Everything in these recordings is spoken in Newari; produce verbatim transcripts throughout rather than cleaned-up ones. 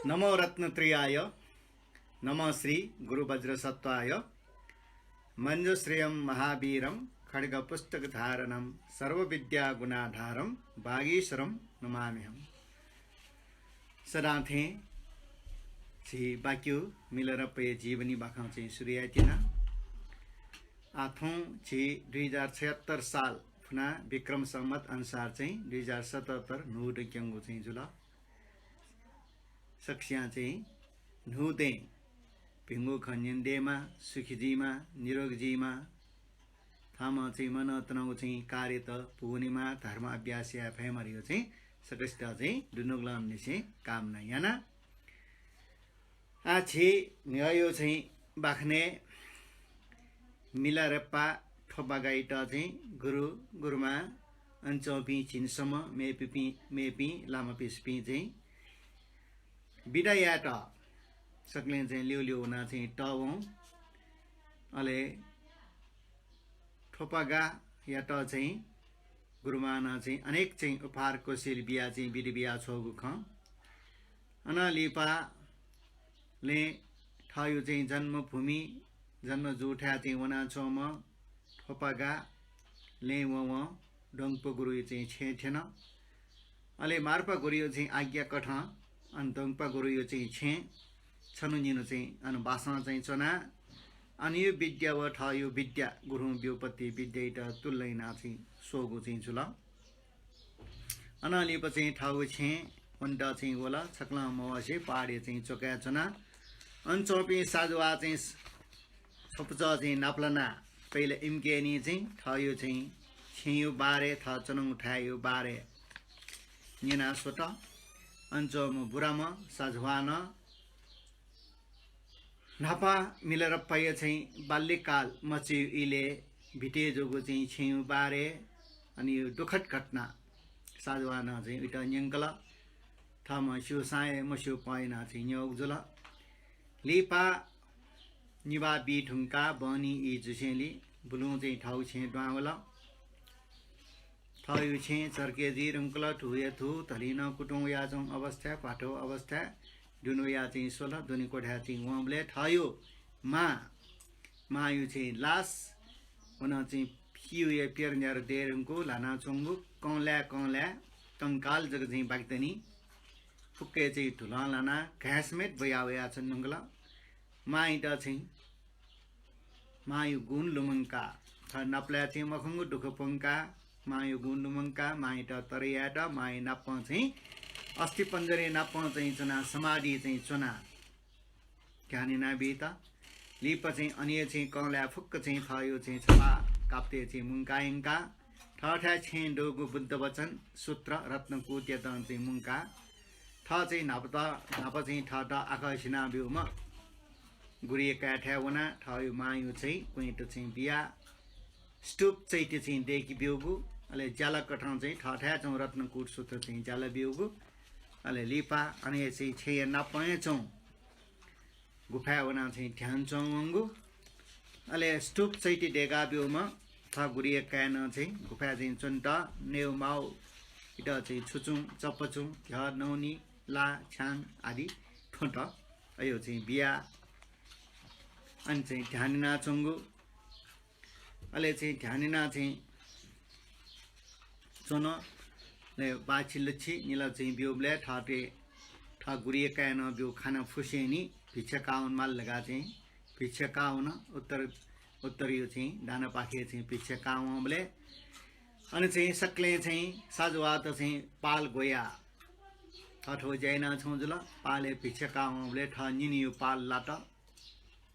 नमो रत्नत्रयाय, नमः श्री गुरु वज्रसत्त्वाय। मञ्जुश्रियं महावीरं खड्गपुस्तकधारणं सर्वविद्यागुणाधारं वागीश्वरं नमाम्यहम्। सदां थें झी बाक्यु मिलारेपाया जीवनी बाखं चाहिँ सुरु यायेत्यना। आः थौं झी दुई हजार छयत्तर साल फुना विक्रम संवत अनुसार चाहिँ दुई हजार सतहत्तर न्हू दँ क्यंगु चाहिँ जुल। सकसियां चाहिँ न्हू दँय् भिंगु खँ न्यने दयेमा, सुखी जुइमा, निरोग जुइमा, थःम्हं चाहिँ मनंतुनागु चाहिँ कार्यत पूवनेमा, धर्म अभ्यास याये फयेमा धइगु चाहिँ सकसित चाहिँ दुनुगलंनिसें कामना याना। आः झी न्ह्यःयु चाहिँ बाखनय् मिलारेपा थ्वपागाइत चाहिँ गुरु, गुरुमां अन च्वंपिं झिंसम्म मेपिपिं, मेपिं लामापिसपिं चाहिँ बिदा यायेत सकलें चाहिँ ल्यू ल्यू वनाः चाहिँ तःवं। अले थ्वपागायात चाहिँ गुरुमानं चाहिँ अनेक चाहिँ उपहार कोसेली बियाः चाहिँ बिदा बियाछ्वःगु खँ। अनं लिपालय् थःयु चाहिँ जन्मभूमि, जन्म जूथाय् चाहिँ वनाच्वंम्ह थ्वपागा लँय् वंवं द्वंगपा गुरुयु चाहिँ छेँय् थ्यन। अले मार्पा गुरुयु चाहिँ आज्ञा कथं अन द्वंगपा गुरुयु चाहिँ छेँय् छन्हु निन्हु चाहिँ अन बासं चाहिँ च्वनाः अनयु विद्या व थःयु विद्या गुरुं ब्यूपति विद्याइत तुलना यानाः चाहिँ स्वःगु चाहिँ जुल। अनं लिपा चाहिँ थःगु छेँय् वनेत चाहिँ वल। छकलं मवसे पहाडय् चाहिँ च्वकाय् च्वना। अन च्वंपिं साजुवाः चाहिँ छपुचः चाहिँ नापलानाः पहिला इमिके निं चाहिँ थःयु चाहिँ छेँयु बारे, थः च्वनागु थाय्‌यु बारे न्यना स्वत। अन च्वंम्ह बुराम्ह साजुवानं न्हापा मिलारेपाया चाहिँ बाल्यकाल मचायु इलय् बिते जूगु चाहिँ छेँयु बारे, अनयु दुःखद घटना साजुवानं चाहिँ उइत न्यंकल। थःम्हं स्यूसां हे मस्यूपं यानाः चाहिँ न्यंगु जुल। लिपा निभाः बी धुंकाः बहनी ई जुसेंलि बुलुं चाहिँ थःगु छेँय् दुहां वल। थःयु छेँय् चर्के जुइ धुंकल, धूया धू, धलिं नं कुतुं वयाच्वंगु अवस्थाय्, क्वाथ्यौ अवस्थाय्, दुने वयाः चाहिँ स्वल। दुने क्वथाय् चाहिँ वंबलय् थःयु मां, मांयु चाहिँ लास, व नं चाहिँ फिउया प्यरन्यार दये धुंकूगु, ल्हानाच्वंगु, कंलाय् कंलाय् कंकाल जक चाहिँ बाकि दनि। फुक्कं चाहिँ धुलं ल्हानाः घाँय् समेत ब्वया वयाच्वने धुंकल। मांयात चाहिँ मांयु गुण लुमंकाः, थः नापलाये चाहिँ मखंगु दुःख प्वंकाः, मांयु गुण लुमंकाः, मांयात तरे यायेत, मांया नापं चाहिँ अस्थिपञ्जरया नापं चाहिँ च्वनाः समाधि चाहिँ च्वनाः ध्यान यानाबीत। लिपा चाहिँ अनया चाहिँ कंलाय् फुक्क चाहिँ थःयु चाहिँ छपाः कापतय् चाहिँ मुंकाः यंकाः थःथाय् छेँय् दुगु बुद्धवचन सूत्र रत्नकूटयात चाहिँ मुंकाः थः चाहिँ न्हापात, न्हापा चाहिँ थःत आकर्षण यानाब्यूम्ह गुरुया काय्‌थाय् वनाः थःयु मांयु चाहिँ क्वँय्‌त चाहिँ बियाः स्तूप चैत्य चाहिँ दय्‌के ब्यूगु, अले ज्याला कथं चाहिँ थःथाय् च्वंगु रत्नकूट सूत्र चाहिँ ज्याला ब्यूगु, अले लिपा अन हे चाहिँ छेँया नापं हे च्वंगु गुफाय् वनाः चाहिँ ध्यान च्वंवंगु। अले स्तूप चैत्य दय्‌का ब्यूम्ह थः गुरुया काय्‌नं चाहिँ गुफाय् चाहिँ च्वनेत नेउ माउ इत चाहिँ छुचुं, चप्पचुं, घ्यः, नौनी, ला, छ्यां आदि थ्वँत अय्‌यु चाहिँ बियाः अन चाहिँ ध्यान यानाच्वंगु। अले चाहिँ ध्यान यानाः चाहिँ च्वन। अले बाछि लछि निला चाहिँ ब्यूबलय् थःते, थः गुरुया काय्‌नं ब्यूगु खाना फुसेंलि भिक्षा काः वनेमाल धकाः चाहिँ भिक्षा काः वन। उत्तर, उत्तरयु चाहिँ दानापाखे चाहिँ भिक्षा काः वंबलय् अन चाहिँ सकलें चाहिँ साजुवाःत चाहिँ पाल ग्वयाः थःथःगु ज्या यानाच्वंगु जुल। पालय् भिक्षा काः वंबलय् थः निनियु पाल लात।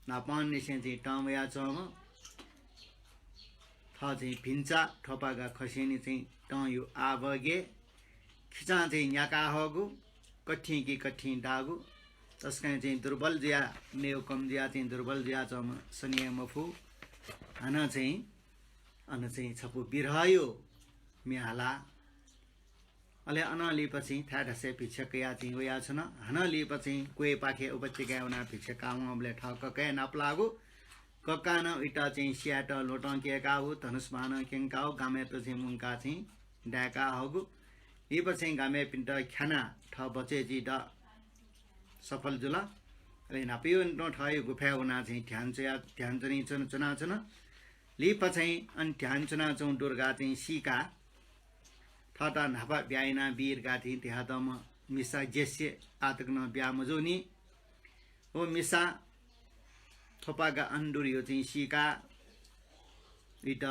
न्हापांनिसें चाहिँ तं वयाच्वंम्ह थः चाहिँ भिंचा थ्वपागा खसेंलि चाहिँ तंयु आः बगे खिचां चाहिँ न्याका हःगु, कथिं कि कथिं दाःगु, तसकं चाहिँ दुर्बल जुयाः, नेउ कम जुयाः चाहिँ दुर्बल जुयाच्वंम्ह सनिया मफु। हानं चाहिँ अन चाहिँ छपु बिरहयु म्ये हाला। अले अनं लिपा चाहिँ थाय् थासय् भिक्षा कयाः चाहिँ वयाच्वन। हानं लिपा चाहिँ क्वय्‌पाखे उपत्यकाय् वनाः भिक्षा काः वंबलय् थः ककाया नापलाःगु, ककां नं उइत चाहिँ स्यायेत ल्वहंतं कय्‌काः हःगु, धनुष बाणं क्यंकाः हःगु, गामय्‌त चाहिँ मुंकाः चाहिँ दाय्‌का हःगु। लिपा चाहिँ गामय्‌पिन्त ख्यानाः थः बचय् जुइत सफल जुल। अले न्हापायागु तुं थःगु गुफाय् वनाः चाहिँ ध्यान च्वया, ध्यान च्वनी च्वन, च्वनाच्वन। लिपा चाहिँ अन ध्यान च्वनाच्वंगु दु धकाः चाहिँ सीकाः थःत न्हापा ब्याहा यानाबी धकाः चाहिँ धयातःम्ह मिसा जेस्से आः तक नं ब्याहा मजूनि। व मिसा थ्वपागा अन दु धइगु चाहिँ सीकाः, वइत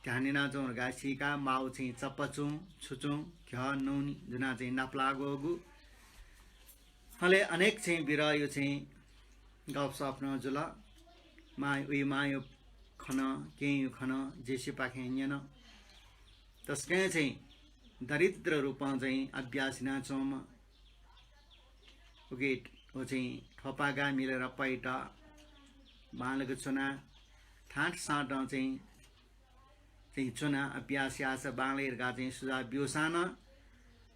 ध्यान यानाच्वंगु धकाः सीकाः माउ चाहिँ चप्पाचुं, छुचुं, घ्यः, नौनि जुनाः चाहिँ नापलाःगु। अले अनेक चाहिँ विरहया चाहिँ गफसफ नं जुल। मां, उइ मांया खँ नं, केहेँया खँ नं जेस्सेपाखें न्यन। तसकं चाहिँ दरिद्र रूपं चाहिँ अभ्यास यानाच्वंम्ह उके व चाहिँ थ्वपागा मिलारेपायात बांलाक च्वनाः थांत सातं चाहिँ, चाहिँ च्वनाः अभ्यास याःसा बांलाइ धकाः चाहिँ सुझाव ब्यूसां नं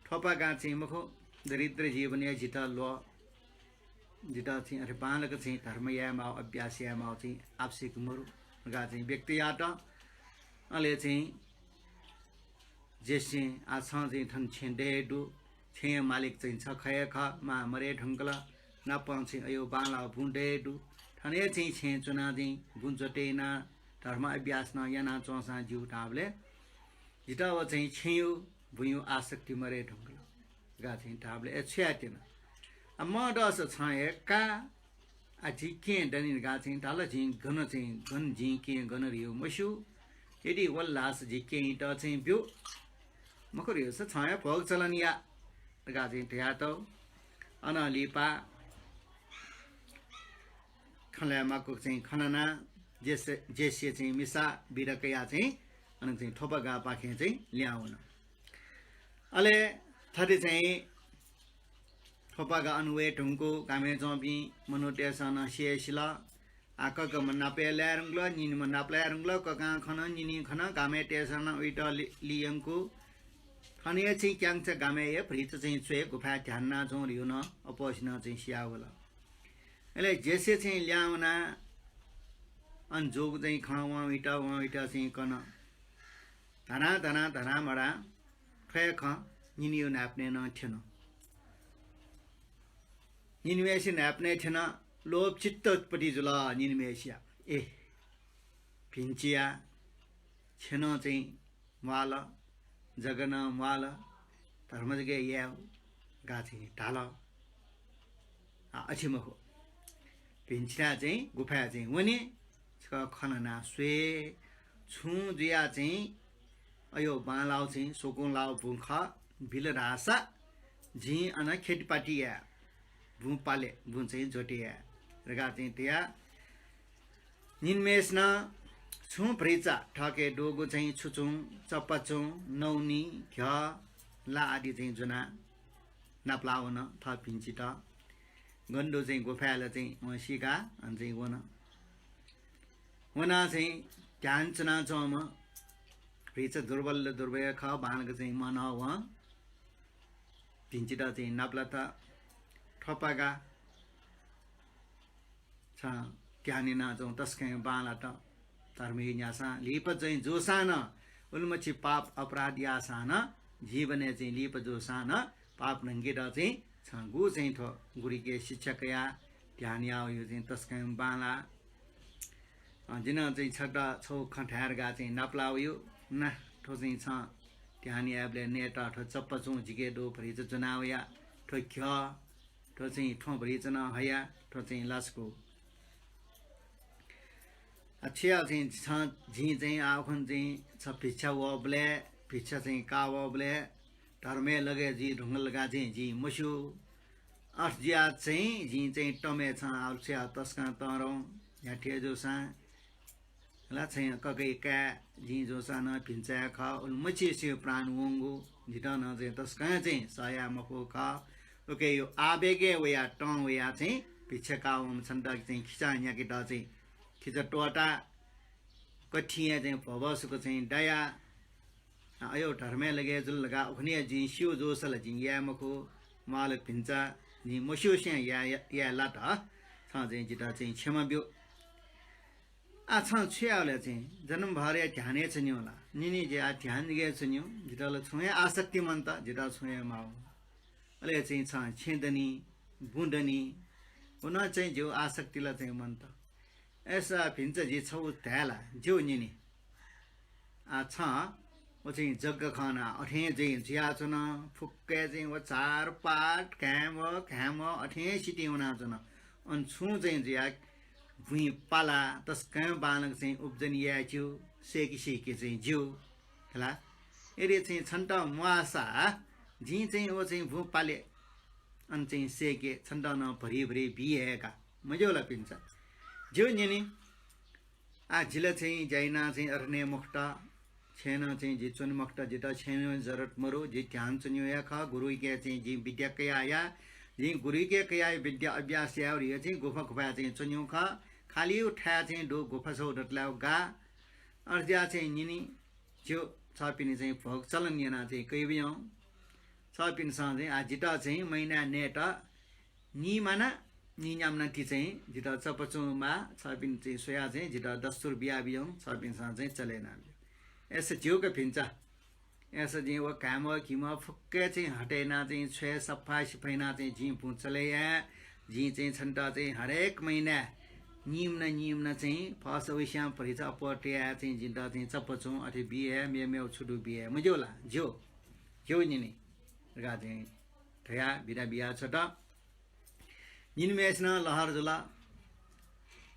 थ्वपागां चाहिँ मखु, दरिद्र जीवनया जितः ल्वः, जितः चाहिँ अथे बांलाक चाहिँ धर्म यायेमाः, अभ्यास यायेमाः चाहिँ आवश्यक मरु धकाः चाहिँ व्यक्त यात। अले चाहिँ जेस्सें आः छं चाहिँ थन छेँ दये दु, छेँया मालिक चाहिँ छ खः हे खः, मां मरे धुंकल, नापं चाहिँ अय् बांलाः बुँ दये दु, थन हे चाहिँ छेँ च्वनाः चाहिँ बुँ ज्वतय् यानाः धर्म अभ्यास नं यानाच्वंसां ज्यू धाःबलय् जितः व चाहिँ छेँया बुँया आसक्ति मरे धुंकल धकाः चाहिँ धाःबलय् अय् छु यायेत्यना। आ, मदःसा छं हे का, आ, जि केहेँ दनि धकाः चाहिँ धाल। जिं गन चाहिँ, गन जिं केहेँ गन धइगु मस्यू। यदि वल धाःसा जि केहेँयात चाहिँ ब्यु। मखु धइगुसा छं हे भोग चलन या धकाः चाहिँ धयातः। अनं लिपा खँ ल्हायेमाःगु चाहिँ खँ न्यनाः जेस्से, जेस्से चाहिँ मिसा बिदा कयाः चाहिँ अन चाहिँ थ्वपागापाखें चाहिँ लिहां वन। अले थथे चाहिँ थ्वपागा अन वये धुंकूगु गामय् च्वंपिं मनूतय्सं नं सिया सिल। आः ककाम्ह नापलाये धुंकल, निनिम्ह नापलाये धुंकल, ककां खन, निनिं खन, गामय् तय्सं नं उइत लि-, लियंकू। थन हे चाहिँ क्यांचा गामय् हे भतिचा चाहिँ च्वय् गुफाय् ध्यान यानाच्वंगु धइगु नं अप्वःसिनं चाहिँ सिया वल। अले जेस्से चाहिँ लिहां वनाः अन जूगु चाहिँ खँ वं वइत, वं वइत चाहिँ कन। धनाः धनाः धनाः मधाः थ्व हे खँ निनिया न्हाय्पनय् नं थ्यन। निनिम्हय्सिया न्हाय्पनय् थ्यन। लोभ चित्त उत्पत्ति जुल निनिम्हय्सिया। ए, भिंचिया छेँ नं चाहिँ म्वाल, जग्गा नं म्वाल, धर्म जक याये धकाः चाहिँ धाल। आ, अथे मखु। भिंचिया चाहिँ गुफाय् चाहिँ वने, छकः खँ ल्हानाः स्वये, छुं जुयाः चाहिँ अय् बांलाःगु चाहिँ स्वकुंलाःगु बुँ खः, बिल धाःसा जिं अन खेतीपाती याये, बुँ पाले, बुँ चाहिँ ज्वतय् याये धकाः चाहिँ धयाः निनिम्हय्सिनं छुं भतिचा थःके दुगु चाहिँ छुचुं, चप्पाचुं, नौनि, घ्यः, ला आदि चाहिँ ज्वनाः नापलाः वन थः भिंचित। गन दुगु चाहिँ गुफाय् ला चाहिँ वं सीकाः अन चाहिँ वन। वनाः चाहिँ ध्यान च्वनाच्वंम्ह भतिचा दुर्बल दुर्बल खः, बांलाक चाहिँ मनः वं भिंचित चाहिँ नापलात। थ्वपागा छं ध्यान यानाच्वंगु तसकं बांलात। धर्मया न्यासां लिपा चाहिँ जूसां नं, उलिमछि पाप अपराध याःसां नं, जीवनय् चाहिँ लिपा जूसां नं पाप न्हंकेत चाहिँ छं गु चाहिँ थ्व गुरुके शिक्षा कयाः ध्यान याःगु चाहिँ तसकं बांलाः। अँ, जिं नं चाहिँ छकः छगू खँ धाये धकाः चाहिँ नापलाः वया। ना, थ्व चाहिँ छं ध्यान यायेबलय् नयेत थ्व चप्पाचुं जिके दु, भतिचा ज्वना वया, थ्व घ्यः, थ्व चाहिँ थ्वँ भतिचा नं हया, थ्व चाहिँ लासकू। आ, छु याये चाहिँ छं, जिं चाहिँ आः उखुन्हु चाहिँ छ भिक्षा वःबलय्, भिक्षा चाहिँ काः वःबलय् धर्मय् लगे जुइ धुंकल धकाः चाहिँ जिं मस्यू। अथे जुयाः चाहिँ जिं चाहिँ तमय् छं आः छु याये तसकं तःधं, न्ह्याथे जूसां ला छं ककाया काय् जिं जूसां नं भिंचाया खः, उलिमछि छिगु प्राण वंगु जितः नं चाहिँ तसकं चाहिँ सह याये मफु खः। उकिया आवेगय् वयाः तं वयाः चाहिँ भिक्षा काः वंम्ह छन्त चाहिँ खिचां न्ह्याकेत चाहिँ खिचा त्वःताः कथिंया चाहिँ भभसुक चाहिँ दयाः अय् धर्मय् लगे जुल धकाः उखुन्हु हे जिं स्यू जूसा ला जिं याये मखु, म्वाःल भिंचा, जिं मस्यूसें याये, याये लात, छं चाहिँ जितः चाहिँ क्षमा ब्यु। आः छं छु याये ला चाहिँ, जन्मभर हे ध्यानय् च्वनेगु ला? निन्हु जुयाः ध्यान जक यानाच्वनेगु, जितः ला छुं हे आसक्ति मन्त, जितः छुं हे माःगु। अले चाहिँ छं छेँ दनि, बुँ दनि। व नं चाहिँ ज्यू आसक्ति ला चाहिँ मन्त। अय्‌सा भिन्चा जि छगू धाये ला, ज्यू न्यने। आ, छं व चाहिँ जग्गा खना अथें चाहिँ जुयाच्वन, फुक्कय् चाहिँ व चारपाट घाँय्‌म्ह घाँय्‌म्ह अथें सितिं वनाच्वन। अन छुं चाहिँ जुया भुइँ पाला तसकं बांलाक चाहिँ उब्जनी याये ज्यू, सय्‌के सय्‌के चाहिँ ज्यू। हला, यदि चाहिँ छन्त म्वाःसा जिं चाहिँ व चाहिँ भुँ पाले, अन चाहिँ सय्‌के छन्त नं भरि भरि बी हे का, मज्यू ला भिन्चा? ज्यू न्यने। आ, जिला चाहिँ ज्या याना चाहिँ अरने मखुत, छेँनं चाहिँ जि च्वने मखुत, जितः छेँनं जरुरत मरु, जि ध्यान च्वन्यु हे खः, गुरुइके चाहिँ जिं विद्या कया या, जिं गुरुइके कया विद्या अभ्यास याये रे चाहिँ गुफा गुफा चाहिँ च्वन्यु खः, खालि थाय् चाहिँ दु गुफा सौ दतलाय् गा। अर ज्या चाहिँ न्यने, ज्यू, छपिनि चाहिँ भोग चलन याना चाहिँ कइबियं। छपिन्सं चाहिँ आ जितः चाहिँ महिना नयेत नीमाना, नीन्याम्ना ति चाहिँ जितः चपचुं मा, छपिन चाहिँ स्वया चाहिँ जितः दस्तुर बियाबियं, छपिन्सं चाहिँ चले यानाबियं। अय्‌सा ज्यू का भिन्चा। अय्‌सा जिं व घाँय्‌म्ह घिम्ह फुक्क चाहिँ हटे याना चाहिँ छ्वये सफा सिफा याना चाहिँ जिं भुँ चले याये। जिं चाहिँ छन्त चाहिँ हरेक महिना नीम्ना नीम्ना चाहिँ फस वइस्यां भरिचा अप्वः तया चाहिँ जितः चाहिँ चपचुं अथे बिये, मेमेव छु दु बिये, मज्यू ला? ज्यू। ज्यू न्यने। धकाः चाहिँ धया बिदा बिया छ्वत। निम्हय्‌सिनं लहर जुल।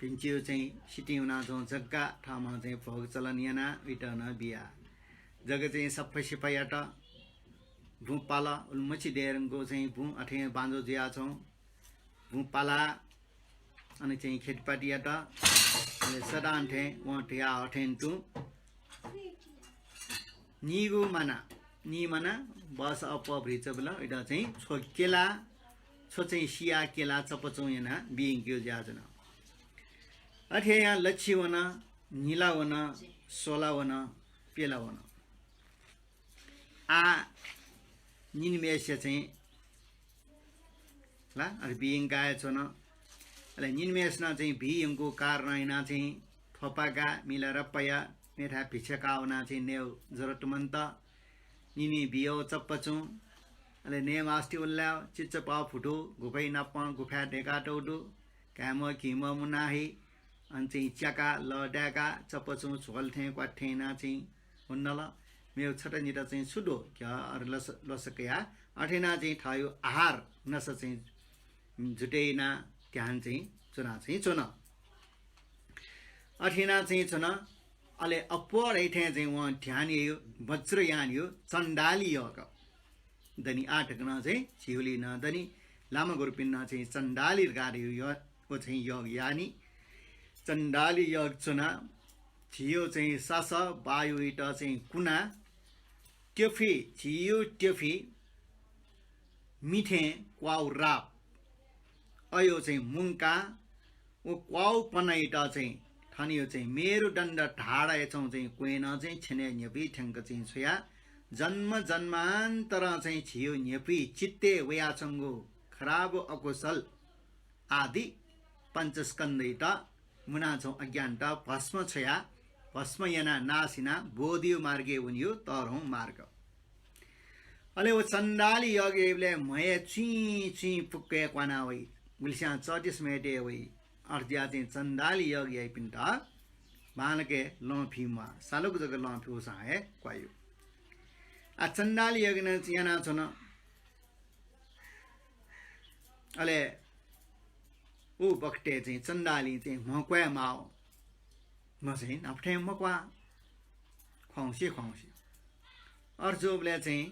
भिन्चिउ चाहिँ सितिं वनाच्वं जग्गा थःम्हं चाहिँ भोग चलन याना उइत नं बिया। जग्गा चाहिँ सफा सिफा यात। बुँ पाल, उलिमछि दयेधुंकूगु चाहिँ बुँ अथें बांजो जुयाच्वं। बुँ पाला, अन चाहिँ खेतिपाती यात। अले सदां थें वं धया अथें तुं नीगु माना, नी माना बस अप्वः भरिचा बिल, उइत चाहिँ छ्व केला, छ्व चाहिँ सिया केला चपचुं याना बियंकेगु जुयाच्वन। अथे यां लच्छि वन, निला वन, सोला वन, पेला वन। आ निम्हय्‌सिया चाहिँ ला, अले बियंकाय् च्वन। अले निम्हय्‌सिनं चाहिँ बियंकूगु कारणं याना चाहिँ थ्वपागा मिला रप्पाया मेथाय् भिक्षा काः वना चाहिँ नयेगु जरुरत मन्त। निम्हं बियाव चप्पा चुं। अले नये मास्ति उल्लाय् चिच्चपाव फुटु गुफाइ नापं गुफाय् दय्‌कातःगु दु। घाँय्‌म्ह घिम्ह मुना हइ अन चाहिँ च्याका लः दाय्‌का चप्पा चुं झ्वल थें क्वात थें याना चाहिँ वनल। मेव छता निता चाहिँ छु दु? घ्यः अर लस, लस कयाः अथे याना चाहिँ थःयु आहार नसा चाहिँ जुटे याना ध्यान चाहिँ च्वना चाहिँ च्वन। अथे याना चाहिँ च्वन। अले अप्वः धइथें चाहिँ वं ध्यान यायु वज्रयानयु चण्डाली योग दनि। आः तक नं चाहिँ झीउलि नं दनि। लामा गुरुपिन्नं चाहिँ चण्डाली धकाः धयु योग, व चाहिँ योग यानि। चण्डाली योग च्वना झीयु चाहिँ सासः वायुइत चाहिँ कुना त्यफि, झीयु त्यफि मिथें क्वाउ राप अयो चाहिँ मुंका व क्वाउ पनाइत चाहिँ थनयु चाहिँ मेरुदण्ड ढाडा यचौं चाहिँ क्वय्‌नं चाहिँ छेनय् न्ह्यपुइ थ्यंक चाहिँ छ्वया। जन्म जन्मान्तरं चाहिँ झीयु न्ह्यपुइ चित्तय् वयाच्वंगु खराब अकुशल आदि पञ्चस्कन्धइत मुनाच्वं अज्ञानत भस्म छ्वया, भस्म याना नाश याना बोधियु मार्गय् वनियु तःधं मार्ग। अले व चण्डाली योग याइबलय् म्हय् चुइँ चुइँ पुक्कय् क्वाना वइ, गुलिस्यां चःतिस म्हय् तये वइ। अथे जुयाः चाहिँ चण्डाली योग याइपिन्त बांलाक हे लं फी म्वाः, सालुक जक लं फ्यूसां हे क्वायु। आ चण्डाली योग यानाच्वन। अले उ बखतय् चाहिँ चण्डालीं चाहिँ म्ह क्वाये माः। म्ह चाहिँ न्हापा थें मक्वाः। ख्वाउँसे ख्वाउँसे। अथे जूबलय् चाहिँ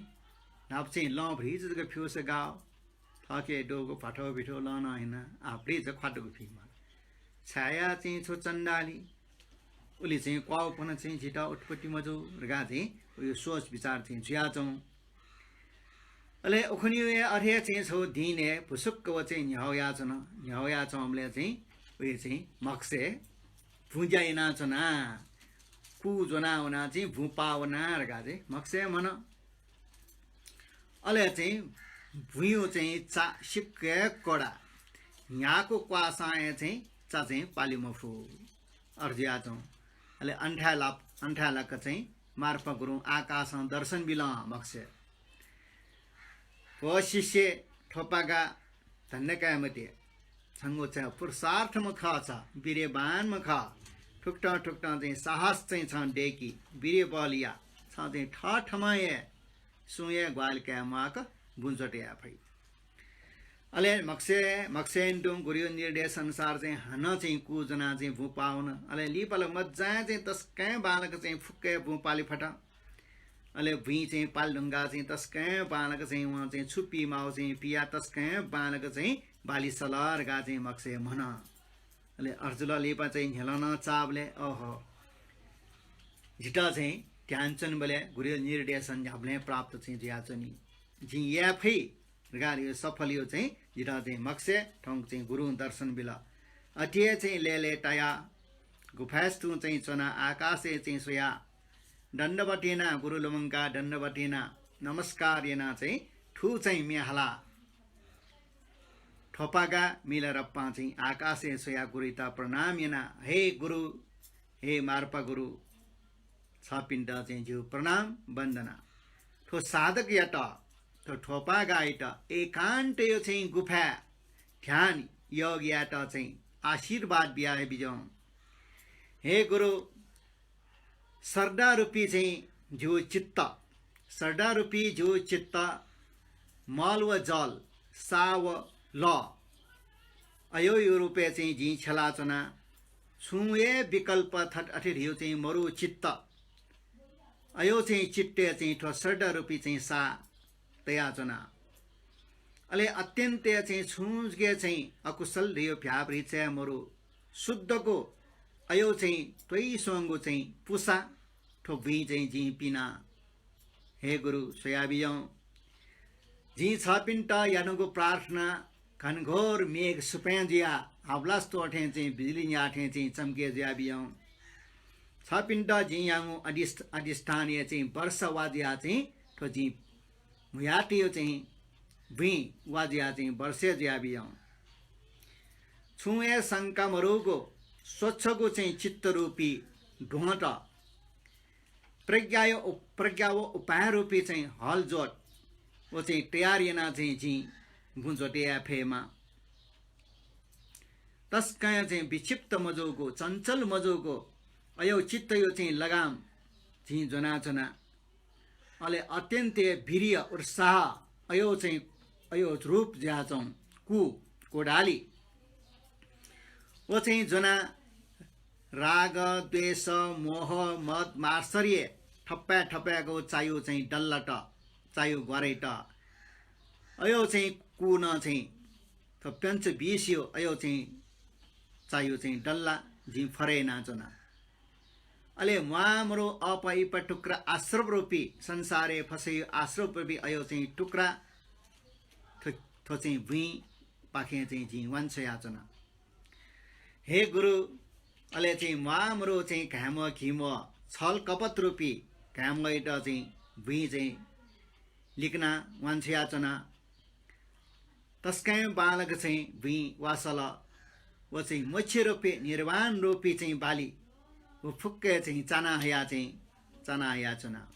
न्हापा चाहिँ लं भ्रिजु जक फ्यूसा गाः। थःके दुगु भथौ भिथौ लं नं हिना, आः भ्रिजु ख्वातुगु फी माल। छाय्‌या चाहिँ छु चण्डाली, उलि चाहिँ क्वाउपन चाहिँ झीत उत्पत्ति मजू धकाः चाहिँ उयो सोच विचार चाहिँ जुयाच्वं। अले उखुन्यु हे अथे चाहिँ छगू दिनय् भुसुक्क व चाहिँ न्ह्याउ याच्वन। न्ह्याउ याच्वंबलय् चाहिँ उयो चाहिँ म्हगसय् भुँज्या यानाच्वना। कू ज्वना वना चाहिँ भुँ पाः वना धकाः चाहिँ म्हगसय् म्हन। अले चाहिँ भुँयु चाहिँ चा सिक्क हे कडा। न्ह्याकु क्वाःसां हे चाहिँ चा चाहिँ पाले मफु। अथे जुयाच्वं। अले अन थाय् लाप, अन थाय् लाक चाहिँ मार्पा गुरुं आकाशं दर्शन बिल म्हगसय्। व शिष्य थ्वपागा धन्दा काये मते। छंगु चाहिँ पुरुषार्थम्ह खः छ, वीर्यवान्म्ह खः। थुकथं थुकथं चाहिँ साहस चाहिँ छं दय्‌कि, वीर्य बल या। छं चाहिँ थःथम्हं हे सुं हे ग्वाहालि काये म्वाःक बुँ ज्वःते याये फइ। अले मखुसे, मखुसें तुं गुरुया निर्देश अनुसार चाहिँ हानं चाहिँ कू ज्वनाः चाहिँ बुँ पाः वन। अले लिपा ला मज्जां चाहिँ तसकं बांलाक चाहिँ फुक्क हे बुँ पालि फत। अले बुँइ चाहिँ पालि धुंकाः चाहिँ तसकं बांलाक चाहिँ वं चाहिँ छु पी माःगु चाहिँ पियाः तसकं बांलाक चाहिँ बालि सल धकाः चाहिँ मखुसे म्हन। अले अर्जुन लिपा चाहिँ न्ह्यलं नं चाःबलय्, अहो, जितः चाहिँ ध्यान च्वनेबलय् गुरुया निर्देशन न्ह्याबलें प्राप्त चाहिँ जुयाच्वनी। जिं याये फइ धकाः यो सफल यो चाहिँ जितः चाहिँ मखुसे थौंक चाहिँ गुरुं दर्शन बिल। अथे हे चाहिँ लय्‌लय् तयाः गुफाय् तुं चाहिँ च्वनाः आकाशय् चाहिँ स्वयाः दण्डवत यानाः गुरु लुमंकाः दण्डवत यानाः नमस्कार यानाः चाहिँ थू चाहिँ म्ये हालाः थ्वपागा मिलारेपां चाहिँ आकाशय् स्वयाः गुरुइत प्रणाम यानाः, हे गुरु, हे मार्पा गुरु, छपिन्त चाहिँ जिगु प्रणाम वन्दना। थ्व साधकयात, थ्व थ्वपागायात एकान्तयो चाहिँ गुफाय् ध्यान योग यायेत चाहिँ आशीर्वाद बिया हे बिज्याहुँ। हे गुरु, श्रद्धा रूपी चाहिँ जिगु चित्त, श्रद्धा रूपी जिगु चित्त मल व जल, सा व लः, अयो यो रूपय् चाहिँ जिं छ्यलाच्वना। छुं हे विकल्प थत अथे धियो चाहिँ मरु चित्त, अयो चाहिँ चित्तय् चाहिँ थ्व श्रद्धा रूपी चाहिँ सा तयाच्वना। अले अत्यन्तय् चाहिँ छुं जक चाहिँ अकुशल धियो भ्यापरि चाये मरु, शुद्धगु अयो चाहिँ त्वइस्वंगु चाहिँ पुसा थ्व बुँइ चाहिँ जिं पिना। हे गुरु, स्वयाबिज्याहुँ। जिं छपिन्त यानागु प्रार्थना घनघोर मेघ सुपाँय् जुयाः हावलास त्वःथें चाहिँ बिजुली न्याः थें चाहिँ चम्के जुयाबिज्याहुँ। छपिन्त जिं याःगु अधिष्ठ-, अधिष्ठानय् चाहिँ वर्षा वा जुयाः चाहिँ थ्व जिं म्हुयातयो चाहिँ बुँइ वा जुयाः चाहिँ वर्षा जुयाबिज्याहुँ। छुं हे शंका मरुगु स्वच्छगु चाहिँ चित्तरूपी ध्वंत प्रज्ञाया उप-, प्रज्ञा व उपायरूपी चाहिँ हल जोत व चाहिँ तयार यानाः चाहिँ जिं बुँ ज्वःते याये फयेमा। तसकं चाहिँ विक्षिप्त मजूगु, चञ्चल मजूगु अयो चित्तयो चाहिँ लगाम जिं ज्वनाच्वना। अले अत्यन्त वीर्य उत्साह अयो चाहिँ अयो रूप जुयाच्वं कु, कोडाली। व चाहिँ ज्वना राग, द्वेष, मोह, मद, मात्सर्य थपाय् थपाय्‌गु चायु चाहिँ डल्लात, चायु ग्वारैत। अयो चाहिँ कु नं चाहिँ थ्व पञ्चविंशयो अयो चाहिँ चायु चाहिँ डल्ला जिं फरय् यानाच्वना। अले म्वाःमरु अपाइपा टुक्रा आश्रव रूपी, संसारय् फसयु आश्रव रूपी अयो चाहिँ टुक्रा थ्व, थ्व चाहिँ बुँइपाखें चाहिँ जिं वांछ्वयाच्वना। हे गुरु, अले चाहिँ म्वाःमरु चाहिँ घाय्म्ह घिम्ह छल कपट रूपी घाय्म्हयात चाहिँ बुँइ चाहिँ लिकना वांछ्वयाच्वना। तसकं बांलाक चाहिँ बुँइ वासल व चाहिँ मोक्ष रूपी निर्वाण रूपी चाहिँ बाली व फुक्क चाहिँ चाना हया चाहिँ चाना हयाच्वना।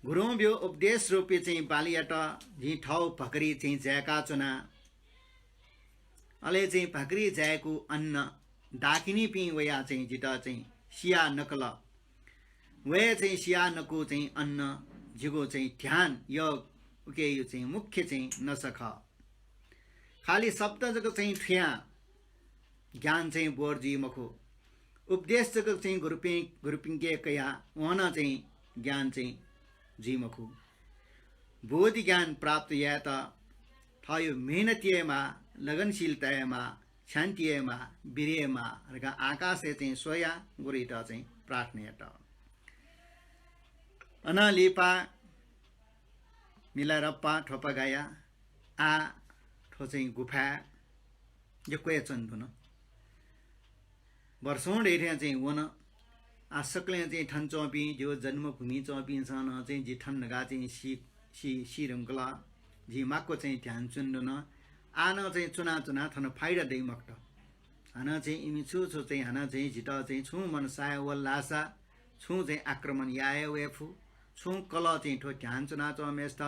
गुरुं ब्यू उपदेश रूपी चाहिँ बालीयात जिं थौ भकरी चाहिँ जाय्काच्वना। अले चाहिँ भकरी जाय्कू अन्न डाकिनीपिं वयाः चाहिँ जितः चाहिँ सिया नकल। वय् चाहिँ सिया नकू चाहिँ अन्न जिगु चाहिँ ध्यान योग उकेयु चाहिँ मुख्य चाहिँ नसा खः। खालि शब्द जक चाहिँ थुयाः ज्ञान चाहिँ बोध जुइ मखु। उपदेश जक चाहिँ गुरुपिं, गुरुपिंके कयाः वं नं चाहिँ ज्ञान चाहिँ जुइ मखु। बोधि ज्ञान प्राप्त यायेत थःयु मेहनत यायेमाः, लगनशीलता यायेमाः, क्षान्ति यायेमाः, वीर्य यायेमाः धकाः आकाशय् चाहिँ स्वयाः गुरुइत चाहिँ प्रार्थना यात। अनं लिपा मिलारेपा थ्वपागाया आः थ्व चाहिँ गुफाय् यक्व हे च्वने धुन। वर्षौं धइथें चाहिँ वन। आः सकलें चाहिँ थन च्वंपिं, जिगु जन्मभूमि च्वंपिन्सं नं चाहिँ जि थन धकाः चाहिँ सी, सी, सी धुंकल। जिं माक्व चाहिँ ध्यान च्वने धुन। आः नं चाहिँ च्वनाच्वना थन फाइदा दइ मखुत। हानं चाहिँ इमि छु छु चाहिँ हानं चाहिँ जितः चाहिँ छुं मनसाय वल धाःसा छुं चाहिँ आक्रमण याये वये फु। छुं कलः चाहिँ थ्व ध्यान च्वनाच्वंम्हय्सित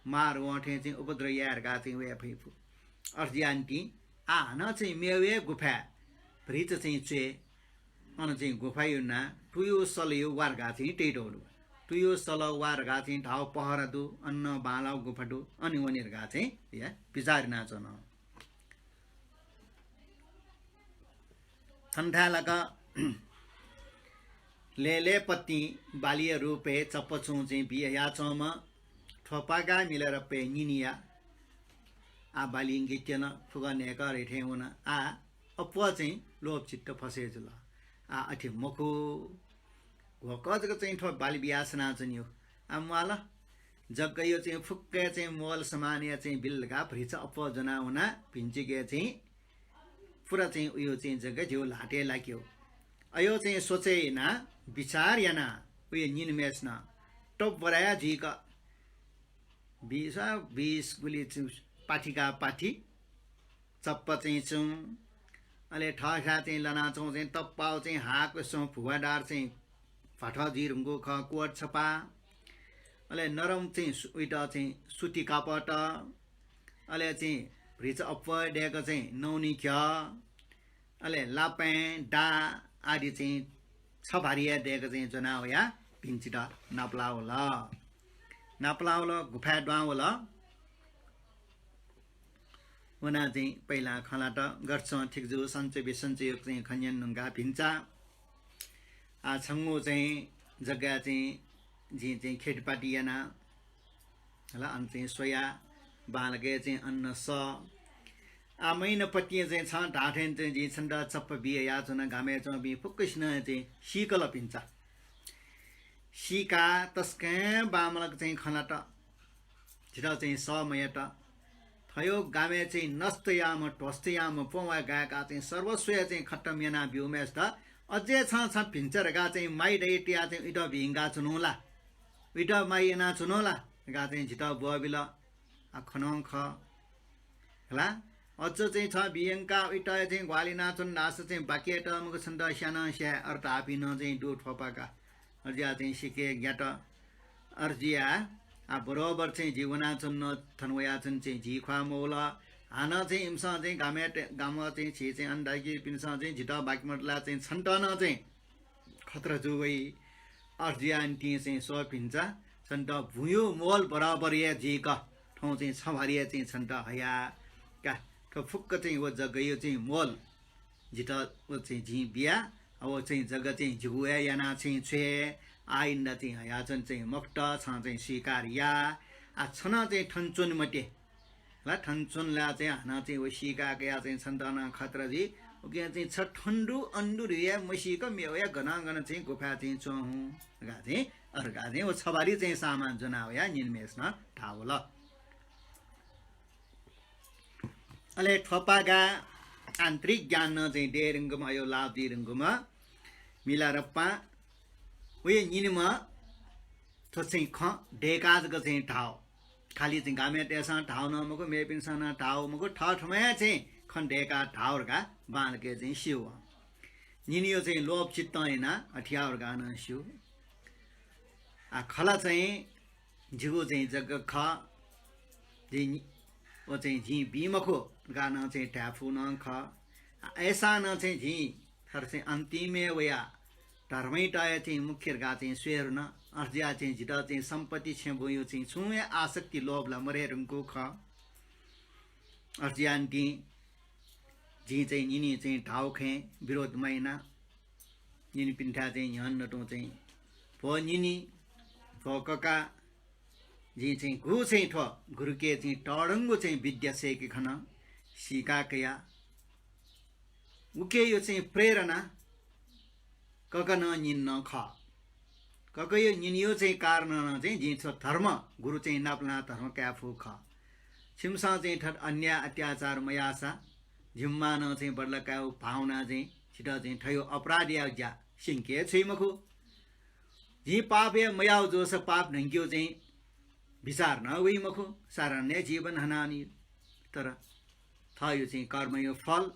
मार वं थें चाहिँ उपद्रव याये धकाः चाहिँ वये फइ फु। अथे यानाः तिनि आः हानं चाहिँ मेगु हे गुफाय् भतिचा चाहिँ च्वय्। अन चाहिँ गुफाया नां तुयु सलयु वा धकाः चाहिँ तयातःगु दु। तुयु सल वा धकाः चाहिँ धाःगु पहरा दु, अन बांलाःगु गुफा दु, अन वने धकाः चाहिँ या बिचाः यानाच्वन। थन्थाय् लाक लय्‌लय्‌पतिं बालिया रूपय् चप्पा छुं चाहिँ बियाच्वंम्ह थ्वपागा मिलारेपाया निनिया। आः बाली निक्यन, फुक्क न्हय्‌कः ह्रे थें वन। आः अप्वः चाहिँ लोभचित्त फसय् जुल। आः अथे मखु, घ्वःकः जक चाहिँ थ्व बाली बियाः सनाच्वनेगु। आः म्वाल, जग्गाया चाहिँ फुक्कया चाहिँ मोल सामानया चाहिँ बिल धकाः भतिचा अप्वः ज्वनाः वनाः भिंचिके चाहिँ पुरा चाहिँ उयो चाहिँ जग्गा जिगु ल्हातय् लाकेगु। अयो चाहिँ सोचे यानाः बिचाः यानाः उयो निनिम्हय्‌सिनं टप बराया जुइक बिस, बिस गुलि चाहिँ पाथिका पाथि चप्पा चाहिँ छुं, अले थःथाय् चाहिँ लनाच्वंगु चाहिँ तप्पाःगु चाहिँ हाःक्वसं भुवादार चाहिँ भ्वाथः जुइ धुंकूगु खः, कोट छपा, अले नरम चाहिँ सु-, उइत चाहिँ सुती कापत, अले चाहिँ भतिचा अप्वः दय्‌क चाहिँ नौनी घ्यः, अले लापाँय्, दाः आदि चाहिँ छ भारिया दय्‌क चाहिँ ज्वनाः वयाः भिंचित नापलाः वल। नापलाः वल, गुफाय् दुहां वल। वनाः चाहिँ पहिला खँ ल्हात, गथे छु, ठीक जू, सन्चु बिसन्चुया चाहिँ खँ न्यने धुंकाः भिंचा। आः छंगु चाहिँ जग्गाय् चाहिँ जिं चाहिँ खेतीपाती याना, हला, अन चाहिँ स्वया, बांलाक चाहिँ अन सः। आः मैनापतिं चाहिँ छं धाःथें चाहिँ जिं छन्त चप्पा बियाच्वना, गामय् च्वंपिं फुक्कसिनं चाहिँ सीकल भिंचा। सीकाः तसकं बांमलाक चाहिँ खँ ल्हात। झीत चाहिँ सः मयात। थ्व गामय् चाहिँ नष्ट याःम्ह, ध्वस्त याःम्ह प्वंगः गाय्‌काः चाहिँ सर्वस्वया चाहिँ खतम याना ब्यूम्हय्‌सित अझै छं, छं भिंचा धकाः चाहिँ माया दया तयाः चाहिँ उइत भिंकाच्वनु ला? उइत माया यानाच्वनु ला? धकाः चाहिँ झीत ब्वःबिल। आः खनं खः। हला? अझ चाहिँ छं बियंकाः उइत चाहिँ ग्वाहालि यानाच्वन धाःसा चाहिँ बाकि यायेत मखु, छन्त स्यानं स्याये, अथे धाःपिं नं चाहिँ दु थ्वपागा। अथे जुयाः चाहिँ सीके ग्यात। अथे जुयाः आः बरोबर चाहिँ जि वनाच्वन, थन वयाच्वन चाहिँ जि ख्वाः मवल। हानं चाहिँ इमिसं चाहिँ गामय्, गामं चाहिँ झी चाहिँ अन धाइपिन्सं चाहिँ झीत बाकि मदुला चाहिँ छन्त नं चाहिँ खतरा जू वइ। अथे जुयाः निंतिं चाहिँ स्व भिंचा, छन्त बुँयु मोल बराबर हे जुइक थौं चाहिँ छ भारिया चाहिँ छन्त हया का। थ्व फुक्क चाहिँ व जग्गाया चाहिँ मोल जित व चाहिँ जिं बिया, आ, व चाहिँ जग्गा चाहिँ जिगु हे याना चाहिँ छ्वये, आइन्दा चाहिँ हयाच्वन चाहिँ मखुत, छं चाहिँ स्वीकार या। आ, छं नं चाहिँ थन च्वने मते। ला थन च्वन ला चाहिँ हानं चाहिँ व सीका कयाः चाहिँ छन्त नं खतरा जुइ। उकिं चाहिँ छ थन दु, अन दु धयाः मसीक मेवया गनं गनं चाहिँ गुफाय् चाहिँ च्वं हुँ धकाः चाहिँ, अथे धकाः चाहिँ व छ भारी चाहिँ सामान ज्वना वयाः निनिम्हय्‌सिनं धाः वल। अले थ्वपागा आन्तरिक ज्ञान नं चाहिँ दये धुंकूम्ह, अयो लाभ जुइ धुंकूम्ह मिलारेपां वया निनिम्ह थ्व चाहिँ खँ दय्‌काः जक चाहिँ धाः। खालि चाहिँ गामय्‌तय्‌सं धाः नं मखु, मेपिन्सं नं धाः मखु, थःथम्हं हे चाहिँ खँ दय्‌काः धाः धकाः बांलाक चाहिँ स्यू। निनियो चाहिँ लोभ चित्तं यानाः अथे याः धकाः नं स्यू। आ, खला चाहिँ जिगु चाहिँ जग्गा खः, जिं नि-, व चाहिँ जिं बी मखु धकाः नं चाहिँ धाये फु नं खः। आ, अय्‌सां नं चाहिँ जिं थ्व चाहिँ अन्तिमय् वयाः धर्मयात हे चाहिँ मुख्य धकाः चाहिँ स्वये धुन। अथे जुयाः चाहिँ जितः चाहिँ सम्पत्ति छेँ बुँयु चाहिँ छुं हे आसक्ति लोभ ला मदये धुंकू खः। अथे जुयाः निंतिं जिं चाहिँ निनि चाहिँ धाःगु खँय् विरोध मयाना। निनिपिन्थाय् चाहिँ न्ह्यःने तुं चाहिँ भो निनि, भो कका, जिं चाहिँ गु चाहिँ थ्व गुरुके चाहिँ तःधंगु चाहिँ विद्या सय्‌के खन, सीका कया। उकेयो चाहिँ प्रेरणा ककनं निन नं खः। ककयो निनियो चाहिँ कारणं नं चाहिँ जिं थ्व धर्म गुरु चाहिँ नापलानाः धर्म काये फु खः। छिमिसं चाहिँ थथे अन्याय अत्याचार मयाःसा झिम्मानं चाहिँ बदला कायेगु भावना चाहिँ छितः चाहिँ थयो अपराध यायेगु ज्या सिंके छुइ मखु। जिं पाप हे मयाःगु जूसा पाप न्हंकेगु चाहिँ विचार नं वइ मखु, साधारण हे जीवन हनावनी। तर थःयो चाहिँ कर्मयो फल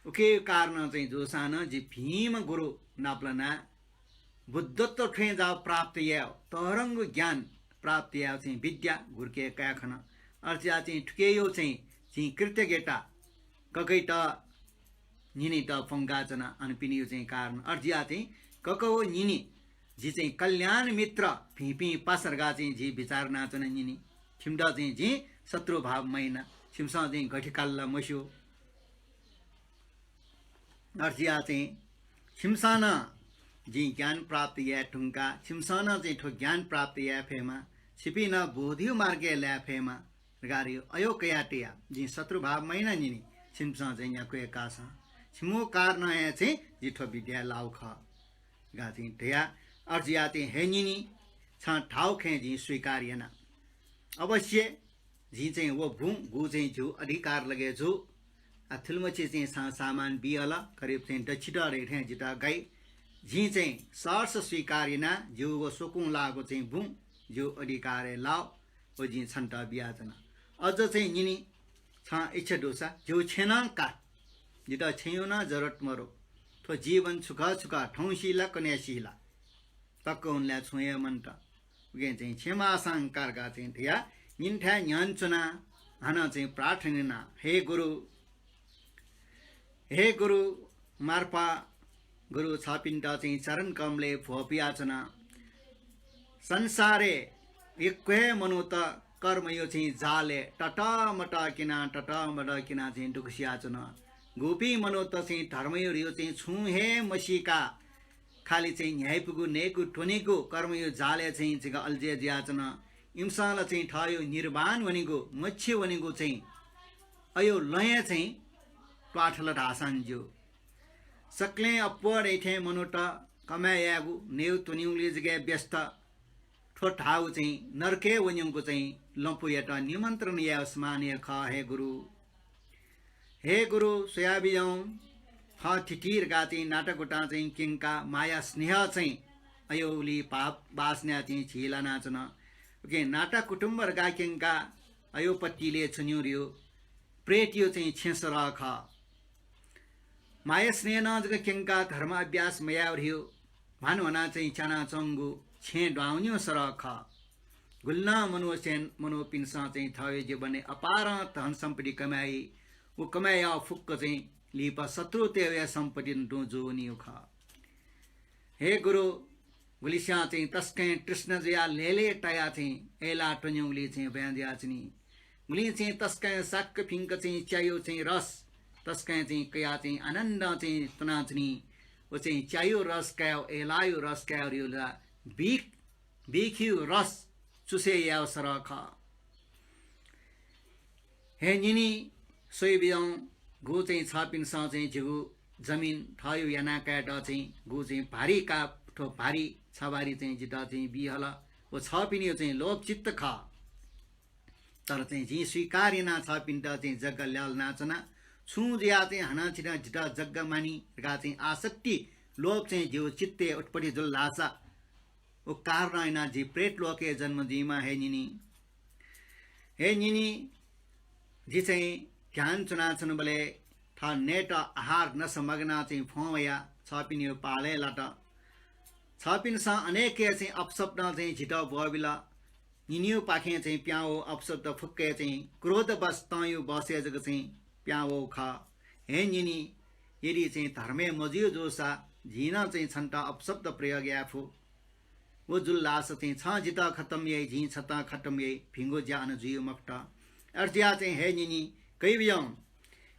उके कारणं चाहिँ जूसां नं जि भिंम्ह गुरु नापलानाः बुद्धत्व थें जाःगु प्राप्त यायेगु, तःधंगु ज्ञान प्राप्त यायेगु चाहिँ विद्या गुरुके काये खन। अथे जुयाः चाहिँ थुकेयो चाहिँ जिं कृतज्ञता ककैत न्हिनित प्वंकाच्वना। अनपिनिगु चाहिँ कारण अथे जुयाः चाहिँ कक व न्हिनि जि चाहिँ कल्याण मित्र भिंपिं पासा धकाः चाहिँ जि बिचाः यानाच्वना न्हिनि। छिमित चाहिँ जिं शत्रुभाव मयाना, छिमिसं चाहिँ गथे काल ला मस्यू। अथे जुयाः चाहिँ छिमिसं नं जिं ज्ञान प्राप्त याये धुंकाः छिमिसं नं चाहिँ थ्व ज्ञान प्राप्त याये फयेमा, छिपिं नं बोधिया मार्गय् लाये फयेमा धकाः अयो कयाः तया। जिं शत्रुभाव मयाना न्हिनि, छिमिसं चाहिँ न्याक्वय् काःसां। छिमिगु कारणं हे चाहिँ जि थ्व विद्याय् लाःगु खः धकाः चाहिँ धया। अथे जुयाः चाहिँ हे न्हिनि, छं धाःगु खँय् जिं स्वीकार याना। अवश्य जिं चाहिँ व बुँ, गु चाहिँ जिगु अधिकार लगय् जू। आ, थुलिमछि चाहिँ छं सामान बियाहल, करिब चाहिँ दच्छिदः धइथें जितः गाइ। जिं चाहिँ सहर्ष स्वीकार याना, जिगु व स्वकुं लाःगु चाहिँ बुँ जिगु अधिकारय् लाः, व जिं छन्त बियाच्वना। अझ चाहिँ न्हिनि छं इच्छा दुसा जिगु छेँ नं का, जितः छेँया नं जरुरत मदु। थ्व जीवन छु खः छु खः, थौंसी ला कन्हय्‌सी ला, तक हुनला छुं हे मन्त। उकिं चाहिँ छेँ माःसां का धकाः चाहिँ धया न्हिनिथाय् न्ह्यःने च्वना, हानं चाहिँ प्रार्थना याना, हे गुरु, हे गुरु, मार्पा गुरु, छपिन्त चाहिँ चरण कमलय् भ्वपुयाच्वना। संसारय् यक्व हे मनूत कर्मया चाहिँ जालय् ततमत किना, ततमत किना चाहिँ दुःख सियाच्वन। गुपिं मनूत चाहिँ धर्मया ह्रियो चाहिँ छुं हे मसीका खालि चाहिँ न्ह्याइपुगु, नयेगु, त्वनेगु कर्मया जालय् चाहिँ जिगु अल्झे जुयाच्वन। इमिसं ला चाहिँ थःयो निर्वाण वनेगु, मोक्ष वनेगु चाहिँ अयो लँय् चाहिँ त्वाथल धाःसां ज्यू। सकलें अप्वः दइथें मनूत कमाय् यायेगु, नयेगु त्वनेगुलिइ जक व्यस्त। थ्व धाःगु चाहिँ नरकय् वनेगु चाहिँ लँपुयात निमन्त्रण यायेगु समान हे खः, हे गुरु। हे गुरु, स्वयाबिज्याहुँ, थः थिति धकाः चाहिँ नातागुतां चाहिँ क्यंकाः माया स्नेह चाहिँ अयो उलि पाप वासनाय् चाहिँ झी लानाच्वन। उकिं नाता कुटुम्ब धकाः क्यंकाः अयो पतिलय् च्वनेगु ह्रियो प्रेतयो चाहिँ छेँ सरह खः। माया स्नेहं जक क्यंकाः धर्म अभ्यास मयायेगु ह्रियो भान ह्वनाः चाहिँ च्यानाच्वंगु छेँ द्वांवनेगु सरह खः। गुलिं नं मनूसें, मनूपिन्सं चाहिँ थःयो जीवनय् अपारं धन सम्पत्ति कमाइ, व कमाय् याःगु फुक्क चाहिँ लिपा शत्रुतय्‌गु हे सम्पत्ति तुं जूवनीगु खः। हे गुरु, गुलिस्यां चाहिँ तसकं तृष्णा जुयाः लय्‌लय् तयाः चाहिँ अय्‌लाः त्वनेगुलिइ चाहिँ ब्वाँय् जुयाच्वनी। गुलिं चाहिँ तसकं साक्क फिंक चाहिँ च्यायो चाहिँ रस तसकं चाहिँ कयाः चाहिँ आनन्दं चाहिँ त्वनाच्वनी। व चाहिँ च्यायो रस कायेगु, अय्‌लाःयो रस कायेगु ह्रियो ला बिख, बिखयो रस चुसे यायेगु सरह खः। हे न्हिनि, स्वयाबिज्याहुँ, गु चाहिँ छपिन्सं चाहिँ जिगु जमिन थःयो याना कायेत चाहिँ गु चाहिँ भारी का, थ्व भारी, छभारी चाहिँ जितः चाहिँ बिहल। व छपिनियो चाहिँ लोभ चित्त खः। तर चाहिँ जिं स्वीकार यानाः छपिन्त चाहिँ जग्गा ल्याःल्हानाच्वना। छुं जुयाः चाहिँ हानं छिं जितः जग्गा मानि धकाः चाहिँ आसक्ति, लोभ चाहिँ जिगु चित्तय् उत्पत्ति जुल धाःसा, व कारणं यानाः जि प्रेत लोकय् जन्म जुइमाः, हे न्हिनि। हे न्हिनि, जि चाहिँ ध्यान च्वनाच्वनाबलय् थः नयेत आहार नसा मगानाः चाहिँ फ्वं वयाः छपिनियो पालय् लात। छपिन्सं अनेक हे चाहिँ अपशब्दं चाहिँ जितः ब्वःबिल। न्हिनियो पाखें चाहिँ पिहां वःगु अपशब्द फुक्क हे चाहिँ क्रोधवश तंयो बसय् जक चाहिँ पिहां वःगु खः। हे न्हिनि, यदि चाहिँ धर्मय् मजुइगु जूसा जिं नं चाहिँ छन्त अपशब्द प्रयोग याये फु। व जुल धाःसा चाहिँ छं जितः खतम याइ, जिं छन्त खतम याइ, भिंगु ज्या अन जुइगु मखुत। अथे जुयाः चाहिँ हे न्हिनि, कयाबिज्याहुँ,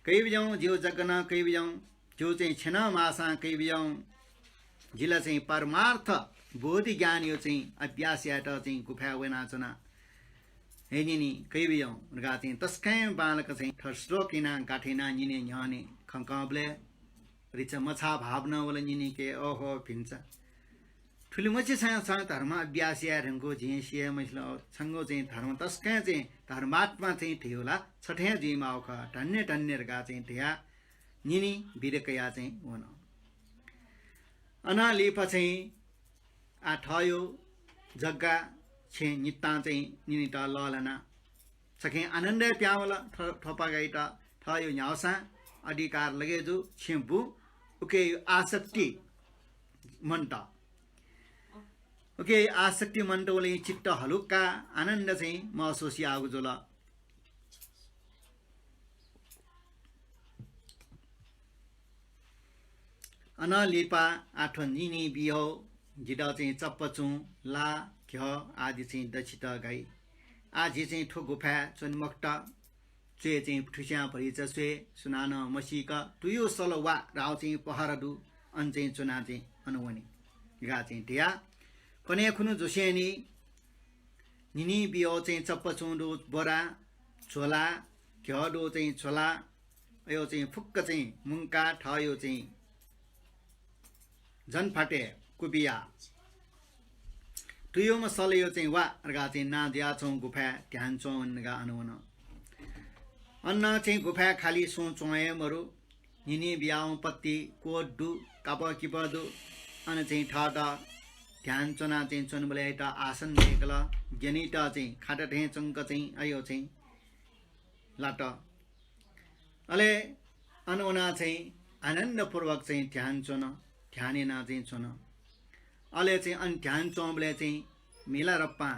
कयाबिज्याहुँ, जिगु जग्गा नं कयाबिज्याहुँ, जिगु चाहिँ छेँ नं माःसां कयाबिज्याहुँ। जि ला चाहिँ परमार्थ बोधि ज्ञानयो चाहिँ अभ्यास यायेत चाहिँ गुफाय् वनाच्वना। हे न्हिनि, कयाबिज्याहुँ धकाः चाहिँ तसकं बांलाक चाहिँ थ्व श्लोक यानाः गाथ्या यानाः न्हिनय् न्ह्यःने खँ कंबलय् रिचा मछाः भावना वल न्हिनिके, ओहो भिन्चा। थुलिमछि छं, छं धर्म अभ्यास याये धुंकूगु जिं सिया मसिल। छंगु चाहिँ धर्म तसकं चाहिँ धर्मात्मा चाहिँ धइगु ला छ थें जुइमाःगु खः। धन्य धन्य धकाः चाहिँ धयाः न्हिनि बिदा कयाः चाहिँ वन। अनं लिपा चाहिँ आः थःयो जग्गा छेँ नितां चाहिँ न्हिनित लःल्हाना। छखें आनन्दय् पिहां वल। थ-, थ्वपागाइत थःयो न्ह्याःसां अधिकार लगय् जू, छेँ बू, उकिया आसक्ति मन्त। उकिया आसक्ति मन्त वलिं चित्त हलुक्का आनन्द चाहिँ महसुस याःगु जुल। अनं लिपा आः थ्व निनी बियाः जितः चाहिँ चप्पचुं, ला, घ्यः आदि चाहिँ दछित गाइ। आः जि चाहिँ थ्व गुफाय् च्वने मखुत। च्वय् चाहिँ थुस्यां भतिचा स्वये, सुनानं मसीक, तुयु सल वा धाःगु चाहिँ पहरा दु, अन चाहिँ च्वनाः चाहिँ अन वने धकाः चाहिँ धया। कन्हय् खुन्हु जुसेंलि निनी बियाः चाहिँ चप्पचुं दु बोरा, झोला, घ्यः दु चाहिँ झोला, अयो चाहिँ फुक्क चाहिँ मुंका, थःयो चाहिँ जनफातय् कुबिया, तुयुम्ह सलयो चाहिँ वा धकाः चाहिँ नां जुयाच्वंगु गुफाय् ध्यान च्वं वने धकाः अन वन। अन चाहिँ गुफाय् खालि सुं च्वं हे मरु। निनी बियाः पत्ति कोट दु, कापः किपः दु। अन चाहिँ थःत ध्यान च्वनाः चाहिँ च्वनेबलय् आसन दय्कल। ग्यनीत चाहिँ खाट थें च्वंक चाहिँ अयो चाहिँ लात। अले अन वनाः चाहिँ आनन्दपूर्वक चाहिँ ध्यान च्वन, ध्यान यानाः चाहिँ च्वन। अले चाहिँ अन ध्यान च्वंबलय् चाहिँ मिलारेपां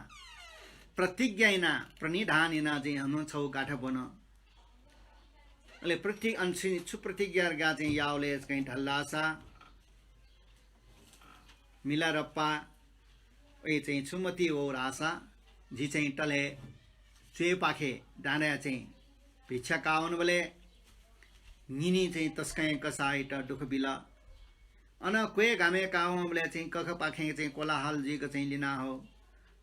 प्रतिज्ञा यानाः, प्रणिधान यानाः चाहिँ हानं छगू गाथा ब्वन। अले प्रति-, अन छु, छु प्रतिज्ञा धकाः चाहिँ याःबलय् चाहिँ धाल धाःसा, मिलारेपा, अय् चाहिँ छु मति वः धाःसा, जि चाहिँ तले च्वय्पाखे डाँडाय् चाहिँ भिक्षा काः वंबलय् निनी चाहिँ तसकं कसाःयात दुःख बिल। अन क्वय् गामय् काः वंबलय् चाहिँ कखपाखें चाहिँ कोलाहल जुइक चाहिँ लिना हः।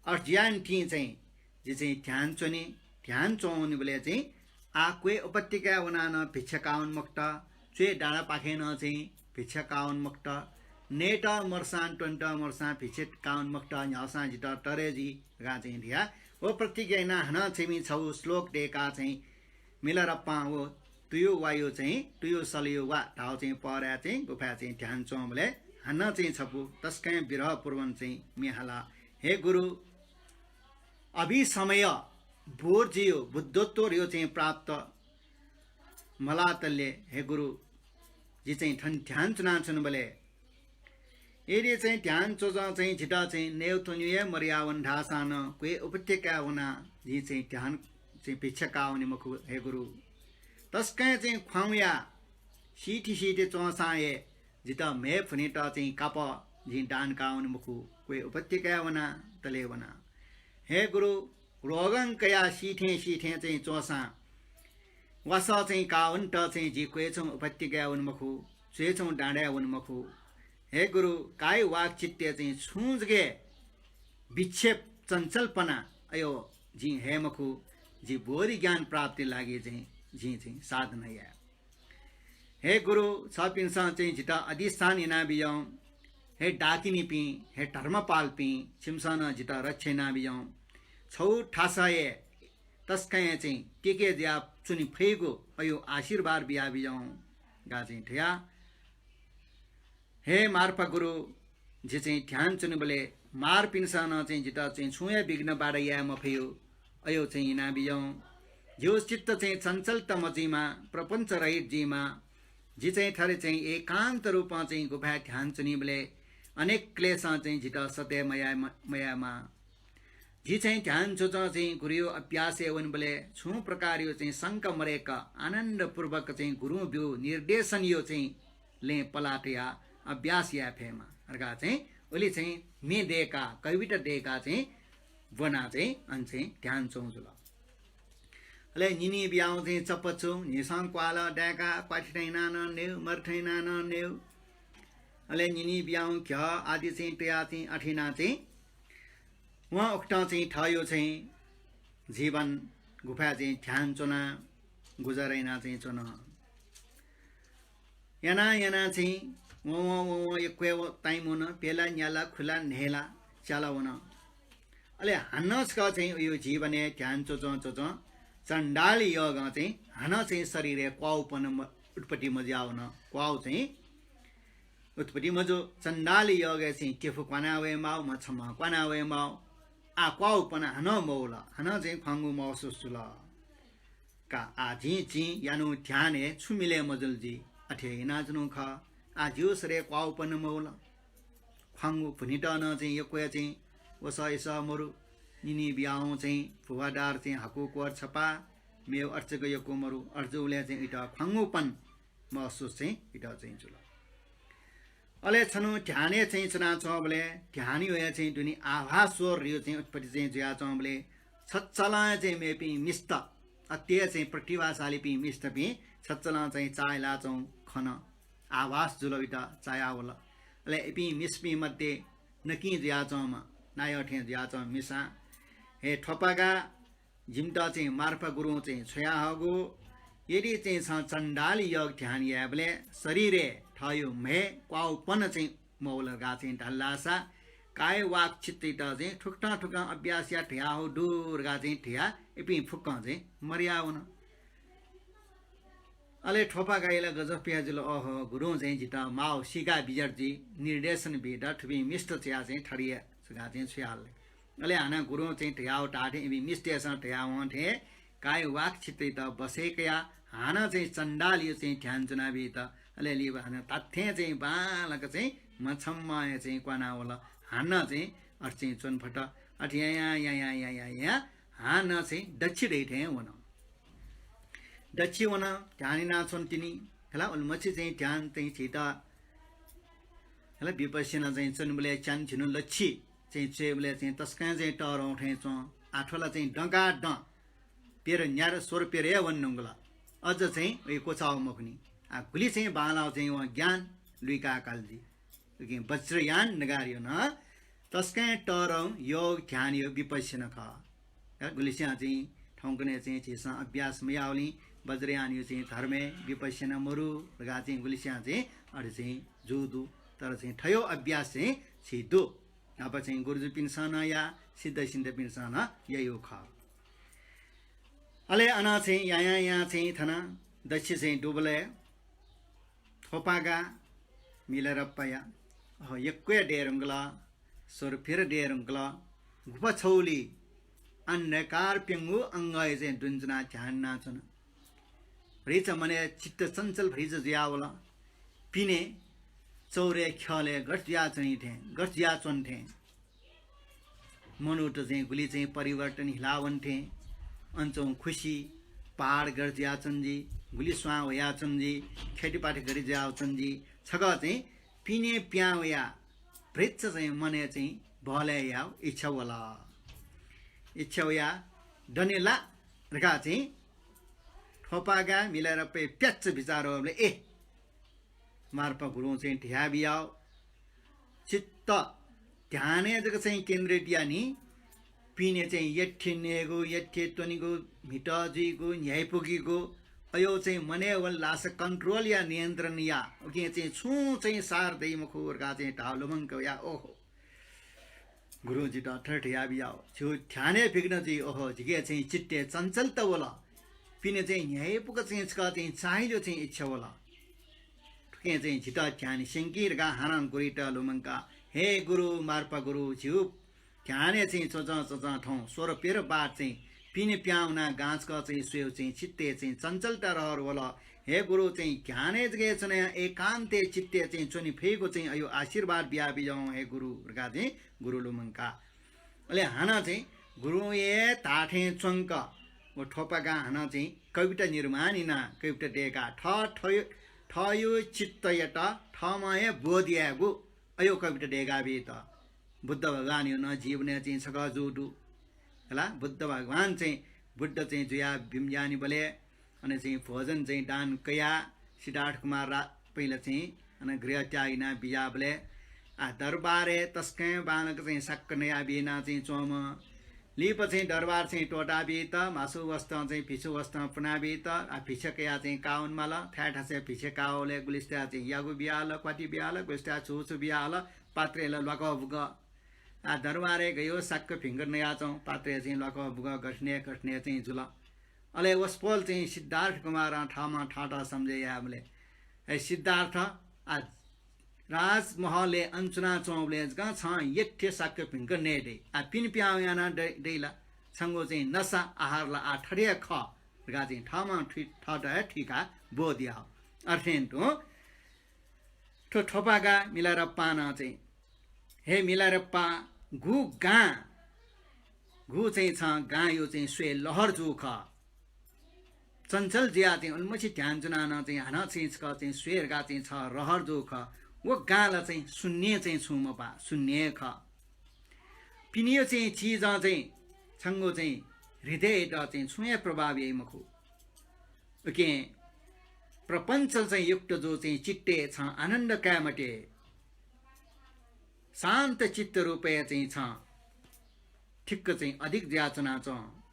अथे जुयानिंतिं चाहिँ जि चाहिँ ध्यान च्वने, ध्यान च्वं वनेबलय् चाहिँ आः क्वय् उपत्यकाय् वनाः नं भिक्षा काः वने मखुत, च्वय् डाँडापाखें नं चाहिँ भिक्षा काः वने मखुत, नयेत मदुसां त्वनेत मदुसां भिक्षा काः वने मखुत, न्ह्याःसां जितः तःधं जुइ धकाः चाहिँ धया। व प्रतिज्ञा यानाः हानं छेँमि छगू श्लोक दय्काः चाहिँ मिलारेपां व तुयु वायु चाहिँ, तुयु सलयु वा धाःगु चाहिँ पहराय् चाहिँ गुफाय् चाहिँ ध्यान च्वंबलय् हानं चाहिँ छपु तसकं विरहपूर्ण चाहिँ म्ये हाला। हे गुरु, अभिसमय बोधियो बुद्धत्वयो चाहिँ प्राप्त मलातले, हे गुरु, जि चाहिँ थन ध्यान च्वनाच्वंबलय् यदि चाहिँ ध्यान च्वचं चाहिँ जितः चाहिँ नयेत्वनेगु हे मदयावन धाःसां नं क्वय् उपत्यकाय् वनाः जिं चाहिँ ध्यान चाहिँ भिक्षा काः वने मखु, हे गुरु। तसकं चाहिँ ख्वाउँया सिथि सिथि च्वंसां हे जितः म्हय् फुनेत चाहिँ कापः जिं दान काः वने मखु, क्वय् उपत्यकाय् वनाः तले वना। हे गुरु, रोगं कयाः सिथें सिथें चाहिँ च्वंसां वासः चाहिँ काः वनेत चाहिँ जि क्वय् च्वंगु उपत्यकाय् वने मखु, च्वय् च्वंगु डाँडाय् वने मखु। हे गुरु, काय वाक चित्तय् चाहिँ छुं जक हे विक्षेप चञ्चलपना अयो जिं हये मखु, जि बोधि ज्ञान प्राप्ति लागि चाहिँ जिं चाहिँ साधना याये। हे गुरु, छपिन्सं चाहिँ जितः अधिष्ठान यानाबियौं। हे डाकिनीपिं, हे धर्मपालपिं, छिमिसं नं जितः रक्षा यानाबियौं। छगू थासय् तसकं हे चाहिँ टेके जुया च्वने फइगु अयो आशीर्वाद बियाबियौं धकाः चाहिँ धया। हे मार्पा गुरु, जि चाहिँ ध्यान च्वनेबलय् मारपिन्सं नं चाहिँ जितः चाहिँ छुं हे विघ्न बाधा याये मफयु, अयो चाहिँ यानाबियौं। जिगु चित्त चाहिँ चञ्चलता मजुइमा, प्रपञ्च रहित जुइमा। जि चाहिँ थथे चाहिँ एकान्त रूपं चाहिँ गुफाय् ध्यान च्वनीबलय् अनेक क्लेशं चाहिँ जितः सते मयाये म-, मयायेमा। जि चाहिँ ध्यान च्वचं चाहिँ गुरुयो अभ्यासय् वनेबलय् छुं प्रकारयो चाहिँ शंका मरय्क आनन्दपूर्वक चाहिँ गुरुं ब्यूगु निर्देशनयो चाहिँ लँय् पलाः तयाः अभ्यास याये फयेमा धकाः चाहिँ उलि चाहिँ म्ये दय्काः, कविता दय्काः चाहिँ ब्वनाः चाहिँ अन चाहिँ ध्यान च्वं जुल। अले निनी बियाः चाहिँ चप्पचुं न्हिसं क्वाल दाय्काः क्वाथि थें यानाः नं नयेगु, मरि थें यानाः नं नयेगु। अले निनी बियाः घ्यः आदि चाहिँ तयाः चाहिँ अथे यानाः चाहिँ वं उकथं चाहिँ थःयो चाहिँ जीवन गुफाय् चाहिँ ध्यान च्वनाः गुजारा यानाः चाहिँ च्वन। यानाः यानाः चाहिँ वं वं वं वं यक्व हे time वन, प्यला, न्याला, खुला, न्हय्ला, च्याला वन। अले हानं छकः चाहिँ उयो जीवनय् ध्यान च्वचं च्वचं चण्डाल योगं चाहिँ हानं चाहिँ शरीरय् क्वाउपन म-, उत्पत्ति मजुयावन। क्वाउ चाहिँ उत्पत्ति मजू। चण्डाल योगय् चाहिँ केफु क्वाना वये माउ, मछम्ह क्वाना वये माउ। आः क्वाउपन हानं मवल, हानं चाहिँ ख्वांगु महसुस जुल। का आः जिं, जिं यानु ध्यानय् छु मिले मजुल जि, अथे यानाच्वनु खः। आः जिगु शरीरय् क्वाउपन मवल। ख्वांगु भुनित नं चाहिँ यक्व हे चाहिँ वसः इसः मरु। निनी बियाः चाहिँ भुवादार चाहिँ हाकु क्वःर छपा, मेव अर्चक यक्व मरु। अर्जुबलय् चाहिँ इत ख्वांगुपन महसुस चाहिँ इत चाहिँ जुल। अले छन्हु ध्यानय् चाहिँ च्वनाच्वंबलय् ध्यानयो हे चाहिँ दुने आभास स्वरयो चाहिँ उत्पत्ति चाहिँ जुयाच्वंबलय् छच्चलं चाहिँ मेपिं मिस्त, अति हे चाहिँ प्रतिभाशालीपिं मिस्तपिं छच्चलं चाहिँ चाःहिलाच्वंगु खन। आभास जुल, उइत चायावल। अले इपिं मिस्तपिं मध्ये नकिं जुयाच्वंम्ह, नायः थें जुयाच्वंम्ह मिसां, हे थ्वपागा, जिमित चाहिँ मार्पा गुरुं चाहिँ छ्वयाहःगु, यदि चाहिँ छं चण्डाल योग ध्यान यायेबलय् शरीरय् थःयो म्हय् क्वाउपन चाहिँ मवल धकाः चाहिँ धाल धाःसा, काय वाक चित्तयात चाहिँ थुकथं थुकथं अभ्यास या धयाहःगु दु धकाः चाहिँ धयाः इपिं फुक्कं चाहिँ मदयावन। अले थ्वपागाया ला गजब पिया जुल, अहो, गुरुं चाहिँ जितः माःगु सीका बिज्यात जुइ, निर्देशन बीत थुपिं मिस्त च्वयाः चाहिँ थथे या धकाः चाहिँ छ्वयाहल। अले हानं गुरुं चाहिँ धयाहःगु धाःथें इपिं मिस्तय्सं धयावं थें काय वाक चित्तयात बसय् कयाः हानं चाहिँ चण्डालयो चाहिँ ध्यान च्वनाबीत। अले लिपा हानं धात्थें चाहिँ बांलाक चाहिँ मछम्मया चाहिँ क्वानावल। हानं चाहिँ अथे चाहिँ च्वने फत। अथे यायां यायां यायां यायां हानं चाहिँ दच्छि दइथें वन। दच्छि वन, ध्यान यानाच्वन तिनि। हला, उलिमछि चाहिँ ध्यान चाहिँ झीत, हला, विपश्यना चाहिँ च्वनेबलय् च्यान्हु झिन्हु लच्छि चाहिँ च्वयेबलय् चाहिँ तसकं चाहिँ तःधं थें च्वं। आः थ्व ला चाहिँ दँकादँ प्यदँ न्यादँ स्वरप्यदँ हे वने धुंकल। अझ चाहिँ वइ क्वचाःगु मखुनि। आः गुलि चाहिँ बांलाःगु चाहिँ वं ज्ञान लुइका काल जुइ। उकिं वज्रयान धकाः धयागु नं तसकं तःधं योग ध्यानयो विपश्यना खः। गुलिस्यां चाहिँ थौंकन्हय् चाहिँ झीसं अभ्यास मयावलिं वज्रयानयो चाहिँ धर्मय् विपश्यना मरु धकाः चाहिँ गुलिस्यां चाहिँ अथे चाहिँ जूगु दु। तर चाहिँ थयो अभ्यास चाहिँ झी दु। न्हापा चाहिँ गुरुजुपिन्सं नं याः, सिद्धसिद्धपिन्सं नं याइगु खः। अले अन चाहिँ यायां यायां चाहिँ थन दच्छि चाहिँ दुबलय् थ्वपागा मिलारेपाया, अहो, यक्व हे दये धुंकल, स्वरप्यदँ दये धुंकल। गुफा छगुलिइ अन्धकार प्यंगू अंगय् चाहिँ दुने च्वनाः ध्यान यानाच्वन। भतिचा मनय् चित्त चञ्चल भतिचा जुयावल। पिने चौरय् ख्यलय् गथे जुयाच्वनी थें, गथे जुयाच्वन थें। मनूत चाहिँ गुलि चाहिँ परिवर्तन हिलावन थें। अन च्वंगु खुसि, पहाड गथे जुयाच्वन जुइ, गुलि स्वां वयाच्वन जुइ, खेतीपाती गथे जुयाच्वन जुइ। छकः चाहिँ पिने पिहां वयाः भतिचा चाहिँ मनय् चाहिँ बहलय् यायेगु इच्छा वल। इच्छा वयाः दने ला धकाः चाहिँ थ्वपागा मिलारेपाया प्याच्च बिचाः वःबलय्, ए, मार्पा गुरुं चाहिँ धयाबियाव चित्त ध्यानय् जक चाहिँ केन्द्रित यानि। पिने चाहिँ यथे नयेगु, यथे त्वनेगु, म्हितः जुइगु, न्ह्याइपुगीगु, अयो चाहिँ मनय् वल धाःसा control या, नियन्त्रण या, उकिं चाहिँ छुं चाहिँ सार दइ मखु धकाः चाहिँ धाव लुमंक वया। ओहो, गुरुं जितः थथे धयाबियाव, झीगु ध्यानय् विघ्न जुइ, ओहो, जिके चाहिँ चित्तय् चञ्चलता वल, पिने चाहिँ न्ह्याइपुक चाहिँ छकः चाहिँ चाःहिलेगु चाहिँ इच्छा वल। थुकिं चाहिँ जितः ध्यान स्यंकि धकाः हानं गुरुइत लुमंकाः, हे गुरु, मार्पा गुरु, झीगु ध्यानय् चाहिँ च्वंच्वं च्वंच्वं थौं स्वरप्यदँ बात चाहिँ पिने पिहां वनाः गांछकः चाहिँ स्वयेगु चाहिँ चित्तय् चाहिँ चञ्चलता रहर वल। हे गुरु, चाहिँ ध्यानय् जक च्वनाः एकान्तय् चित्तय् चाहिँ च्वने फइगु चाहिँ अयो आशीर्वाद बियाबिज्याहुँ हे गुरु धकाः चाहिँ गुरु लुमंकाः। अले हानं चाहिँ गुरुं हे धाःथें च्वंक व थ्वपागां हानं चाहिँ कविता निर्माण यानाः कविता दय्काः थः, थःयो, थःयो चित्तयात थःम्हं हे बोध यायेगु अयो कविता दय्काबीत। बुद्ध भगवानयो नं जीवनय् चाहिँ छकः जूगु दु। हला, बुद्ध भगवान चाहिँ बुद्ध चाहिँ जुयाः बिज्याःनिबलय् अन चाहिँ भोजन चाहिँ दान कयाः सिद्धार्थ कुमार रा-, पहिला चाहिँ अन गृह त्याग यानाः बिज्याःबलय् आ दरबारय् तसकं बांलाक चाहिँ साक्क नयाबी यानाः चाहिँ च्वंम्ह। लिपा चाहिँ दरबार चाहिँ त्वःताबीत, मासु वसतं चाहिँ भिक्षु वसतं पुनाबीत, आ भिक्षा कयाः चाहिँ काः वनेमाल। थाय् थासय् भिक्षा काः वःबलय् गुलिस्ताया चाहिँ यागु बियाहल, क्वाति बियाहल, गुलिस्ताया छु छु बियाहल, पात्रय् ला ल्वाकः बुकः। आ दरबारय् गयो साक्क भिंक नयाच्वं, पात्रय् चाहिँ ल्वाकः बुकः गथे नये गथे नये चाहिँ जुल। अले वसपोल चाहिँ सिद्धार्थ कुमारं थःम्हं थःत सम्झे याःबलय्, हे सिद्धार्थ, आ राजमहलय् अन च्वनाच्वंबलय् जकं छं यथे साक्क भिंक नये दइ। आ पिने पिहां वयाः नं दइ, दइ ला? छंगु चाहिँ नसा आहार ला आ थथे हे खः धकाः चाहिँ थःम्हं थुइ-, थःत हे थुइकाः बोध याः। अथें तुं थ्व थ्वपागा मिलारेपां नं चाहिँ, हे मिलारेपा, गु गां, गु चाहिँ छं गांयो चाहिँ स्वये लहर जूगु खः। चञ्चल जुयाः चाहिँ उलिमछि ध्यान च्वनाः नं चाहिँ हानं चाहिँ छकः चाहिँ स्वये धकाः चाहिँ छ रहर जूगु खः। व गां ला चाहिँ शून्य चाहिँ छुं मपाः, शून्य खः। पिनेयो चाहिँ चिजं चाहिँ छंगु चाहिँ हृदययात चाहिँ छुं हे प्रभाव याइ मखु। उकिं प्रपञ्च चाहिँ युक्त जू चाहिँ चित्तय् छं आनन्द काये मते। शान्त चित्त रूपय् चाहिँ छं ठिक्क चाहिँ अडिग जुयाच्वनाच्वँ।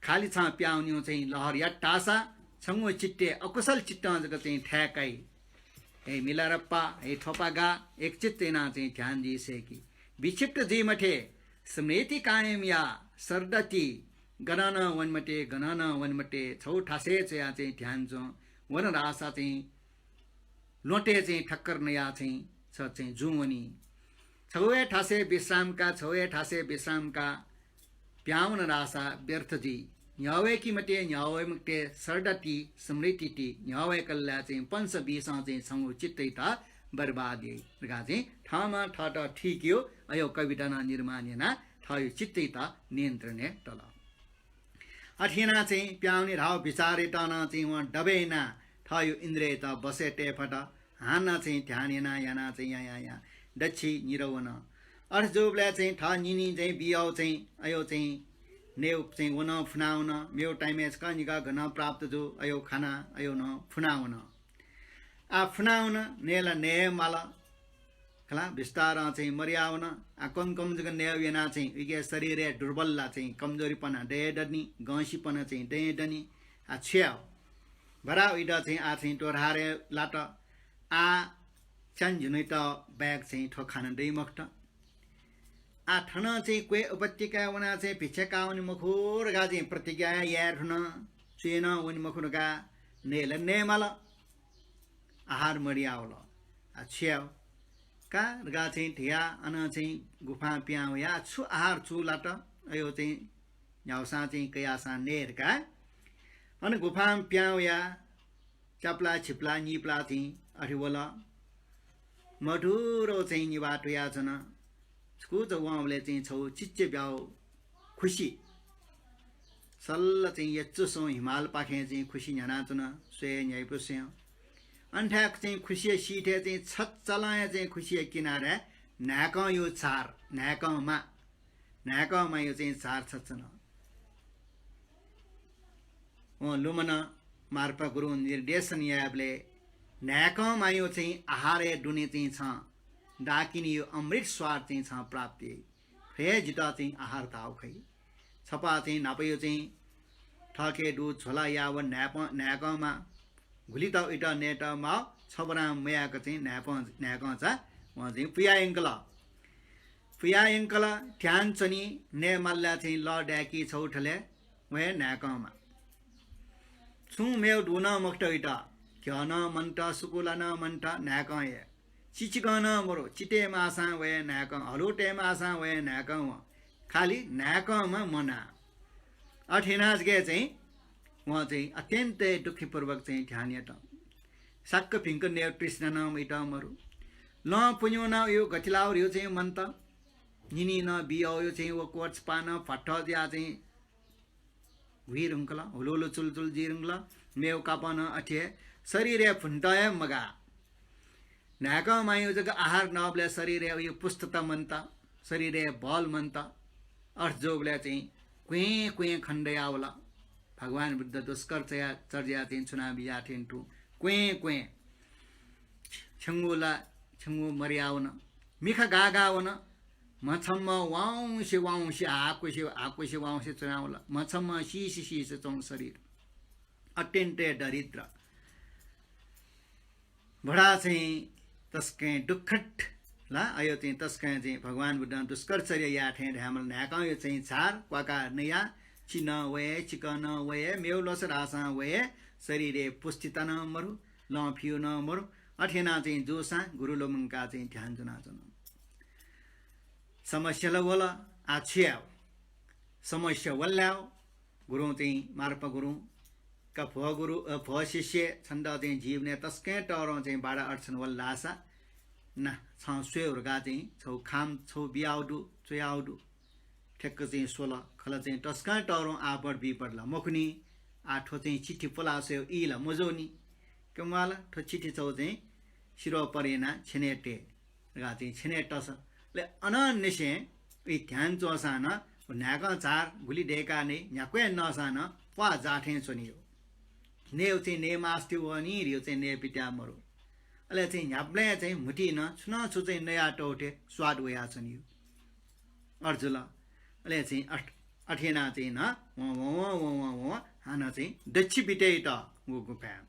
खालि छं प्याहां वनेगु चाहिँ लहर यात धाःसा छंगु चित्तय् अकुशल चित्तं जक चाहिँ थाय् काइ। हे मिलारेपा, हे थ्वपागा, एकचित्त यानाः चाहिँ ध्यान जुइ सय्‌कि। विक्षिप्त जुइ मते, स्मृति कायम या, सरदति, गनं नं वने मते, गनं नं वने मते, छगू थासय् च्वयाः चाहिँ ध्यान च्वँ। वन धाःसा चाहिँ ल्वहँतय् चाहिँ ठक्कर नयाः चाहिँ छ चाहिँ जुं वनी। छगू हे थासय् विश्राम का, छगू हे थासय् विश्राम का, प्याहां वन धाःसा व्यर्थ जुइ। न्ह्यः वय्‌के मते, न्ह्यः वये मते, सरदति, स्मृति ति, न्ह्यः वय्‌कल ला चाहिँ पंच विषं चाहिँ छंगु चित्तयात बर्बाद याइ धकाः चाहिँ थःम्हं थःत थुइकेयो अयो कविता नं निर्माण यानाः थःयो चित्तयात नियन्त्रणय् तल। अथे यानाः चाहिँ प्याहां वने धाःगु विचारयात नं चाहिँ वं दबय् यानाः थःयो इन्द्रिययात बसय् तये फत। हानं चाहिँ ध्यान यानाः यानाः चाहिँ या, या, या, दच्छि निदँ वन। अथे जूबलय् चाहिँ थः निनिं चाहिँ बियाव चाहिँ अयो चाहिँ नयेव चाहिँ वन, फुना वन, मेव time-य् छकः निकः गनं प्राप्त जू, अयो खाना, अयो नं फुना वन। आ फुना वन, नये ला नये माल। खला, बिस्तारं चाहिँ मरिया वन। आ कम कम जक नयेव यानाः चाहिँ उइके शरीरय् दुर्बल ला चाहिँ कमजोरीपना दये दनि, गंसिपना चाहिँ दये दनि। आ छु याव? भरा उइत चाहिँ आ चाहिँ त्वधारय् लात। आ च्यान्झिनुइत बाहेक चाहिँ थ्व खाना दइ मखुत। आ थनं चाहिँ क्वय् उपत्यकाय् वनाः चाहिँ भिक्षा काः वने मखु धकाः चाहिँ प्रतिज्ञा याये धुन, च्वय् नं वने मखु धकाः नये ला नये माल। आहार मरियावल। आ छु याव का धकाः चाहिँ धयाः अनं चाहिँ गुफां पिहां वयाः छु आहार चूलात, अयो चाहिँ न्ह्यावसां चाहिँ कयासां नये धकाः अन गुफां पिहां वयाः च्याप्ला छिप्ला निप्ला चाहिँ अथे वल। मधुरो चाहिँ निभाः तुयाच्वन। छकूचा वंबलय् चाहिँ छगू चिच्चे ब्याव खुसि। सल्ल चाहिँ यचुसं हिमालपाखें चाहिँ खुसि न्ह्यानाच्वन, स्वये न्ह्याइपुसें। अन थाय् चाहिँ खुसिया सिथय् चाहिँ छचलं हे चाहिँ खुसिया किनारय् न्हाय्कंयो झार, न्हाय्कंमा, न्हाय्कंमायो चाहिँ झार छच्वन। वं लुमन मार्पा गुरुं निर्देशन यायेबलय् न्हाय्कंमायो चाहिँ आहारया दुने चाहिँ छं डाकिनीयो अमृत स्वाद चाहिँ छं प्राप्त याइ। थ्व हे जितः चाहिँ आहार धाव खइ। छपा चाहिँ न्हापायो चाहिँ थःके दु झोला याव न्हाय्पं, न्हाय्कंमा गुलित उइत नयेत माव, छबरां मयाक चाहिँ न्हाय्पं, न्हाय्कंचा वं चाहिँ पुया यंकल। पुया यंकल, ध्यान च्वनी, नये माल्ला चाहिँ लः दाय्की छगू थले, व हे न्हाय्कंमा। छुं मेव दु नं मखुत उइत, घ्यः नं मन्त, सुकुला नं मन्त, न्हाय्कं हे। चिचिकं नं मरु, चिते माःसां व हे न्हाय्कं, हलु तये माःसां व हे न्हाय्कं वं। खालि न्हाय्कंमा मना। अथे यानाः जक चाहिँ वं चाहिँ अत्यन्तै दुःखीपूर्वक चाहिँ ध्यान यात। साक्क भिंक नयेव तृष्णा नं वइत मरु। लँ पुन्यु नं यो गतिलाव ह्रियो चाहिँ मन्त। निनि नं बियाव यो चाहिँ व कोचपा नं भट्ट जुयाः चाहिँ हुइधुंकल, हुलुहुलु चुलचुल जुइधुंकल। मेव कापं नं अथे हे शरीरय् भुन्त हे मगाः। न्हाय्कंमायो जक आहार नःबलय् शरीरय् यो पुष्टता मन्त, शरीरय् बल मन्त। अथे जूबलय् चाहिँ क्वें क्वें खनेदयावल। भगवान बुद्ध दुष्कर चया, चर्या चाहिँ छुना बिया थें तुं क्वें क्वें छ्यंगु ला छ्यंगु मरिया वन। मिखा गाः गाः वन। म्हछम्ह वाउँसे वाउँसे हाकुसे हाकुसे वाउँसे च्वनावल। म्हछम्ह सीसे सीसे च्वंगु शरीर। अत्यन्तै दरिद्र। बडा चाहिँ तसकं दुःखद ला, अयो चाहिँ तसकं चाहिँ भगवान बुद्धं दुष्कर चर्या याः थें धायेमाल न्हाय्कंयो चाहिँ झार क्वाका नया, चि नं वये, चिकं नं वये, मेव लस धाःसां वये, शरीरय् पुष्टिता नं मरु, लँ फिउ नं मरु। अथे यानाः चाहिँ जूसां गुरु लुमंकाः चाहिँ ध्यान च्वनाच्वन। समस्या ला वल, आः छु याव? समस्या वल ला याव? गुरुं चाहिँ मार्पा गुरुं का भ्वः गुरु, अ, भ्वः शिष्य, छन्त चाहिँ जीवनय् तसकं तःधं चाहिँ बाधा अड्चन वल धाःसा, ना, छं स्वये धुंकाः चाहिँ छगू खाम छगू बियाव दु, च्वयाव दु। ठ्याक्क चाहिँ स्वल, खला चाहिँ तसकं तःधं आपद विपद ला मखुनि। आः थ्व चाहिँ चिठी पुला स्वयेव ई ला मजूनि। का म्वाःला, थ्व चिठी छगू चाहिँ सिरः परे यानाः छेनय् तये धकाः चाहिँ छेनय् तस। अले अनंनिसें उइ ध्यान च्वंसां नं व न्हाय्कं झार गुलि दय्काः नइ, न्ह्याक्व हे नःसां नं प्वाः जाः थें च्वनीगु। नयेगु चाहिँ नये मास्ति वनी, धियो चाहिँ नये पित्याः मरु। अले चाहिँ न्ह्याबलें चाहिँ म्हुतुइ नं छुं नं छुं चाहिँ नयातःगु थें स्वाद वयाच्वनीगु। अथे जुल। अले चाहिँ अथ-, अथे यानाः चाहिँ नं वं, वं, वं, हानं चाहिँ दच्छि बितय्त व गुफाय्।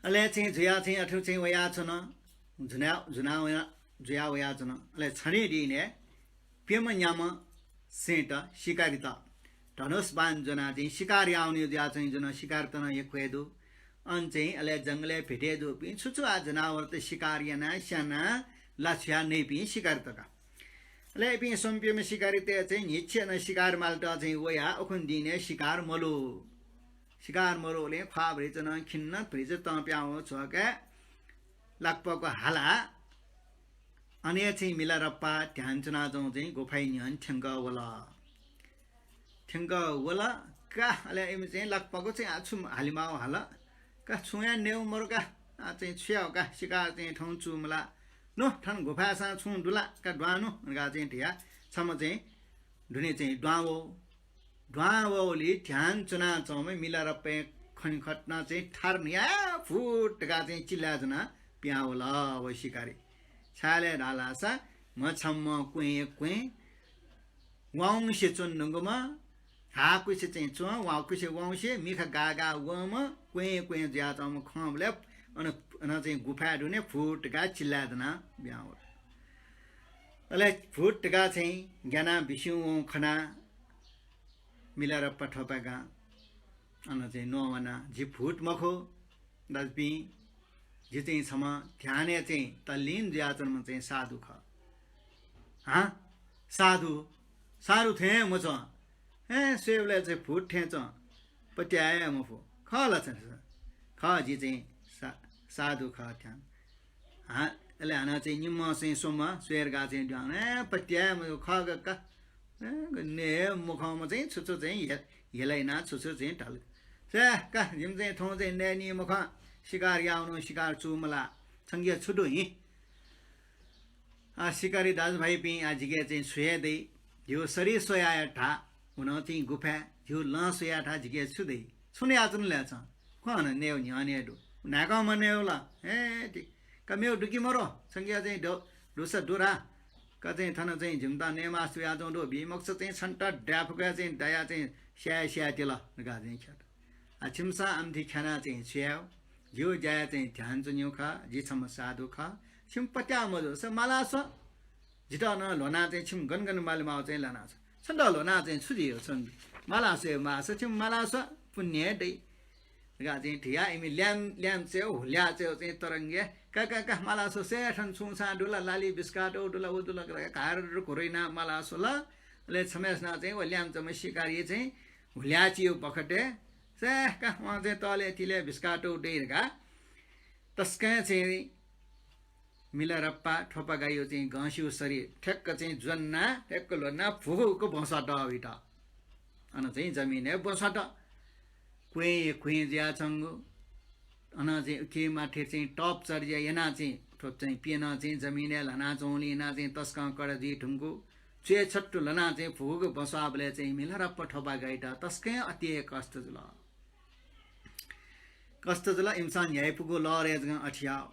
अले चाहिँ जुयाः चाहिँ अथे चाहिँ वयाच्वन, जुना-, जुना वया-, जुया वयाच्वन। अले छन्हु दिनय् प्यम्ह न्याम्ह सेंत शिकारीत धनुष बाण ज्वनाः चाहिँ शिकार याः वनीगु जुयाः चाहिँ जुन शिकारीत नं यक्व हे दु। अन चाहिँ अले जंगलय् भेटे जूपिं छु छु आ जनावरत शिकार यानाः स्यानाः लाछुयाः नइपिं शिकारीत का। अले इपिं स्वम्ह प्यम्ह शिकारीतय् चाहिँ न्हिच्छि अन शिकार मालेत चाहिँ वयाः उखुन्हु दिनय् शिकार मलु। शिकार मरुबलय् ख्वाः भतिचा नं खिन्न, भतिचा तं प्याहां वः छ्वकाः लाक्पक्व हालाः अन हे चाहिँ मिलारेपा ध्यान च्वनाच्वंगु चाहिँ गुफाया न्ह्यःने थ्यंकः वल। थ्यंकः वल का, अले इमि चाहिँ लाक्पक्व चाहिँ आ छु हालेमाःगु हाल का, छुं हे नयेगु मरु का, आ चाहिँ छु यायेगु का, शिकार चाहिँ थौं चूमला। नु, थन गुफाय् सां छुं दु ला का, दुहां नु धकाः चाहिँ धयाः छम्ह चाहिँ दुने चाहिँ दुहां वः। दुहां वःबलय् ध्यान च्वनाच्वंम्ह मिलारेपां खनेखत नं चाहिँ थार न्ह्याः भूत धकाः चाहिँ चिल्लाय् ज्वनाः पिहां वल व शिकारी। छाय् धाःसा म्ह छम्ह क्वँय् क्वँय् वाउँसे च्वंगुम्ह, हाकुसे चाहिँ च्वं, वाकुसे वाउँसे, मिखा गाः गाः वंम्ह, क्वँय् क्वँय् जुयाच्वंम्ह खंबलय् अन, अन चाहिँ गुफाय् दुने भूत धकाः चिल्लाय् ज्वनाः पिहां वल। अले भूत धकाः चाहिँ ग्यानाः बिस्युं वंगु खनाः मिलारेपा थोपागां अन चाहिँ नवानाः, जि भूत मखु दाजुपिं, जि चाहिँ छम्ह ध्यानय् चाहिँ तल्लीन जुयाच्वंम्ह चाहिँ साधु खः। हां? साधु? साधु थें मच्वं। हे, स्वयेबलय् चाहिँ भूत थें च्वं। पत्याः हे मफु। खः ला छं? खः, जि चाहिँ सा-, साधु खः थ्यां। हां, अले हानं चाहिँ निम्हं चाहिँ स्वम्ह, स्वये धकाः चाहिँ दुहां वल। हे, पत्याः हे मफु, खः का, का। हे, नये हे मखंम्ह चाहिँ छु छु चाहिँ हे-, हेला यानाः छु छु चाहिँ धाल। स्वये का, जिमि चाहिँ थौं चाहिँ नये नि मखं, शिकार याः वनागु, शिकार चूमला। छंके छु दु हिं? आ, शिकारी दाजुभाइपिं, आ, जिके चाहिँ छु हे दइ? झीगु शरीर स्वयाः धाः, व नं चाहिँ गुफाय्, झीगु लं स्वयाः धाः, जिके छु दइ? छुं नयाच्वन ला छं? खः नं नयेगु न्ह्यःने दु। न्हाय्कं मनय् वल। हे, ठीक। का मेगु दु कि मरु? छंके चाहिँ दु, दुसा दु रा। का चाहिँ थन चाहिँ जिमित नये मास्ति वयाच्वंगु दु। बी मखुसा चाहिँ छन्त दाये फुकया चाहिँ दयाः चाहिँ स्याये स्याये तिल धकाः चाहिँ ख्यात। आ, छिमिसं आमथि ख्यानाः चाहिँ छु यायेगु? जिगु ज्याय् चाहिँ ध्यान च्वनीगु खः, जि छम्ह साधु खः, छिमि पत्याः मजूसा मालाः स्व। जितः नं ल्ह्वनाः चाहिँ छिमि गन गन माले माःगु चाहिँ लानाः स्व। छन्त ल्ह्वनाः चाहिँ छु जुइ? छं मालाः स्वये माःसा छिमि मालाः स्व, पुण्य हे दइ धकाः चाहिँ धयाः इमि ल्याम, ल्याम च्वय्, हुल्या च्वय् चाहिँ तरंगय्, का, का, का, मालाः स्व, स्वये थन छुं छां दु ला, लालि बिस्कातःगु दु ला, व दु ला, घार घुरु यानाः मालाः स्वल। अले छम्हय्सिनं चाहिँ व ल्याम च्वम्ह शिकारी चाहिँ हुल्या च्वय् बखतय्, स्वये का, वं चाहिँ तःले तिले बिस्कातःगु दइ धकाः तसकं चाहिँ मिलारेपा थोपागाया चाहिँ गंसिगु शरीर ठ्याक्क चाहिँ ज्वनाः, ठ्याक्क ल्ह्वनाः भुकुक बस्वात वइत। अन चाहिँ जमिनय् बस्वात। क्वँय् क्वँय् जुयाच्वंगु। अन चाहिँ उकी माथि चाहिँ तपचर्या यानाः चाहिँ थ्व चाहिँ प्यनं चाहिँ जमिनय् ल्हानाच्वंगुलिं यानाः चाहिँ तसकं कडा जुइ धुंकू। च्वय् छत्तु ल्ह्वनाः चाहिँ भुकुक बस्वाःबलय् चाहिँ मिलारेपा थोपागायात तसकं अति हे कष्ट जुल। कष्ट जुल, इमिसं न्ह्याइपुगु लहरय् जक अथे याः।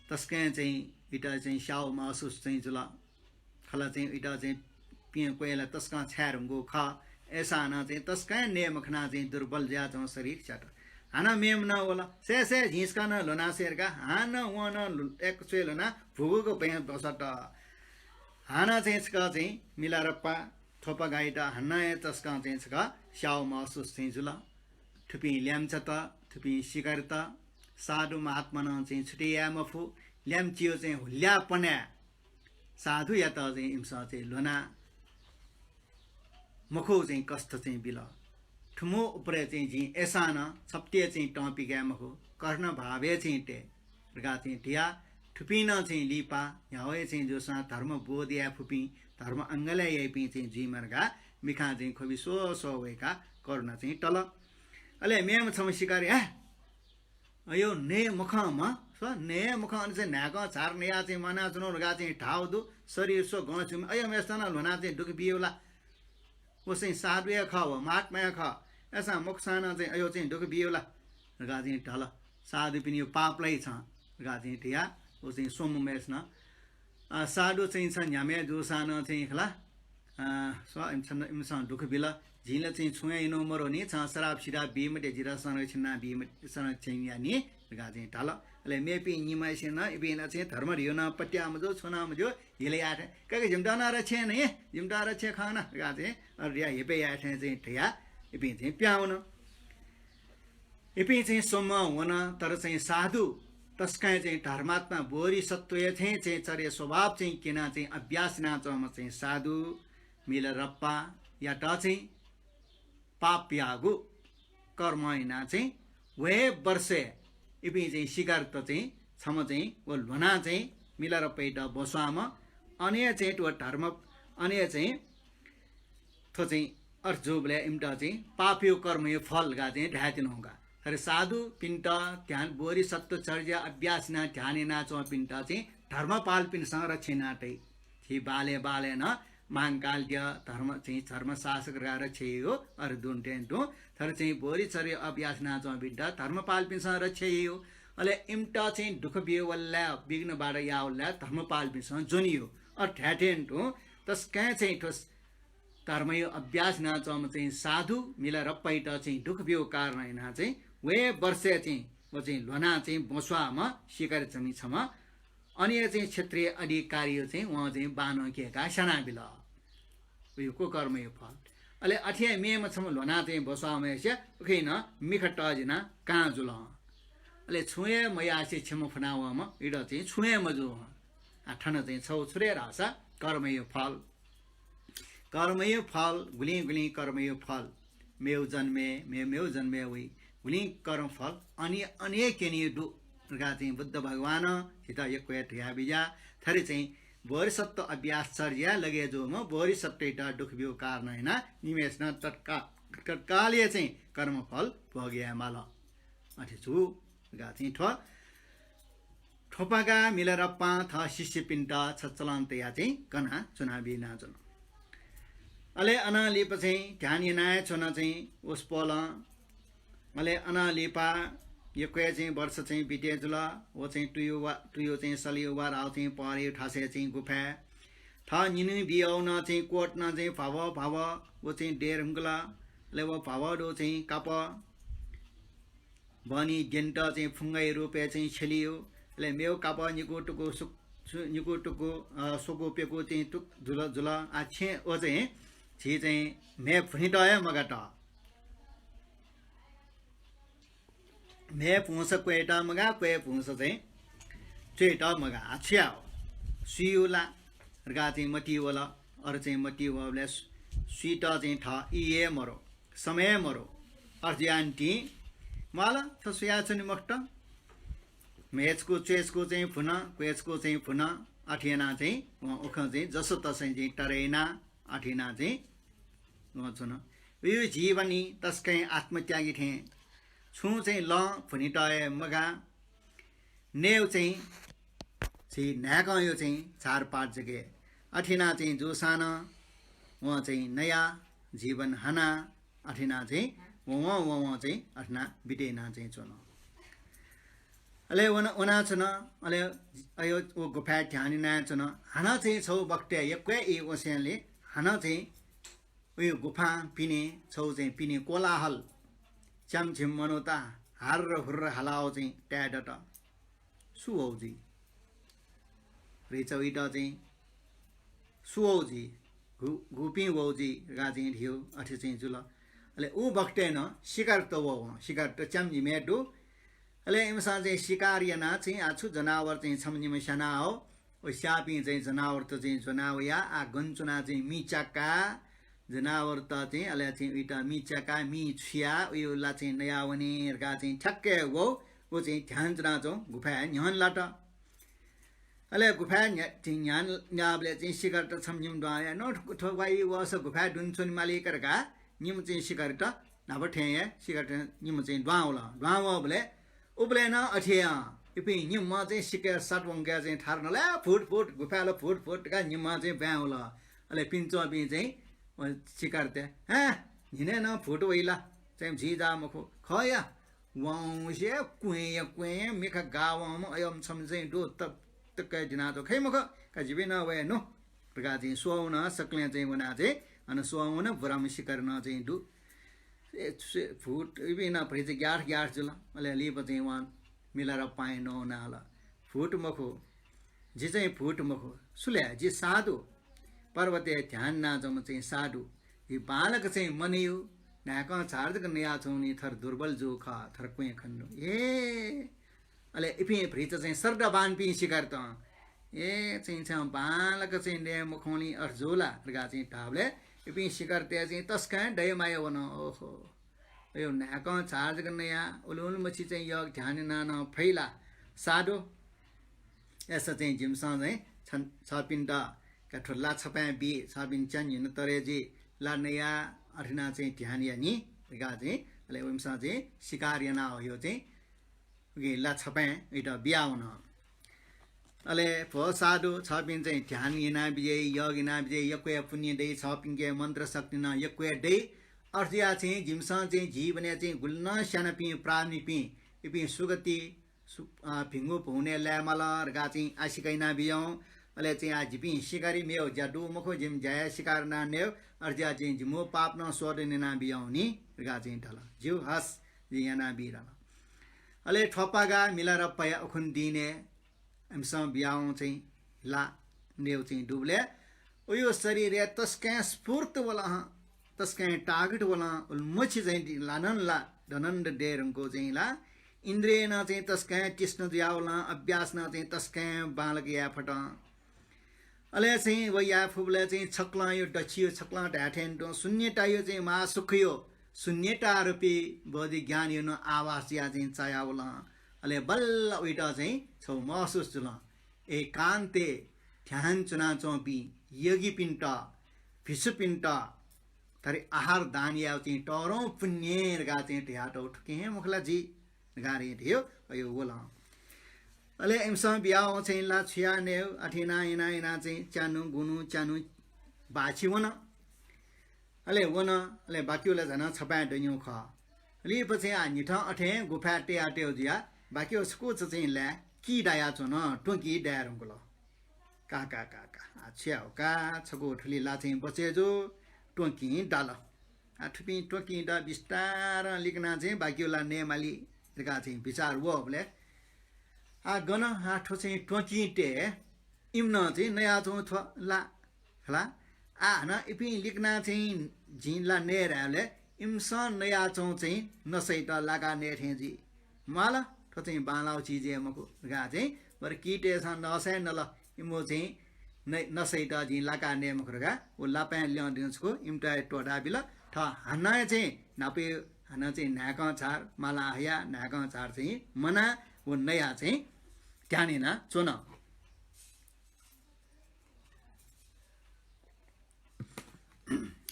तसकं चाहिँ उइत चाहिँ स्याउ महसुस चाहिँ जुल। खला चाहिँ उइत चाहिँ प्यं क्वय् ला तसकं छाये धुंकूगु खः। अय्सां नं चाहिँ तसकं नये मखनाः चाहिँ दुर्बल जुयाच्वंगु शरीर स्यात। हानं मेम्ह नं वल। स्वये, स्वये, झिंस्कं नं ल्ह्वनाः स्वये धकाः हानं वं नं एक च्वय् ल्ह्वनाः भुकुक बस्वात। हानं चाहिँ छकः चाहिँ मिलारेपा थोपागायात हानं हे तसकं चाहिँ छकः स्याउ महसुस चाहिँ जुल। थुपिं ल्याम्चात, थुपिं शिकारीत, साधु महात्मानं चाहिँ छुटे याये मफु। ल्याम्चीगु चाहिँ हुल्यापनाय् साधुयात चाहिँ इमिसं चाहिँ ल्ह्वनाः मखुगु चाहिँ कष्ट चाहिँ बिल। थुमिगु उपरय् चाहिँ जिं अय्सां नं छप्तिया चाहिँ तं पिकाये मखु, करुणा भावय् चाहिँ तये धकाः चाहिँ धयाः थुपिं नं चाहिँ लिपा न्ह्यावय् चाहिँ जूसां धर्म बोध याये फुपिं, धर्म अंगलय् याइपिं चाहिँ जुइमा धकाः मिखां चाहिँ ख्वबि स्वः स्वः वय्काः करुणा चाहिँ तल। अले मेम्ह छम्ह शिकारी, हे, अयो नये मखंम्ह, स्व, नये मखं, अन चाहिँ न्हाय्कं झार नयाः चाहिँ म्वानाच्वन धकाः चाहिँ धाःगु दु। शरीर स्व गं स्यू, अयो मेस्त नं ल्ह्वनाः चाहिँ दुःख बियो ला? व चाहिँ साधु हे खः, व महात्मा हे खः। अय्सां मखुसां नं चाहिँ अयो चाहिँ दुःख बियो ला धकाः चाहिँ धाल। साधुपिनियो पाप ला इ छं धकाः चाहिँ धयाः व चाहिँ स्वम्ह मेस्त नं अ, साधु चाहिँ छ न्ह्याम्ह जूसां नं चाहिँ खला, अ, स्व, इमिसं, इमिसं दुःख बिल। जिं ला चाहिँ छुं हे यानागु मदु नि, छं सराप सिराप बी मते, जितः संरक्षण याना बी मते, संरक्षण याना नि धकाः चाहिँ धाल। अले मेपिं निम्हय्सिनं इपिं ला चाहिँ धर्म धियो नं पत्याः मजू, छुं नं मजू, हिले याये थें, का का, जिमित नं रक्षा याना नि, जिमित रक्षा याये खन धकाः चाहिँ अथे याः हेपय् याये थें चाहिँ धयाः इपिं चाहिँ पिहां वन। इपिं चाहिँ स्वम्हं वन, तर चाहिँ साधु तसकं चाहिँ धर्मात्मा बोधिसत्वया थें चाहिँ चर्या स्वभाव चाहिँ क्यनाः चाहिँ अभ्यास यानाच्वंम्ह चाहिँ साधु मिलारेपायात चाहिँ पाप याःगु कर्म यानाः चाहिँ व हे वर्षय् इपिं चाहिँ सिकारत चाहिँ छम्ह चाहिँ व ल्ह्वनाः चाहिँ मिलारेपायात ब्वस्वाःम्ह, अन हे चाहिँ थ्व धर्म, अन हे चाहिँ थ्व चाहिँ अथे जूबलय् इमित चाहिँ पापयो कर्मयो फल धकाः चाहिँ धायेत्यनागु का। तर साधुपिन्त ध्यान, बोधिसत्व चर्या अभ्यास यानाः ध्यान यानाच्वंपिन्त चाहिँ धर्मपालपिन्सं रक्षा याना तइ। झी बालय् बालय् नं महांकाल द्यः, धर्म चाहिँ धर्मशासक धकाः रक्षा याइगु अथे दुने थें तुं। तर चाहिँ बोधिचर्या अभ्यास यानाच्वंपिन्त धर्मपालपिन्सं रक्षा याइगु। अले इमित चाहिँ दुःख बियो वल्लाय्, विघ्न बाधा याः वल्लाय् धर्मपालपिन्सं ज्वनियो। अथे धाये थें तुं तसकं चाहिँ थ्व धर्मयो अभ्यास यानाच्वंम्ह चाहिँ साधु मिलारेपायात चाहिँ दुःख बियो कारण यानाः चाहिँ व हे वर्षय् चाहिँ व चाहिँ ल्ह्वनाः चाहिँ ब्वस्वाःम्ह सिकारत चाहिँ छम्ह, अन हे चाहिँ क्षेत्रीय अधिकारीयो चाहिँ वं चाहिँ बानं कय्काः स्यानाबिल। उयो कुकर्मयो फल। अले अथे हे मेम्ह छम्ह ल्ह्वनाः चाहिँ ब्वस्वाःम्हय्सिया उखें नं मिखा तःजिनाः कां जुल। अले छुं हे मयासें क्षमा फ्वनावःम्ह, इमित चाहिँ छुं हे मजू। आ, थन चाहिँ छगू छु धाःसा कर्मयो फल। कर्मयो फल, गुलिं गुलिं कर्मयो फल। मेव जन्मय्, मेव, मेव जन्मय् वइ। गुलिं कर्मफल अने, अने क्यनीगु दु धकाः चाहिँ बुद्ध भगवानं झीत यक्व हे धयाबिज्याः। थथे चाहिँ बोधिसत्व अभ्यास चर्या लगय् जूम्ह बोधिसत्वयात दुःख बियो कारण यानाः निम्हय्सिनं तत्का-, तत्कालय् चाहिँ कर्मफल भोग यायेमाल। अथे जू धकाः चाहिँ थ्व थ्वपागा मिलारेपां थः शिष्यपिन्त छचलं तयाः चाहिँ कनाः च्वनाबियाच्वन। अले अनं लिपा चाहिँ ध्यान याना हे च्वन चाहिँ वसपोलं। अले अनं लिपा यक्व हे चाहिँ वर्ष चाहिँ बिते जुल। व चाहिँ तुयो वा, तुयो चाहिँ सलियो वा राव चाहिँ पहरयो थासय् चाहिँ गुफाय्। थः निन्हु बियाव नं चाहिँ कोट नं चाहिँ भ्वाभ्व भ्वाभ्व व चाहिँ दये धुंकल। अले व भ्वाभ्व दु चाहिँ कापः बहनी द्यन्त चाहिँ फुंगया रूपय् चाहिँ छ्यलियो। अले मेव कापः निकु तुकु सुक-, सु-, निकु तुकु, अ, स्वकु प्यकु चाहिँ तुक जुल, जुल। आ, छेँ व चाहिँ झी चाहिँ म्हे भुनेत हे मगात। म्हे भुंसा क्वयेत मगाः, क्वय् भुंसा चाहिँ च्वयेत मगाः। आ, छु याये हो? सुइयो ला धकाः चाहिँ मतिइ वल। अथे चाहिँ मतिइ वःबलय् सु-, सुइत चाहिँ थः ई हे मरु। समय मरु। अथे जुयाः निंतिं म्वाल, थ्व सुयाच्वने मखुत। म्हेचकु च्वेचकु चाहिँ भुन, क्वेचकु चाहिँ भुन, अथे यानाः चाहिँ वं उखं चाहिँ जसतसं चाहिँ तरे यानाः अथे यानाः चाहिँ वं च्वन। उयो जीवनी तसकं आत्मत्यागी थें। छुं चाहिँ लं भुनेत हे मगाः। नयेगु चाहिँ झी न्हाय्कंयो चाहिँ झारपात जक हे। अथे यानाः चाहिँ जूसां नं वं चाहिँ नयाः जीवन हानाः अथे यानाः चाहिँ वं, वं, वं, वं चाहिँ अथे यानाः बिते यानाः चाहिँ च्वन। अले वन, वनाच्वन, अले अयो व गुफाय् ध्यान यानाच्वन। हानं चाहिँ छगू बखतय् यक्व हे ई वसेंलि हानं चाहिँ उयो गुफां पिने, छगू चाहिँ पिने कोलाहल, च्याम्ह झिम्ह मनूत हार्र हुर्र हालाव चाहिँ ताये दत। सु वः जुइ? रिचा वइत चाहिँ सु वः जुइ? गु-, गुपिं वः जुइ धकाः चाहिँ धियो अथे चाहिँ जुल। अले उ बखतय् नं सिकारत वः वं, सिकारत च्याम्ह झिम्ह हे दु। अले इमिसं चाहिँ सिकार यानाः चाहिँ आ छु जनावर चाहिँ छम्ह निम्ह स्यानाः हो। व स्याःपिं चाहिँ जनावरत चाहिँ ज्वनाः वयाः आ गन च्वनाः चाहिँ मि च्याकाः जनावरत चाहिँ अले चाहिँ उइत मि च्याकाः मि छुयाः उयो ला चाहिँ नयावने धकाः चाहिँ ठ्याक्कै वः। व चाहिँ ध्यान च्वनाच्वं गुफाय् न्ह्यःने लात। अले गुफाय् न्ह्या-, चाहिँ न्ह्याःने न्याःबलय् चाहिँ सिकारत छम्ह निम्ह दुहां वयाः न थ्व वाइ वःसा गुफाय् दुने च्वने माली का धकाः निम्ह चाहिँ सिकारत न्हापा थें हे सिकारत निम्ह चाहिँ दुहां वल। दुहां वःबलय् उबलय् नं अथे यां इपिं निम्हं चाहिँ सिकय् सात वंकाः चाहिँ थार नला, "फुट फुट, गुफाय् ला फुट फुट" धकाः निम्हं चाहिँ ब्वाँय् वल। अले पिने च्वंपिं चाहिँ व शिकारीतय्, "हाँ, न्हिनय् नं फुट वइ ला? चाहिँ झी जा मखु, खः या।" वंसे क्वेंया क्वें मिखा गावंम्ह अय् छम्ह चाहिँ दु, तक तक दिनाच्वं खइ मखु, का जिपिं नं वये नु धकाः चाहिँ स्वः वन, सकलें चाहिँ वनाः चाहिँ अन स्वः वन, बुराम्ह शिकारी नं चाहिँ दु। ए, से भूत इपिं नं भ्रिच ग्यार्थ ग्यार्थ जुल। अले लिपा चाहिँ वं मिलारेपां नवानाल, "भूत मखु, जि चाहिँ भूत मखु, सु ले, जि साधु, पर्वतय् ध्यान यानाच्वंम्ह चाहिँ साधु, जि बांलाक चाहिँ मनय्, न्हाय्कं झार जक नयाच्वंनि, थर दुर्बल जू खः, थर क्वें खन दु।" ए, अले इपिं भ्रिच चाहिँ श्रद्धावानपिं शिकारीत, ए, चाहिँ छं बांलाक चाहिँ नये मखंलि अथे जू ला धकाः चाहिँ धाःबलय् इपिं शिकारीतय् चाहिँ तसकं दया माया वन। ओहो, अय् न्हाय्कं झार जक नयाः उलिमछि चाहिँ योग ध्यान यानाः नं फइ ला साधु? अय्सा चाहिँ जिमिसं चाहिँ छन-, छपिन्त का थ्व ला छपाँय् बी, छपिं च्यान्हिन तरे जुइ, ला नयाः अथे यानाः चाहिँ ध्यान या नि धकाः चाहिँ, अले वइमिसं चाहिँ शिकार यानाः हयो चाहिँ उकिं ला छपाँय् वइत बियावन। अले भो साधु, छपिं चाहिँ ध्यान यानाबिज्याइ, योग यानाबिज्याइ, यक्व हे पुण्य दइ, छपिंके मन्त्र शक्ति नं यक्व हे दइ। अथे जुयाः चाहिँ जिमिसं चाहिँ जीवनय् चाहिँ गुलि नं स्यानापिं प्राणीपिं इपिं सुगति सु-, अ, भिंगु भुवनय् लाये माल धकाः चाहिँ आशिका यानाबिज्याहुँ। अले चाहिँ आः जिपिं शिकारी मेव ज्या दु मखु, जिमि ज्याया शिकार यानाः नयेव, अथे जुयाः चाहिँ जिमिगु पाप नं सोधन यानाबिज्याहुँ नि धकाः चाहिँ धाल। ज्यू, हस्, जिं यानाबी धाल। अले थ्वपागा मिलारेपाया उखुन्हु दिनय् इमिसं बियावं चाहिँ ला नयेव चाहिँ दुबलय् उयो शरीरय् तसकं स्फूर्त वल हं, तसकं तागत वल हं, उलिमछि चाहिँ दि-, ला नं ला दनन्द दये धुंकूगु चाहिँ ला इन्द्रिय नं चाहिँ तसकं तीक्ष्ण जुयावल हं, अभ्यास नं चाहिँ तसकं बांलाक याये फत हं। अले चाहिँ व याये फुबलय् चाहिँ छकलं यो दच्छियो छकलं धाये थें तुं शून्यतायो चाहिँ महासुखयो शून्यता रूपी बोधि ज्ञानयो नं आभास जुयाः चाहिँ चायावल हं। अले बल्ल उइत चाहिँ छगू महसुस जुल हं। एकान्तय् ध्यान च्वनाच्वंपिं योगीपिन्त, भिक्षुपिन्त थथे आहार दान यायेव चाहिँ तःधं पुण्य धकाः चाहिँ धयातःगु थुकिं हे मखु ला जि धकाः धयो, अयो वल हं। अले इमिसं बियावं चाहिँ ला छु याये नयेव अथे यानाः यानाः यानाः चाहिँ च्यान्हु गुन्हु च्यान्हु बाःछि वन। अले वन, अले बाकियो ला झन छपाँय् दनियो खः। लिपा चाहिँ आः न्हिथं अथें गुफाय् तयातयेव जुयाः बाकियो छकूचा चाहिँ लाय् कि दायाच्वन, त्वँकि दाये धुंकल। का, का, का, का, आः छु याये का, छकू थुलि ला चाहिँ बचय् जू, त्वँकिं दाल। आः थुपिं त्वँकिं दा बिस्तारं लिकनाः चाहिँ बाकियो ला नये माली धकाः चाहिँ बिचार वःबलय् आः गन आः थ्व चाहिँ त्वँकिं तये इमिनं चाहिँ नयाच्वं थ्व ला खला। आः हानं इपिं लिकनाः चाहिँ जिं ला नये धायेबलय् इमिसं नयाच्वं चाहिँ नसैत लाकाः नये थें जुइ। म्वाल, थ्व चाहिँ बांलाःगु चिज हे मखु धकाः चाहिँ बरु कितय्सं नःसा हे नल। इमिगु चाहिँ न-, नसैत जिं लाकाः नये मखु धकाः व लापाँय् ल्यं दिं छकू इमित हे त्वःता बिल। थः हानं हे चाहिँ न्हापां हानं चाहिँ न्हाय्कं झार माला हयाः न्हाय्कं झार चाहिँ मनाः व नयाः चाहिँ ध्यान यानाच्वन।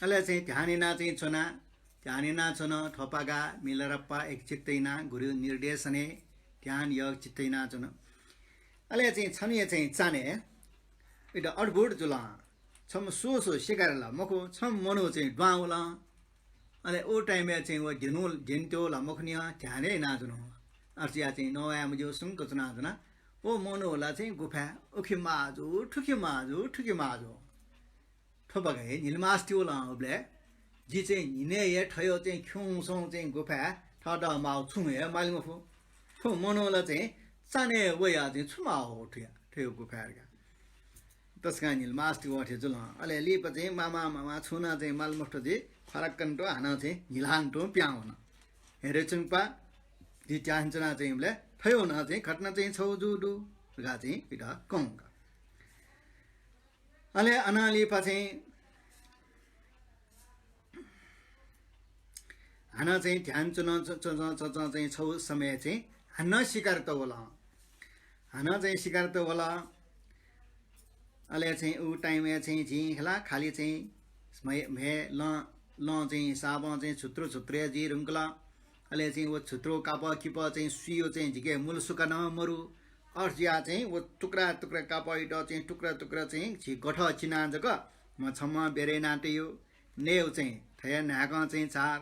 अले चाहिँ ध्यान यानाः चाहिँ च्वना, ध्यान यानाच्वन। थ्वपागा मिलारेपा एकचित्त यानाः गुरु निर्देशनय् ध्यान योग चित्त यानाच्वन। अले चाहिँ छन्हुया चाहिँ चान्हय् इमित अद्भुत जुल हं। छम्ह सु सु शिकारी ला मखु, छम्ह मनू चाहिँ दुहां वल हं। अले उ time-य् चाहिँ व द्यनु, द्यनेत्यंगु ला मखु नि हं, ध्यान हे यानाच्वन हं। अथे जुयाः चाहिँ नवाये मज्यू सुंक च्वनाच्वन। व मनू ला चाहिँ गुफाय् उखे माः जू, थुखे माः जू, थुखे माः जू। थ्वपागा हे न्हिलिमास तिवल हं उबलय्। जि चाहिँ न्हिनय् हे थयो चाहिँ खिउँसं चाहिँ गुफाय् थःत माःगु छुं हे माली मफु। थ्व मनू ला चाहिँ चान्हय् वयाः चाहिँ छु माः हो थुया, थयो गुफाय् धकाः। तसकं न्हिलिमास तिवः थें जुल हं। अले लिपा चाहिँ मामा, मामा, छुं नं चाहिँ माल मफुत जुइ, फरक्कं तुं हानं चाहिँ न्हिलां तुं पिहां वन। हेरे चुंपा, जि ध्यान च्वना चाहिँ उबलय् थयो नं चाहिँ घटना चाहिँ छगू जू दु धकाः चाहिँ इमित कं का। अले अनं लिपा चाहिँ हानं चाहिँ ध्यान च्वनं, च्वनं, च्वनं, च्वनं चाहिँ छगू समय चाहिँ हानं शिकारीत वल हं। हानं चाहिँ शिकारीत वल। अले चाहिँ उ time-य् चाहिँ जिं खला खालि चाहिँ म्हे, म्हे लं, लं चाहिँ साबं चाहिँ छुत्रो छुत्रो जुइ धुंकल। अले चाहिँ व झुत्रो कापः किपः चाहिँ सुयो चाहिँ झीके मुल सुका नं मरु। अथे जुयाः चाहिँ व टुक्रा टुक्रा कापःयात चाहिँ टुक्रा टुक्रा चाहिँ झी गथः चिनाः जक म्हछम्हं बेरे यानातयो। नयेगु चाहिँ थथे न्हाय्कं चाहिँ झार।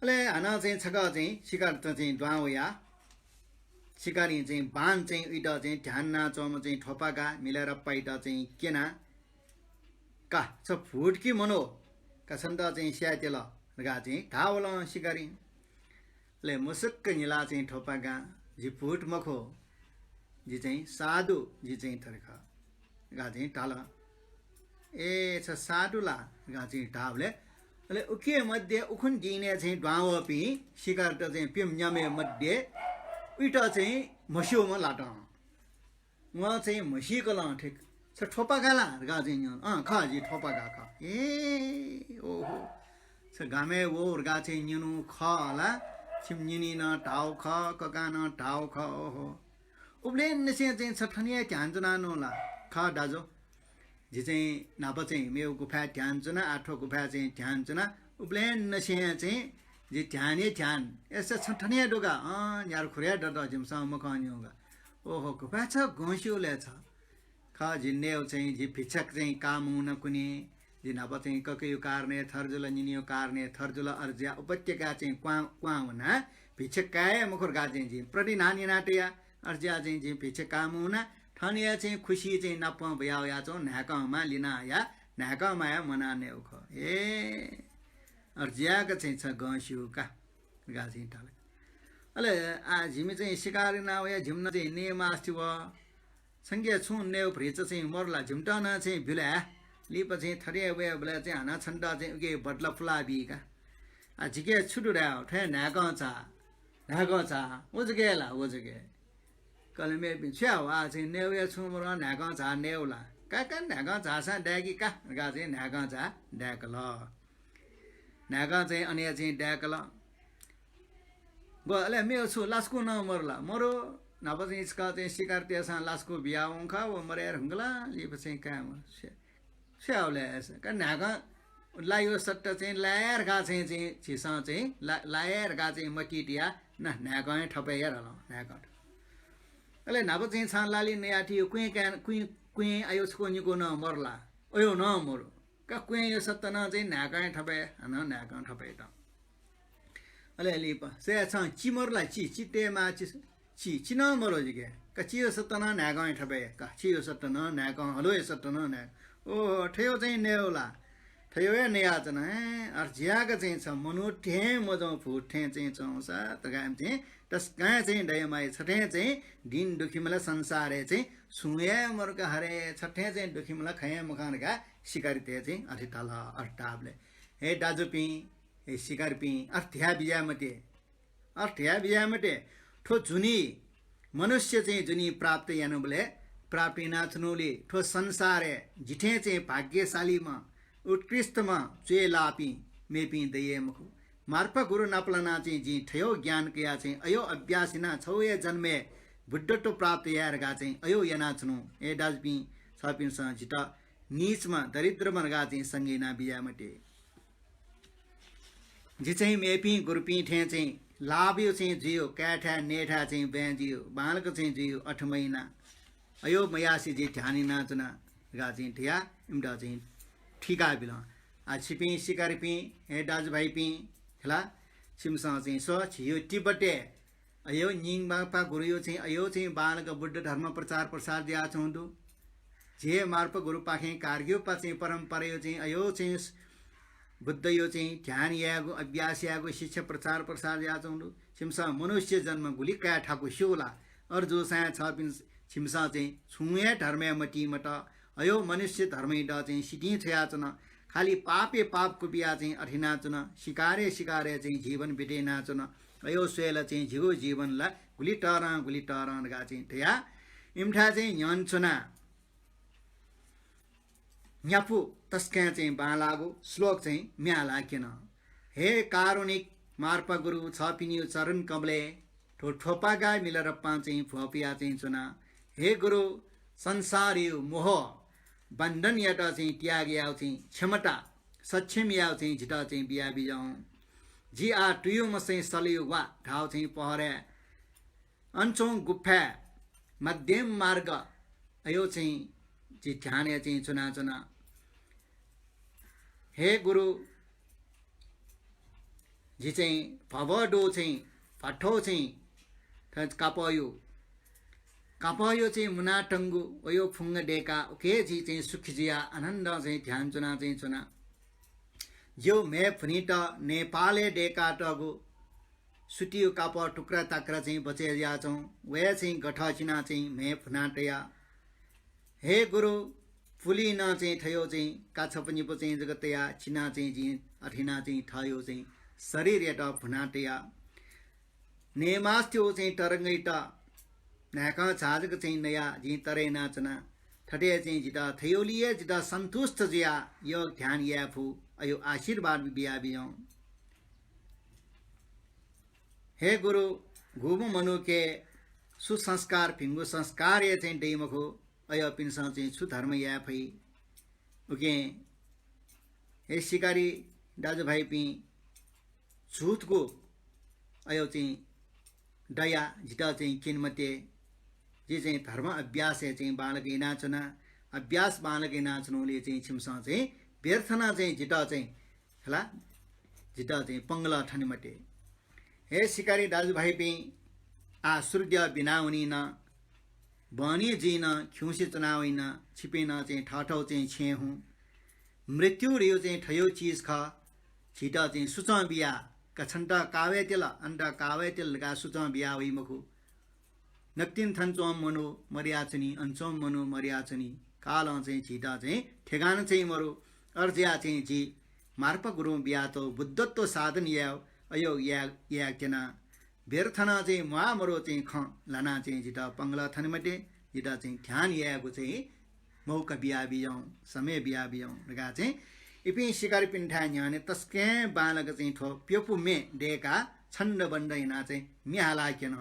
अले हानं चाहिँ छकः चाहिँ शिकारीत चाहिँ दुहां वया। शिकारीं चाहिँ बाण चाहिँ उइत चाहिँ ध्यान यानाच्वंम्ह चाहिँ थ्वपागा मिलारेपायात चाहिँ क्यना, का छ भूत कि मनू, का छन्त चाहिँ स्यायेत्यल धकाः चाहिँ धाः वल शिकारीं। अले मुसुक्क न्हिलाः चाहिँ थ्वपागां, जि भूत मखु, जि चाहिँ साधु, जि चाहिँ थथे खः धकाः चाहिँ धाल। ए, छ साधु ला धकाः चाहिँ धाःबलय् अले उके मध्ये उखुन्हु दिनय् चाहिँ दुहां वःपिं शिकारीत चाहिँ प्यम्ह न्याम्हया मध्ये उइत चाहिँ म्हस्यूम्ह लात। वं चाहिँ म्हसीकलं, थें छ थ्वपागा ला धकाः चाहिँ न्यन। अँ, खः, जि थ्वपागा खः। ए, ओहो, छ गामय् वःगु धकाः चाहिँ न्यनागु खः ला? छिमि निनिं नं धाःगु खः, ककां नं धाःगु खः। ओहो, उबलय्‌निसें चाहिँ छ थन हे ध्यान च्वनाच्वनागु ला? खः दाजु, जि चाहिँ न्हापा चाहिँ मेगु गुफाय् ध्यान च्वना, आः थ्व गुफाय् चाहिँ ध्यान च्वना। उबलय्‌निसें चाहिँ जि ध्यान हे ध्यान। ए, छ थन हे दु का? अँ, न्यारखुरी हे दत, जिमिसं मखंन्यंगु का। ओहो, गुफाय् छ गं स्यू ले छ? खः, जि नयेगु चाहिँ, जि भिक्षक चाहिँ काःम्ह वना कुने। जि न्हापा चाहिँ ककाया कारणय् थथे जुल, निनिया कारणय् थथे जुल, अथे जुयाः उपत्यकाय् चाहिँ क्वहां, क्वहां वना, भिक्षा काये मखु धकाः चाहिँ जिं प्रतिज्ञा याना तया। अथे जुयाः चाहिँ जिं भिक्षा काःम्ह वना, थन हे चाहिँ खुसि चाहिँ नापं बिया वयाच्वं, न्हाय्कंमां लिना हया, न्हाय्कंमां हे म्वाना नयेगु खः। ए, अथे जुयाक चाहिँ छ गं स्यू का धकाः चाहिँ धाल। अले आः जिमि चाहिँ शिकार याना वया, जिमि नं चाहिँ नये मास्ति वः। छंके छुं नयेगु भतिचा चाहिँ मरु ला, जिमित नं चाहिँ ब्यु ला। लिपा चाहिँ थथे वयेबलय् चाहिँ हानं छन्त चाहिँ उके बदला पुलाबी का। आः जिके छु दु धाये, थ्व न्हाय्कं झाः, न्हाय्कं झाः, व जक हे ला, व जक हे। का ले मेपिं, छु याये, आः चाहिँ नयेगु हे छुं मरु, न्हाय्कं झाः नयेगु ला। का, का, न्हाय्कं झाःसां दायेकि का धकाः चाहिँ न्हाय्कं झाः दाय्कल। न्हाय्कं चाहिँ अन हे चाहिँ दाय्कल। व अले मेगु छु लासकूँ नं मरु ला? मरु। न्हापा चाहिँ छकः चाहिँ शिकारीतय्‌सं लासकूँ बिया वंगु खः, व मरय् धुंकल। लिपा चाहिँ काय् मरु। स्या-, स्याउ ले, का न्हाय्कं लाइगु सट्टा चाहिँ लाये धकाः चाहिँ, चाहिँ झीसं चाहिँ ला-, लाये धकाः चाहिँ मतिइ तियाः ना, न्हाय्कं हे थपय् यात ला, न्हाय्कं थपय्। अले न्हापा चाहिँ छं लालि नयाथी क्वँय् काय्, क्वँय्, क्वँय् अयो छकू निकू नं मरु ला? अयो नं मरु। का क्वँय् यो सट्टा नं चाहिँ न्हाय्कं हे थपय्, हानं न्हाय्कं थपय् त। अले लिपा, सय् छं चि मरु ला? चि, चि तयेमाः चि, चि, चि नं मरु जिके। का चियो सट्टा नं न्हाय्कं हे थपय्, का चियो सट्टा नं न्हाय्कं, हलोयो सट्टा नं न्हाय्कं। ओहो, थयो चाहिँ नयेगु ला? थयो हे नयाच्वना, हे, अथे जुयाक चाहिँ छ मनू थें मजं भूत थें चाहिँ च्वंसा, धकाः चाहिँ तसकं चाहिँ दया माया, छथें चाहिँ दिं दुखिमला संसारय् चाहिँ सुं हे मरु का हरे, छथें चाहिँ दुखिमला खँ हे मखं धकाः शिकारीतय् चाहिँ अथे धाल। अथे धाःबलय्, हे दाजुपिं, हे शिकारीपिं, अथे धया बिज्याये मते, अथे धया बिज्याये मते। थ्व जुनि, मनुष्य चाहिँ जुनि प्राप्त यानाबलय्, प्राप्त यानाच्वनागुलिं थ्व संसारय् जिथें चाहिँ भाग्यशालीम्ह, उत्कृष्टम्ह च्वय् लाःपिं मेपिं दइ हे मखु। मार्पा गुरु नापलानाः चाहिँ जिं थयो ज्ञान कयाः चाहिँ अयो अभ्यास यानाः छगू हे जन्मय् बुद्धत्व प्राप्त याये धकाः चाहिँ अयो यानाच्वनागु। हे दाजुपिं, छपिन्सं जितः नीचम्ह, दरिद्रम्ह धकाः चाहिँ संज्ञा याना बिज्याये मते। जि चाहिँ मेपिं गुरुपिं थें चाहिँ लाभयो चाहिँ जुयो, काय्‌थाय् नयेथाय् चाहिँ बँय् जुयो, बांलाक चाहिँ जुयो, अथे मयाना। अयो मयासे जि ध्यान यानाच्वना धकाः चाहिँ धयाः इमित चाहिँ थुइका बिल। आः छिपिं शिकारीपिं, हे दाजुभाइपिं, खला, छिमिसं चाहिँ स्व, झीयो तिब्बतय् अयो निंगमापा गुरुयो चाहिँ अयो चाहिँ बांलाक बुद्ध धर्म प्रचार प्रसार जुयाच्वंगु दु। झी हे मार्पा गुरुपाखें कार्ग्युपा चाहिँ परम्परायो चाहिँ अयो चाहिँ बुद्धयो चाहिँ ध्यान यायेगु, अभ्यास यायेगु, शिक्षा प्रचार प्रसार जुयाच्वंगु दु। छिमिसं मनुष्य जन्म गुलि काये थाकु स्यू ला? अथे जूसां छपिं, छिमिसं चाहिँ छुं हे धर्मय् मतिइ मत। अयो मनुष्य धर्मयात चाहिँ सितिं छ्वयाच्वन। खालि पापय् पाप कुबिया चाहिँ अथे यानाच्वन। शिकारय् शिकारय् चाहिँ जीवन बिते यानाच्वन। अयो स्वये ला चाहिँ झीगु जीवन ला गुलि तःधं गुलि तःधं धकाः चाहिँ धयाः इमिथाय् चाहिँ न्ह्यःने च्वनाः न्यापु तसकं चाहिँ बांलाःगु श्लोक चाहिँ म्ये हालाः क्यन। हे कारुणिक मार्पा गुरु, छपिनियो चरण कमलय् थ्व थ्वपागा मिलारेपां चाहिँ भ्वपुया चाहिँ च्वना। हे गुरु, संसारयो मोह बन्धनयात चाहिँ त्याग यायेगु चाहिँ क्षमता, सक्षम यायेगु चाहिँ जितः चाहिँ बिया बिज्याहुँ। जि आः तुयुम्ह चाहिँ सलयु वा धाःगु चाहिँ पहरय् अन च्वंगु गुफाय् मध्यम मार्ग अयो चाहिँ जि ध्यानय् चाहिँ च्वनाच्वना। हे गुरु, जि चाहिँ भवदो चाहिँ भथो चाहिँ थन कापःयु, कापःयु चाहिँ मुनातंगु अयो फुंग दय्काः उके जि चाहिँ सुखी जुयाः आनन्दं चाहिँ ध्यान च्वना चाहिँ च्वना। ज्यू म्हे फुनित नेपालय् दय्कातःगु सुतियु कापः टुक्रा ताक्रा चाहिँ बचय् जुयाच्वं। वय् चाहिँ गथः चिना चाहिँ म्हे फुना तया। हे गुरु, पुलिं नं चाहिँ थयो चाहिँ काछपनिपु चाहिँ जक तया चिना चाहिँ जिं अथेना चाहिँ थयो चाहिँ शरीरयात फुना तया। नेमास्त्यु चाहिँ तरंगइत न्हाय्कं झाजक चाहिँ नया जिं तरय् यानाच्वना। थथे चाहिँ जितः थयोलिं हे जितः सन्तुष्ट जुया योग ध्यान याये फु अयो आशीर्वाद बिया बियं। हे गुरु, गुम्ह मनूके सुसंस्कार भिंगु संस्कार हे चाहिँ दइ मखु, अय्‌पिन्सं चाहिँ छु धर्म याये फइ? उकिं हे सिकारी दाजुभाइपिं, झुठगु अयो चाहिँ दया जितः चाहिँ क्यने मते। जि चाहिँ धर्म अभ्यासय् चाहिँ बांलाक यानाच्वना। अभ्यास बांलाक यानाच्वनागुलिं चाहिँ छिमिसं चाहिँ व्यर्थनं चाहिँ जितः चाहिँ हला, जितः चाहिँ पंगलः थने मते। हे सिकारी दाजुभाइपिं, आः सूर्य बिना वनिन, बहनी जुइन, खिउँसे च्वना वइन, छिपिं नं चाहिँ थःथःगु चाहिँ छेँ हुँ। मृत्यु धयो चाहिँ थयो चिज खः। झीत चाहिँ सुचं बिया, का छन्त का वय्‌तिल, अन्त का वय्‌तिल धकाः सुचं बिया वइ मखु। नकतिनि थन च्वंम्ह मनू मरयाच्वनी, अन च्वंम्ह मनू मरयाच्वनी। कालं चाहिँ झीत चाहिँ ठेगान चाहिँ मरु। अय्‌जुया चाहिँ जि मार्पा गुरुं बियातःगु बुद्धत्व साधन याये, अयो याये, याये त्यना। व्यर्थनं चाहिँ म्वाः मरु चाहिँ खँ ल्हानाः चाहिँ जितः पंगलः थने मते, जितः चाहिँ ध्यान यायेगु चाहिँ मौका बिया बियं, समय बिया बियं धकाः चाहिँ इपिं सिकारीपिन्थाय् न्ह्यःने तसकं बांलाक चाहिँ थ्व प्यपु म्ये दय्‌काः छन्द बन्द यानाः चाहिँ म्ये हाला क्यन।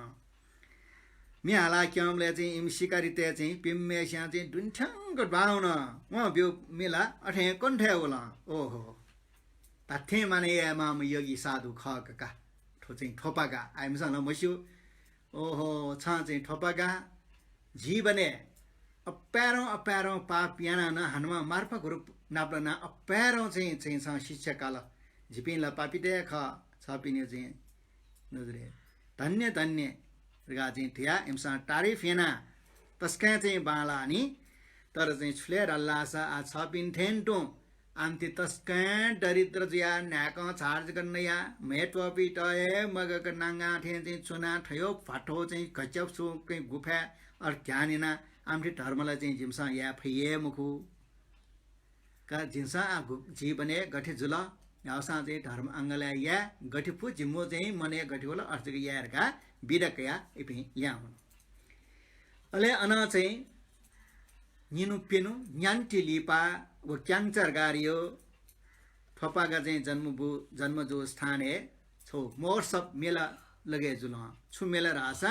म्ये हाला क्यंबलय् चाहिँ इमि सिकारीतय् चाहिँ प्यम्हय्‌सियां चाहिँ दुने थ्यंक दुहां वन। वं ब्यू म्ये ला अथें कण्ठय् वल। ओहो, धात्थें मानय् यायेमाःम्ह योगी साधु खः का का। थ्व चाहिँ थ्वपागा, आः इमिसं ला मस्यू। ओहो, छं चाहिँ थ्वपागा, जीवनय् अपाय्‌धं अपाय्‌धं पाप यानाः नं हानं मार्पा गुरु नापलानाः अपाय्‌धं चाहिँ, चाहिँ छं शिक्षा काल। जिपिं ला पापीत हे खः, छपिनि चाहिँ नजरय् धन्य धन्य धकाः चाहिँ धया इमिसं तारिफ यानाः तसकं चाहिँ बांलाः नि। तर चाहिँ छु ले धाल धाःसा आः छपिं थें तुं आमथि तसकं दरिद्र जुयाः न्हाय्कं झार जक नयाः म्हे त्वःपित हे मगाक नांगां थें चाहिँ च्वनाः थयो भ्वाथो चाहिँ घच्यापुसुं गुफाय् अथे ध्यान यानाः आमथि धर्म ला चाहिँ जिमिसं याये फइ हे मखु। का जिमिसं आः गु-, जीवनय् गथे जुल, न्ह्याःसां चाहिँ धर्म अंगलय् याये, गथे फु जिमिगु चाहिँ मनय् गथे वल अथे जक याये धकाः बिदा कयाः इपिं लिहां वन। अले अनं चाहिँ निन्हु प्यन्हु न्यान्ति लिपा व क्यांगचा धकाः धयो थ्वपागा चाहिँ जन्म बु-, जन्म जूगु स्थानय् छगू महोत्सव मेला लगय् जुल। छु मेला धाःसा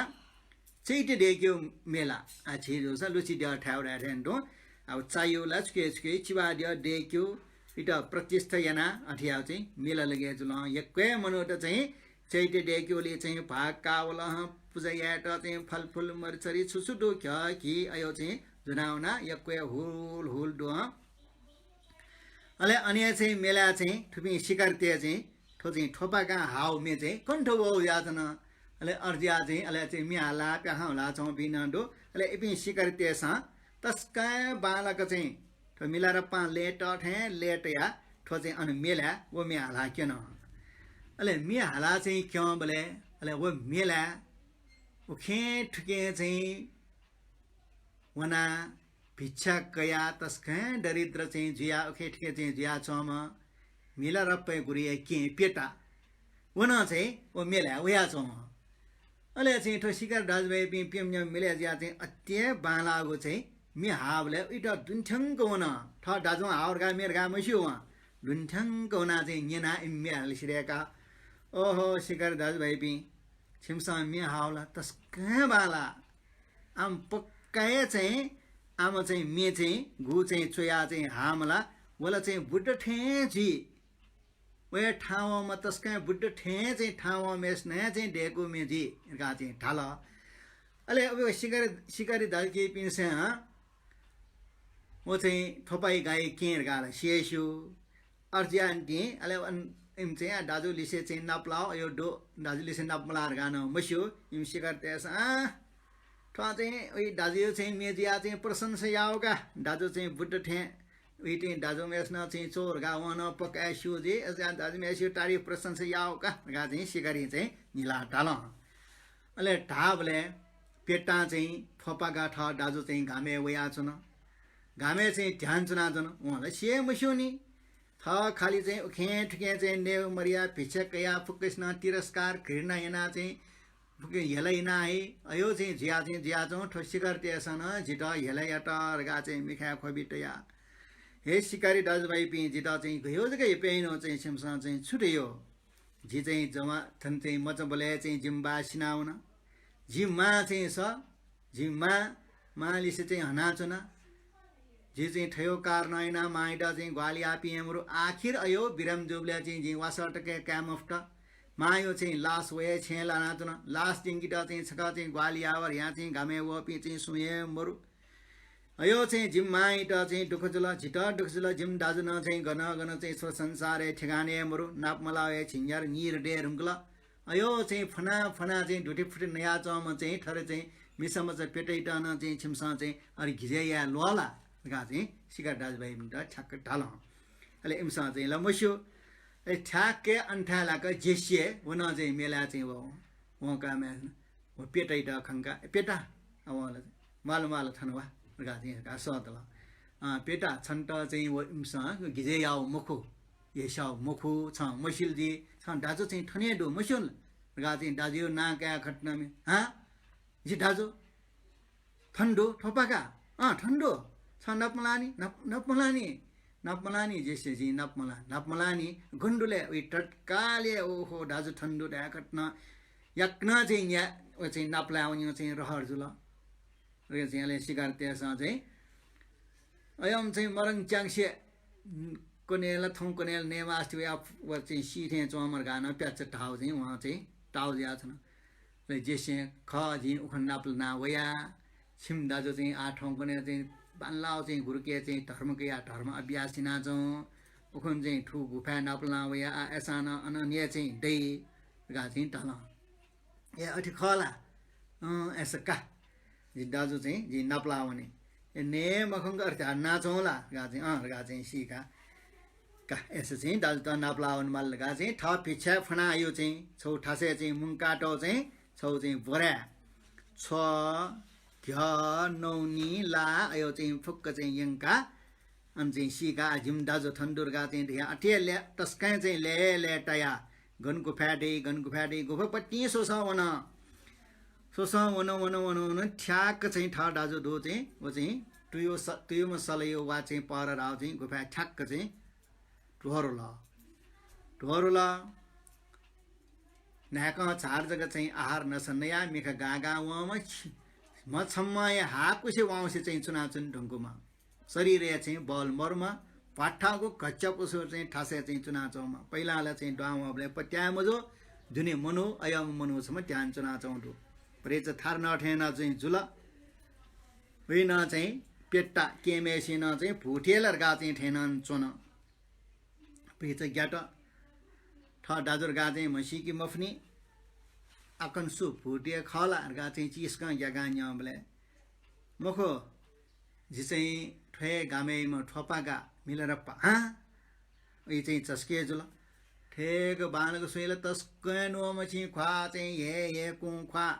चैत्य दय्‌केगु मेला। आः झी जूसा लुचिद्यः थाय् वये थें तुं। आः चाय्‌यु ला छुके छुके चिबाद्यः दय्‌केगु, इमित प्रतिष्ठा यानाः अथे याःगु चाहिँ मेला लगय् जुल। यक्व हे मनूत चाहिँ चैत्य दय्‌केगुलिइ चाहिँ भाग काः वल हं, पुजा यायेत चाहिँ फलफुल मरिचरि छु छु दु घ्यः घि अयो चाहिँ ज्वना वनाः यक्व हे हुल हुल दु हं। अले अन हे चाहिँ मेलाय् चाहिँ थुपिं सिकारीतय् चाहिँ थ्व चाहिँ थ्वपागां हाःगु म्ये चाहिँ कण्ठ वः जुयाच्वन। अले अथे जुयाः चाहिँ अले चाहिँ म्ये हालाः प्याखं हुलाच्वंपिं नं दु। अले इपिं सिकारीतय्‌सं तसकं बांलाक चाहिँ थ्व मिलारेपां लय्‌तः थें लय्‌तयाः थ्व चाहिँ अन मेलाय् व म्ये हालाः क्यन। अले म्ये हालाः चाहिँ क्यंबलय् अले व मेलाय् उखें थुखें चाहिँ वनाः भिक्षा कयाः तसकं दरिद्र चाहिँ जुयाः उखें थुखें चाहिँ जुयाच्वंम्ह मिलारेपाया गुरुया केहेँ प्यता। व नं चाहिँ व मेलाय् वयाच्वंम्ह। अले चाहिँ थ्व सिकारी दाजुभाइपिं प्यम्ह मेलाय् जुयाः चाहिँ अति हे बांलाःगु चाहिँ म्ये हाःबलय् इमित दुने थ्यंक वन। थः दाजुं हाःगु धकाः म्ये धकाः मस्यू वं। दुने थ्यंक वनाः चाहिँ न्यनाः इमि म्ये हालाः सिधय्‌का, ओहो सिकारी दाजुभाइपिं, छिमिसं म्ये हाःगु ला तसकं बांलाः। आम पक्का हे चाहिँ आम चाहिँ म्ये चाहिँ गु चाहिँ च्वयाः चाहिँ हाःम्ह ला व ला चाहिँ बुद्ध थें जुइ। व हे थाहां वंम्ह तसकं बुद्ध थें चाहिँ थाहां वंम्हेसिनं हे चाहिँ दय्कूम्ह जुइ धकाः चाहिँ धाल। अले अब शिकारी, शिकारी दाजुकिजापिन्सं व चाहिँ थ्वपाइ गाइ केहेँ धकाः ला सि हे स्यू। अथे जुयाः निंतिं अले अन इमि चाहिँ आ दाजुलिसे चाहिँ नापलाः, अयो दु दाजुलिसे नापमलाः धकाः नं मस्यू। इमि शिकारीतय्सं आ थ्वं चाहिँ उइ दाजुयो चाहिँ मे जुयाः चाहिँ प्रशंसा याः का। दाजु चाहिँ बुद्ध थें उइ चाहिँ दाजुम्हेसिनं चाहिँ च्वः धकाः वं नं पक्का हे स्यू जुइ। अथे जुयाः दाजुम्हेसियो तारिफ प्रशंसा याः का धकाः चाहिँ शिकारीं चाहिँ न्हिलाः धाल। अले धाःबलय् प्यतां चाहिँ थ्वपागा थः दाजु चाहिँ घामय् वयाच्वन। घामय् चाहिँ ध्यान च्वनाच्वन। वं ला सि हे मस्यू नि। थः खालि चाहिँ उखें थुखें चाहिँ नये मरुया भिक्षा कयाः फुक्कसिनं तिरस्कार घृणा यानाः चाहिँ फुक्कं हेला याना हे अयो चाहिँ जुया चाहिँ जुयाच्वं। थ्व शिकारीतय्सं नं जितः हेला यात धकाः चाहिँ मिखाय् ख्वबि तयाः, हे शिकारी दाजुभाइपिं, जितः चाहिँ गयो जक यप्याइनं चाहिँ छिमिसं चाहिँ छु धयो? जि चाहिँ जमा थन चाहिँ मचाबलय् चाहिँ जिमि बाः सिनावन। जिमि मां चाहिँ स, जिमि मां, मांलिसे चाहिँ हनाच्वना। जि चाहिँ थयो कारणं यानाः मांयात चाहिँ ग्वाहालि याःपिं हे मरु। आखिर अयो बिरामी जूबलय् चाहिँ जिं वासः तक हे काये मफुत। मांयो चाहिँ लास वये छेँय् लानाच्वन। लास द्यंकेत चाहिँ छकः चाहिँ ग्वाहालि याः व ह्या चाहिँ घामय् वःपिं चाहिँ सुं हे मरु। अयो चाहिँ जिमि मांयात चाहिँ दुःख जुल, जितः दुःख जुल, जिमि दाजु नं चाहिँ गन गन चाहिँ थ्व संसारय् ठेगानय् मरु, नापमलाः हे झिंन्यार निर दये धुंकल। अयो चाहिँ फना फना चाहिँ धुतिफुति नयाच्वंम्ह चाहिँ थथे चाहिँ मिसामचा प्यतायात नं चाहिँ छिमिसं चाहिँ अथे गिजय् याये ल्वः ला धकाः चाहिँ शिकारी दाजुभाइपिन्त ठ्याक्क धाल। अले इमिसं चाहिँ ला मस्यू। अले ठ्याक्कै अन्थाय् लाक जेसिये व नं चाहिँ मेलाय् चाहिँ वः। वं का म्ये व प्यतायात खंकाः, ए प्यता, अ, वं ला, म्वाल म्वाल थन वा धकाः चाहिँ धकाः सःतल। अँ, प्यता, छन्त चाहिँ व इमिसं गिजय् याः मखु, यस्याः मखु, छं मसिल जि, छं दाजु चाहिँ थन हे दु, मस्यू ला धकाः चाहिँ दाजुयो नां काये खतनामि। हाँ? जि दाजु थन दु, थ्वपागा। अँ, थन दु। छं नापमलाः नि, नाप-, नापमलाः नि। नापमलाः नि, जेसे जिं नापमलाः, नापमलाः नि। गन दु ले, उइ तत्कालय्, ओहो, दाजु थन दु धयाः खतन याकनं चाहिँ न्या, व चाहिँ नापलाय् वनेगु चाहिँ रहर जुल। अले चाहिँ अले शिकारीतय्सं चाहिँ अय्‌नं चाहिँ मरङ च्याङ्से कन्हय् ला थौं कन्हय् ला नयेमास्ति वया व चाहिँ सी थें च्वंम्ह धकाः नं प्याच्च धाव चाहिँ वं चाहिँ ताव जुयाच्वन। अले जेसें खः, जिं उखुन्हु नापलाना वया। छिमि दाजु चाहिँ आः थौंकन्हय् चाहिँ बांलाव चाहिँ गुरुके चाहिँ धर्म कयाः धर्म अभ्यास यानाच्वं। उखुन्हु चाहिँ थुगु गुफाय् नापलाना वया, आः अय्‌सां नं अन नये चाहिँ दइ धकाः चाहिँ धाल। ए, अथे खः ला? अँ, अय्‌सा का। जि दाजु चाहिँ जिं नापलाः वने। ए, नये मखंक अथे धानाच्वं ला धकाः चाहिँ, अँ धकाः चाहिँ सीका। का, अय्‌सा चाहिँ दाजुत नापलाः वनेमाल धकाः चाहिँ थः भिक्षाय् फ्वना अयो चाहिँ छौ थासय् चाहिँ मुंकातौ चाहिँ छौ चाहिँ बोराय् छ्व, घ्यः, नौनी, ला अयो चाहिँ फुक्क चाहिँ यंका। अन चाहिँ सीका, आ, जिमि दाजु थन दु धकाः चाहिँ धया अथे ले तसकं चाहिँ लय्‌लय् तया। गन गुफाय् दइ, गन गुफाय् दइ, गुफा पतिं स्वसं वन। स्वसं वन, वन, वन, वन, ठ्याक्क चाहिँ थः दाजु दु चाहिँ, व चाहिँ तुयु स-, तुयुम्ह सलयु वा चाहिँ पर धाव चाहिँ गुफाय् ठ्याक्क चाहिँ ध्वरुल। ध्वरुल। न्हाय्कं झार जक चाहिँ आहार नसा नयाः मिखा गाः गाः वंम्ह छि-, म्ह छम्हं हे हाकुसे वाउँसे चाहिँ च्वनाच्वने धुंकूम्ह। शरीरय् चाहिँ बल मरुम्ह, भ्वाथांगु घच्यापुसु चाहिँ थासय् चाहिँ च्वनाच्वंम्ह। पहिलां ला चाहिँ दुहां वंबलय् पत्याः मजू, दुने मनू, अय्‌म्ह मनू छम्ह त्यान च्वनाच्वं दु। भ्रेचा थार नं थें नं चाहिँ जुल। उइ नं चाहिँ प्यता केहेँम्हेसिनं चाहिँ भूतय् ला धकाः चाहिँ थें नं च्वन। भ्रेचा ग्यात। थः दाजु धकाः चाहिँ म्हसीके मफुनि। आकन सु भूतय् खः ला धकाः चाहिँ चिस्कं ग्याकाः न्यंबलय्, मखु, जि चाहिँ थ्व हे गामय्‌म्ह थ्वपागा मिलारेपा, हाँ? उइ चाहिँ झसके जुल। थेक बांलाक स्वइ ला तसकं न्वःमछिं ख्वाः चाहिँ हे हे कुं ख्वाः।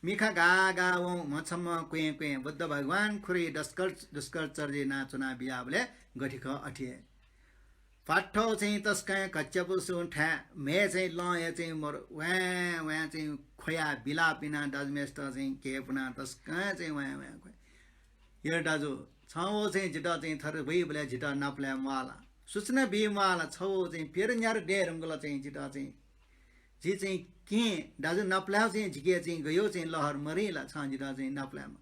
मिखा गाः गाः वं म्ह छम्हं क्वें क्वें बुद्ध भगवान खुरै दस्कर, दुष्कर चर्जे ना च्वना बियाबलय् गथे खः अथे हे। भ्वाथां चाहिँ तसकं घच्यापुसुं थाय्, म्हे चाहिँ लं हे चाहिँ मरु, वाँय् वाँय् चाहिँ ख्वयाः बिलाप यानाः दाजुम्हेसित चाहिँ घे पुनाः तसकं चाहिँ वाँय् वाँय् ख्वया। यः दाजु, छं व चाहिँ जितः चाहिँ थथे वइबलय् जितः नापलाये म्वाः ला, सूचना बी म्वाः ला, छ व चाहिँ प्यत न्यात दये धुंकल चाहिँ जितः चाहिँ जि चाहिँ केहेँ दाजु नापलायेव चाहिँ जिके चाहिँ गयो चाहिँ लहर मरि ला, छं जितः चाहिँ नापलायेमा।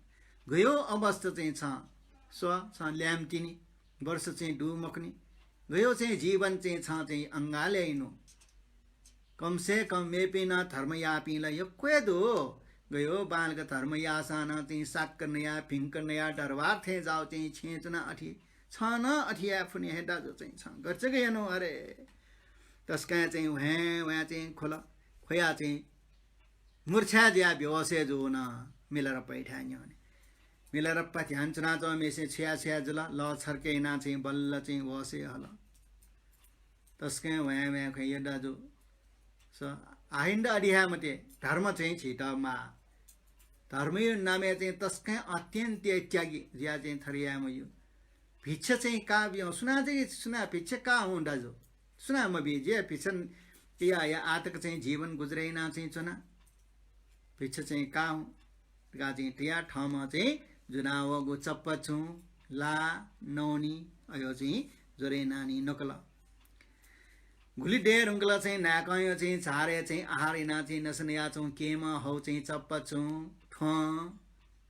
गयो अवस्था चाहिँ छं स्व, छं ल्याय्म्ह तिनि, वर्ष चाहिँ दु मखुनि। गयो चाहिँ जीवन चाहिँ छं चाहिँ अंगाले इनु। कम से कम मेपिं नं धर्म याःपिं ला यक्व हे दु। गयो बांलाक धर्म याःसां नं चाहिँ साक्क नया, भिंक नया, दरबार थें जाउ चाहिँ छेँ च्वना अथे। छं नं अथे याये फुनि हे दाजु चाहिँ छं गच्चक यनु अरे। तसकं चाहिँ ह्वाँय् ह्वाँय् चाहिँ खोल, ख्वया चाहिँ मूर्छा जुया बेहोस हे जुन मिलारेपायाथाय् न्ह्यःने। मिलारेपा ध्यान च्वनाच्वंम्हेसिं छुया छुया जुल, लः छर्के याना चाहिँ बल्ल चाहिँ होस हे हल। तसकं ह्वाँय् ह्वाँय् ख्वया दाजु। स, आहिन्द अदिहा मते, धर्म चाहिँ झीत माः। धर्मयो नामय् चाहिँ तसकं अत्यन्त त्यागी जुया चाहिँ थर याये मयु। भिक्षा चाहिँ का बियौँ, सुना चाहिँ सुना भिक्षा का हुँ दाजु। सुना मबी जे भिक्षा या, या आतक चाहिँ जीवन गुजरे याना चाहिँ च्वना। भिक्षा चाहिँ का हुँ। का चाहिँ तया थःम्हं चाहिँ जुनावःगु चप्पा छुं, ला, नौनी, अयो चाहिँ ज्वरे नानी नकल। गुलि दये धुंकल चाहिँ नायकंयो चाहिँ झारय् चाहिँ आहार याना चाहिँ नसा नयाच्वं केमा हौ चाहिँ चप्पा छुं, थ्वँ,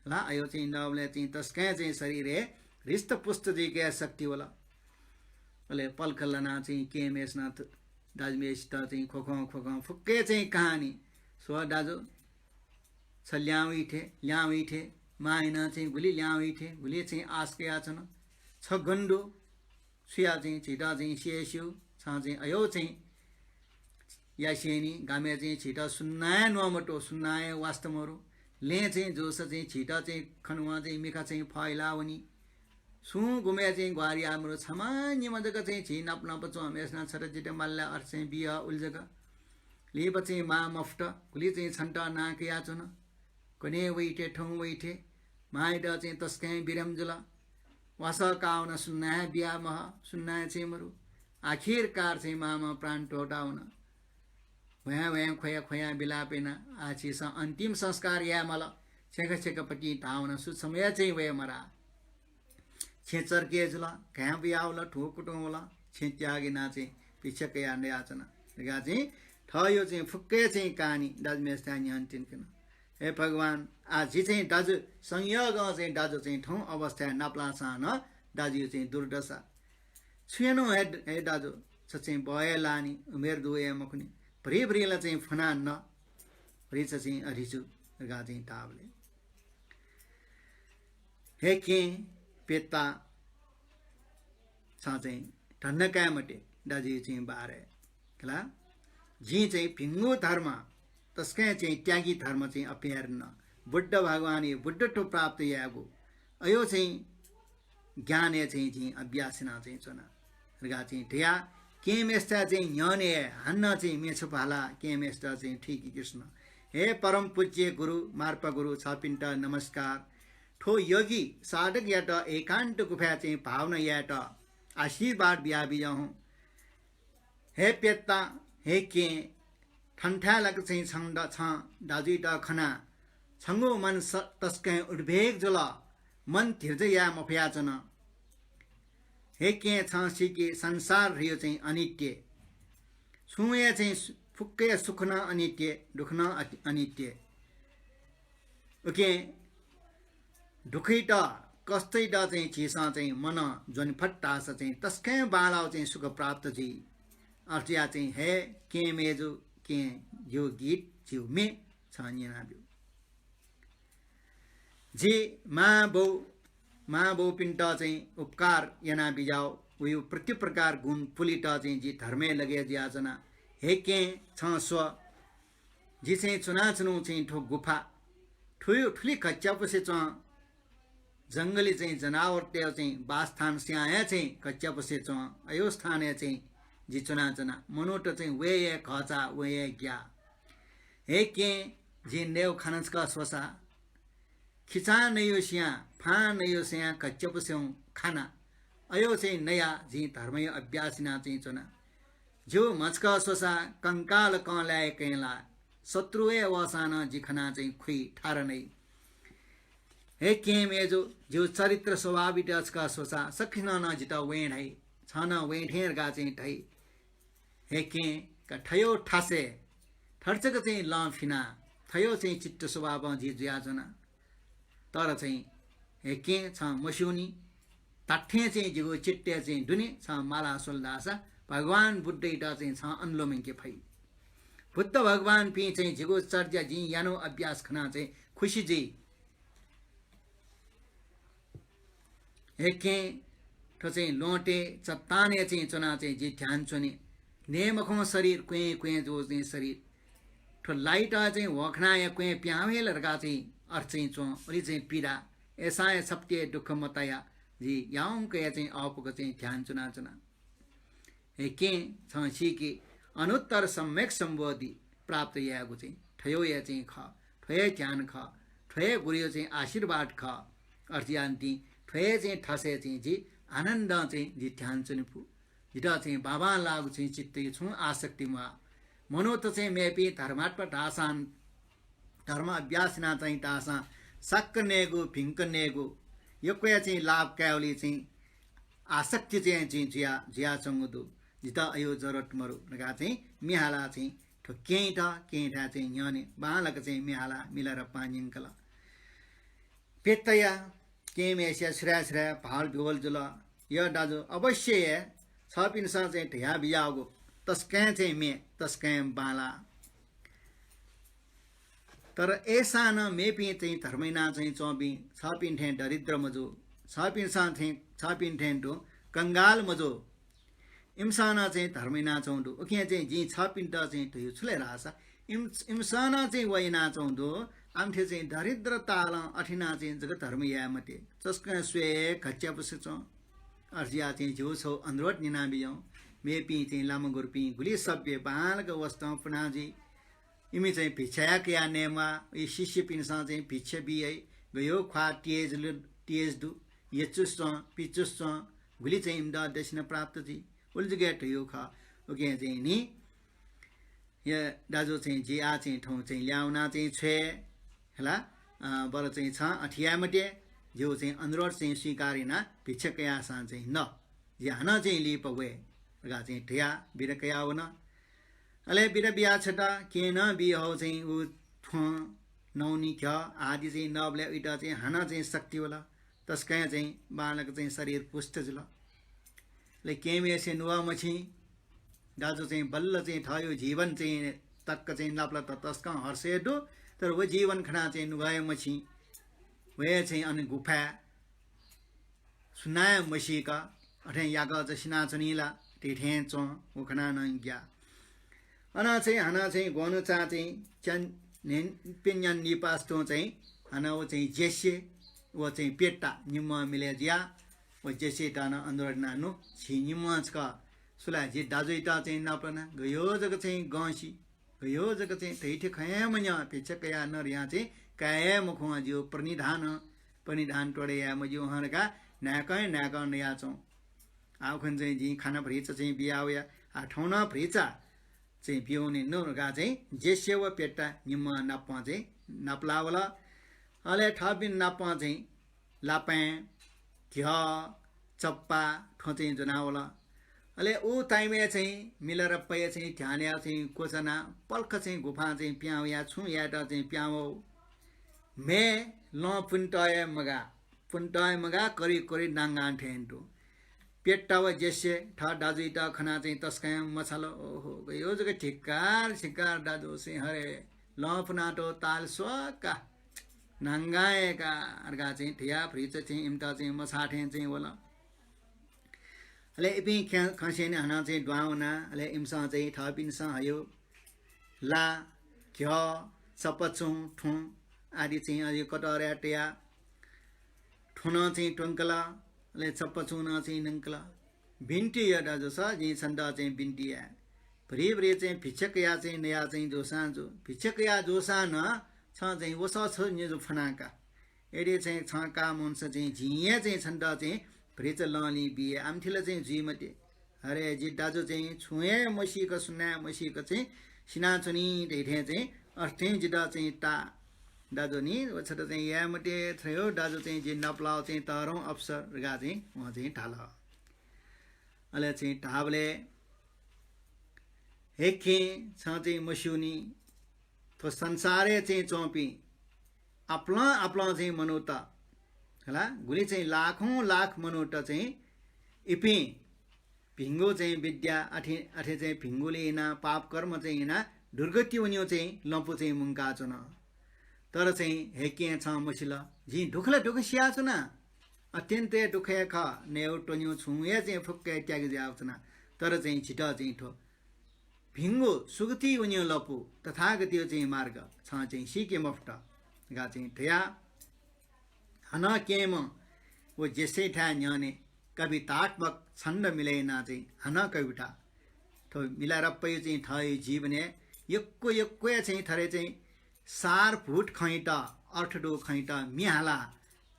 ला अयो चाहिँ नबलय् चाहिँ तसकं चाहिँ शरीरय् हृष्टपुष्ट जुइके शक्ति वल। अले पलख लाना चाहिँ केमेसं दाजुम्हेसित चाहिँ ख्वखं ख्वखं फुक्के चाहिँ कहानी। स्व दाजु, छ ल्यां वइथे, ल्यां वइथे, मां याना चाहिँ गुलि ल्यां वइथे, गुलि चाहिँ आश कयाच्वन। छ गन दु, सुया चाहिँ झीत चाहिँ सिये स्यू, छं चाहिँ अयो चाहिँ यासेंनि, गामय् चाहिँ झीत सुन्ना हे न्वं मतू, सुन्ना हे वास्ता मरु। लँय् चाहिँ जूसा चाहिँ झीत चाहिँ खन वं चाहिँ मिखा चाहिँ फहिला वनी। सुं गुम्हय् चाहिँ ग्वाहालि याये मरु, छम्ह निम्ह जक चाहिँ झी नाप नाप च्वंम्हेसिनं छता जित माल्ला अर्थ चाहिँ बिया उलि जक। लिपा चाहिँ मां मफुत, गुलि चाहिँ छन्त नां कयाच्वन। कन्हय् वइथे, थौं वइथे, मांयात चाहिँ तसकं बिरम जुल। वासः काः वन, सुन्ना हे बिया मह, सुन्ना हे चाहिँ मरु। आखिरकार चाहिँ मांम्ह प्राण त्वःता वन। ह्वाँय् ह्वाँय् ख्वया ख्वया बिलाप याना, आः झीसं अन्तिम संस्कार याये माल। छेँखा छेँखापतिं धाः वन, सुं छम्ह हे चाहिँ वये मराः। छेँ चर्के जुल, घाँय् बुया वल, धुकुतुं वल, छेँ त्याग याना चाहिँ भिक्षा कया नयाच्वन। धकाः चाहिँ थःयो चाहिँ फुक्क हे चाहिँ कहानी दाजुम्हेसिथाय् न्ह्यःने त्यंकन। हे भगवान, आः जि चाहिँ दाजु संयोगं चाहिँ दाजु चाहिँ थौं अवस्थाय् नापलाःसां नं दाजुयो चाहिँ दुर्दशा। छु यानु हे, हे दाजु, छ चाहिँ बहय् लानि, उमेर दु हे मखुनि, भरिभरि ला चाहिँ फुना न, भरि छ चाहिँ अरिजु धकाः चाहिँ धाःबलय् हे कें पेत्ता, छं चाहिँ धन्दा काये मते, दाजुयो चाहिँ बारे खला। जिं चाहिँ भिंगु धर्म, तसकं चाहिँ त्यागी धर्म चाहिँ अपनाय् याना, बुद्ध भगवानयो बुद्धत्व प्राप्त यायेगु, अयो चाहिँ ज्ञानय् चाहिँ जिं अभ्यास याना चाहिँ च्वना। धकाः चाहिँ धया, केंम्हेसित चाहिँ न्ह्यःने हानं चाहिँ म्ये छपु हाला, केंम्हेसित चाहिँ थुइके कृष्ण। हे परम पूज्य गुरु, मार्पा गुरु, छपिन्त नमस्कार। थ्व योगी साधकयात एकान्त गुफाय् चाहिँ भावना यायेत आशीर्वाद बियाबिज्याहुँ। हे पेत्ता, हे कें, थन्थाय् लाक चाहिँ छं द-, छं दाजुइत खना, छंगु मन स-, तसकं उद्वेग जुल, मन धीर्ज याये मफयाच्वन। हे कें, छं सीकि संसार धयो चाहिँ अनित्य। छुं हे चाहिँ सु-, फुक्कया सुख नं अनित्य, दुःख नं अति-, अनित्य। उकिं दुःखइत, कष्टइत चाहिँ झीसं चाहिँ मनं ज्वने फत धाःसा चाहिँ तसकं बांलाउ चाहिँ सुख प्राप्त जुइ। अथे जुया चाहिँ हे कें मय्जु, कें ज्यू गीत, ज्यू म्ये छं न्यनाब्यु। जि मां बौ, मां बौपिन्त चाहिँ उपकार यानाबिज्याउ, वयो प्रति प्रकार गुण पुलेत चाहिँ जि धर्मय् लगे जुयाच्वना। हे कें, छं स्व, जि चाहिँ च्वनाच्वनु चाहिँ थ्व गुफा, थुयो थुलि घच्यापुसे च्वं जंगली चाहिँ जनावरतय् चाहिँ बासस्थान स्यां हे चाहिँ घच्यापुसे च्वं, अयो स्थानय् चाहिँ जि च्वनाच्वना। मनूत चाहिँ वये हे घःचाः, वये हे ग्याः। हे कें, जिं नयेउ खाना छकः स्वसा, खिचां नयो स्यां, फां नयो स्यां घच्यापुसें खाना। अयो चाहिँ नया जिं धर्मयो अभ्यास याना चाहिँ च्वना। ज्यू म्हचकः स्वसा कंकाल कंलाय् कँय् ला, शत्रु हे वःसां नं जि खना चाहिँ खुइ थारा नइ। हे कें मय्जु, ज्यू चरित्र स्वभावइत छकः स्वसा, सकसिनं नं जितः वें धाइ, छं नं वें थें धकाः चाहिँ धाइ। हे कें, का थयो थासय् थर्चक चाहिँ लं फिना, थयो चाहिँ चित्त स्वभावं जि जुयाच्वना। तर चाहिँ हे कें, छं मस्यूनि, धात्थें चाहिँ जिगु चित्तय् चाहिँ दुने छं माला स्वल धाःसा भगवान बुद्धयात चाहिँ छं अनुलोम के फइ। बुद्ध भगवानपिं चाहिँ जिगु चर्या जिं यानु अभ्यास खना चाहिँ खुसी जुइ। हेकें थ्व चाहिँ ल्वहँतय् चट्टानय् चाहिँ च्वना चाहिँ जि ध्यान च्वने। नये मखं शरीर, क्वें क्वें जू चाहिँ शरीर। थ्व light चाहिँ ह्वखनाया क्वें प्यां वयेला धकाः चाहिँ अर्थ चाहिँ च्वं, उलि चाहिँ पीडा। अय्सां हे छप्तिया दुःख मताया जि याउँकया चाहिँ अःपुक चाहिँ ध्यान च्वना च्वना। हेकें छं सीके अनुत्तर सम्यक सम्बोधि प्राप्त यायेगु चाहिँ थ्वया चाहिँ खः, थ्वया ध्यान खः, थ्वया गुरुया चाहिँ आशीर्वाद खः। अथे यान्ति थ्वया चाहिँ थासय् चाहिँ जि आनन्दं चाहिँ जि ध्यान च्वने फु। जितः चाहिँ बांबांलाःगु चाहिँ चित्तय् छुं आसक्ति म्वाः। मनूत चाहिँ मेपिं धर्मात्मा धाःसां धर्म अभ्यास याना चाहिँ धाःसां साक्क नयेगु, भिंक नयेगु, यक्वया चाहिँ लाभ कायेगुली चाहिँ आसक्ति चाहिँ, चाहिँ जुया, जुयाच्वंगु दु। जितः अयो जरुरत मरु धकाः चाहिँ म्ये हाला चाहिँ थ्व केंयात, केंयाथाय् चाहिँ न्ह्यःने बांलाक चाहिँ म्ये हाला मिलारेपां न्यंकल। पेत्ताया केंम्हेसिया सुराय् सुराय् भावल बिवल जुल। यः दाजु, अवश्य हे छपिन्सं चाहिँ धया बियागु तसकं चाहिँ म्ये, तसकं बांला। तर अय्सां नं मेपिं चाहिँ धर्म याना चाहिँ च्वंपिं छपिं थें दरिद्र मजू, छपिन्सं थें, छपिं थें तुं कंगाल मजू। इमिसं नं चाहिँ धर्म यानाच्वंगु दु। उकिं चाहिँ जिं छपिन्त चाहिँ धयागु छु ले धाःसा, इम-, इमिसं नं चाहिँ व यानाच्वंगु दु। आमथे चाहिँ दरिद्र तालं अथे याना चाहिँ जक धर्म याये मते। तसकं स्वये, घच्यापुसे च्वँ। अथे जुयाः चाहिँ जिगु छगू अनुरोध न्यनाबिज्याहुँ। मेपिं चाहिँ लामा गुरुपिं गुलि सभ्य बांलाक वसतं पुना जुइ। इमि चाहिँ भिक्षाया कयाः नयेमाः। यी शिष्यपिन्सं चाहिँ भिक्षा बी हइ। गयो ख्वाः तेज लु-, तेज दु। यचुस च्वँ, पिचुस च्वँ। गुलि चाहिँ इमित दक्षिणा प्राप्त जुइ। उलि जक हे धयागु खः। उकिं चाहिँ नि, यः दाजु चाहिँ जि आः चाहिँ थौं चाहिँ ल्याहां वना चाहिँ छ्वये हला, अ, बरु चाहिँ छं अथे याये मते, जिगु चाहिँ अनुरोध चाहिँ स्वीकार यानाः भिक्षा कयाःसां चाहिँ न, जि हानं चाहिँ लिपा वये धकाः चाहिँ धयाः बिदा कयाः वन। अले बिदा बियाः छ्वत, कें नं बी हौ चाहिँ उ थ्वँ, नौनि घ्यः आदि चाहिँ नःबलय् उइत चाहिँ हानं चाहिँ शक्ति वल। तसकं चाहिँ बांलाक चाहिँ शरीर पुष्ट जुल। अले केंम्हेसिया नुगः मछिं। दाजु चाहिँ बल्ल चाहिँ थःगु जीवन चाहिँ तक्क चाहिँ नापलात, तसकं हर्ष हे दु, तर व जीवन खनाः चाहिँ नुगः हे मछिं। व हे चाहिँ अन गुफाय् सुनां हे मसीक अथें याकःचा सिनाच्वनी ला धइथें च्वं, व खनाः नं ग्याः। अन चाहिँ हानं चाहिँ ग्वन्हुचां चाहिँ च्यान न्हेन प्यन्यान निपास तुं चाहिँ हानं व चाहिँ जेस्ये, व चाहिँ पेट्टा निम्हं मिले जुयाः व जेस्येत नं अनुरोध यानाः नु, छि निम्हं छकः सु ला जि दाजुइत चाहिँ नापलाना, गयो जक चाहिँ गंसि, गयो जक चाहिँ धइथें खँ हे मन्यं, भिक्षा कयाः नः धयां चाहिँ काये हे मखं, जिगु प्रणिधान, प्रणिधान त्वरे याये मज्यू हं धकाः न्हाय्कं हे न्हाय्कं नयाच्वं। आः उखुन्हु चाहिँ जिं खाना भतिचा चाहिँ बिया वया। आः थौं नं भतिचा चाहिँ ब्यूनि नु धकाः चाहिँ जेस्ये व पेट्टा निम्हं नापं चाहिँ नापलाः वल। अले थःपिं नापं चाहिँ लापाँय्, घ्यः, चप्पा थ्वँ चाहिँ ज्वना वल। अले उ time-य् चाहिँ मिलारेपाया चाहिँ ध्यानया चाहिँ क्वचानाः पलख चाहिँ गुफां चाहिँ पिहां वयाः छुं यायेत चाहिँ पिहां वः। म्हे लं पुन्त हे मगाः, पुन्त हे मगाः, करि करि नांगां थें दु। पेट्टा व जेस्ये थः दाजुइत खनाः चाहिँ तसकं मछाल। ओहो, गयो जक धिक्कार, धिक्कार दाजु, सिंहरे, लं पुनातःगु ताल स्वका, नांगां हे का धकाः चाहिँ धयाः भतिचा चाहिँ इमित चाहिँ मछाः थें चाहिँ वल। अले इपिं खँ-, खँस्यंनि हानं चाहिँ दुहां वना। अले इमिसं चाहिँ थःपिन्सं हयागु ला, घ्यः, चपाचुं, थ्वँ आदि चाहिँ अझ कटोराय् तयाः थ्वँ नं चाहिँ त्वंकल, अले चपाचुं नं चाहिँ नंकल। बिन्ति या दाजु, स जिं छन्त चाहिँ बिन्ति याये। भतिभति चाहिँ भिक्षा कयाः चाहिँ नया चाहिँ जूसां जू। भिक्षा कयाः जूसां नं छं चाहिँ वसः छजु निजु फ्वनाः का। यदि चाहिँ छं का मवंसा चाहिँ जिं हे चाहिँ छन्त चाहिँ भतिचा लंलि बी हे, आमथिला चाहिँ जुइ मते। अरे, जि दाजु चाहिँ छुं हे मसीक, सुनां हे मसीक चाहिँ सिनाच्वनी धइथें चाहिँ अथे थें जितः चाहिँ ताः। दाजु नि, व छता चाहिँ याये मते, थ्व हे दाजु चाहिँ जि नापलाःगु चाहिँ तःधंगु अवसर धकाः चाहिँ वं चाहिँ धाल। अले चाहिँ धाःबलय्, हे खें, छं चाहिँ मस्यू नि, थ्व संसारय् चाहिँ च्वंपिं आपालं आपालं चाहिँ मनूत हला, गुलि चाहिँ लाखौं लाख मनूत चाहिँ इपिं भिंगु चाहिँ विद्या, अथे, अथे चाहिँ भिंगुले यानाः पाप कर्म चाहिँ यानाः दुर्गति वनेगु चाहिँ लँपु चाहिँ मुंकाच्वन। तर चाहिँ हे केहेँ छं मसिल, जिं दुःख ला दुःख सियाच्वना, अत्यन्तय् दुःखय् खः, नयेगु त्वनेगु छुं हे चाहिँ फुक्क हे त्यागे जुयाच्वना। तर चाहिँ झीत चाहिँ थ्व भिंगु सुगति वनेगु लँपु तथागतया चाहिँ मार्ग छं चाहिँ सीके मफुत धकाः चाहिँ धया। हानं केहेँम्ह व जेस्सेथाय् न्ह्यःने कवितात्मक छन्द मिले यानाः चाहिँ हानं कविता। थ्व मिलारेपाया चाहिँ थःया जीवनय् यक्व यक्वया चाहिँ थथे चाहिँ सारभूत खँयात, अर्थ दु खँयात म्ये हालाः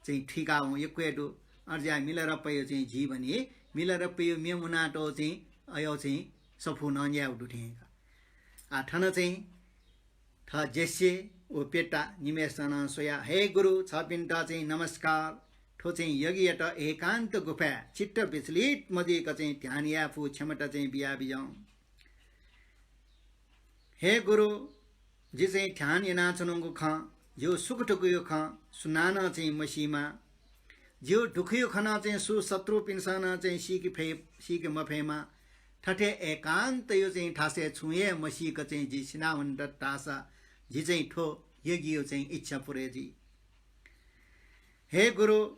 चाहिँ थुइकावं यक्व हे दु। अथे जुयाः मिलारेपाया चाहिँ जीवन हे मिलारेपाया म्ये मुनातःगु चाहिँ अय् चाहिँ सफू नं न्यायेगु दु थें का। आ, थन चाहिँ थः जेस्से व पेटा निम्हय्सितं नं स्वयाः, हे गुरु, छपिन्त चाहिँ नमस्कार। थ्व चाहिँ यज्ञयात एकान्त गुफाय् चित्त विचलित मजुइक चाहिँ ध्यान याये फु क्षमता चाहिँ बिया बिज्याहुँ। हे गुरु, जि चाहिँ ध्यान यानाच्वनागु खँ, जिगु सुख दुःखया खँ सुनानं चाहिँ मसीमा। जिगु दुःखया खँ नं चाहिँ सु शत्रुपिन्सं नं चाहिँ सीके फे, सीके मफयेमा। थथे एकान्तया चाहिँ थासय् छुं हे मसीक चाहिँ जि सिनावन दत धाःसा जि चाहिँ थ्व यज्ञया चाहिँ इच्छा पुरे जुइ। हे गुरु,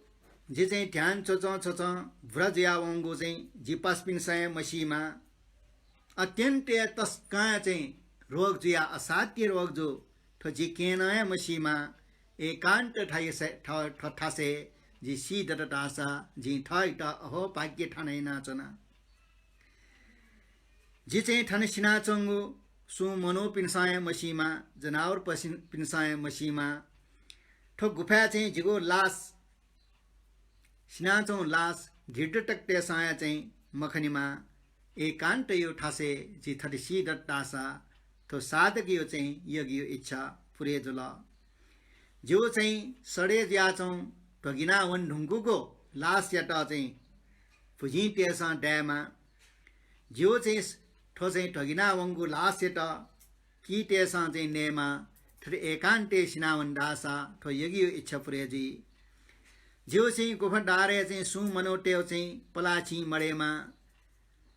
जि चाहिँ ध्यान च्वचं च्वचं भ्र जुयावंगु चाहिँ जि पासापिन्सं हे मसीमा। अत्यन्त हे तसकं चाहिँ रोग जुया, असाध्य रोग जू। थ्व जि केहेँनं हे मसीमा। एकान्त थाय्-, थ-, थ्व थासय् जि सी दत धाःसा जिं थःत अहोभाग्य ठाना यानाच्वना। जि चाहिँ थन सिनाच्वंगु सुं मनूपिन्सं हे मसीमा, जनावर पशुपिन्सं हे मसीमा। थ्व गुफाय् चाहिँ जिगु लास, सिनाच्वंगु लास घिर्दटकतय्सं हे चाहिँ मखनेमा। एकान्तया थासय् जि थथे सी दत धाःसा थ्व साधकया चाहिँ यज्ञया इच्छा पुरे जुल। जिगु चाहिँ सडे जुयाच्वंगु ध्वगिना वने धुंकूगु लासयात चाहिँ भुजिंतय्सं दायेमा। जिगु चाहिँ थ्व चाहिँ ध्वगिना वंगु लासयात कीतय्सं चाहिँ नयेमा। थथे एकान्तय् सिनावन धाःसा थ्व यज्ञया इच्छा पुरे जुइ। जिगु चाहिँ गुफा दाह्रय् चाहिँ सुं मनूतय् चाहिँ पलाः चिं मदयेमा।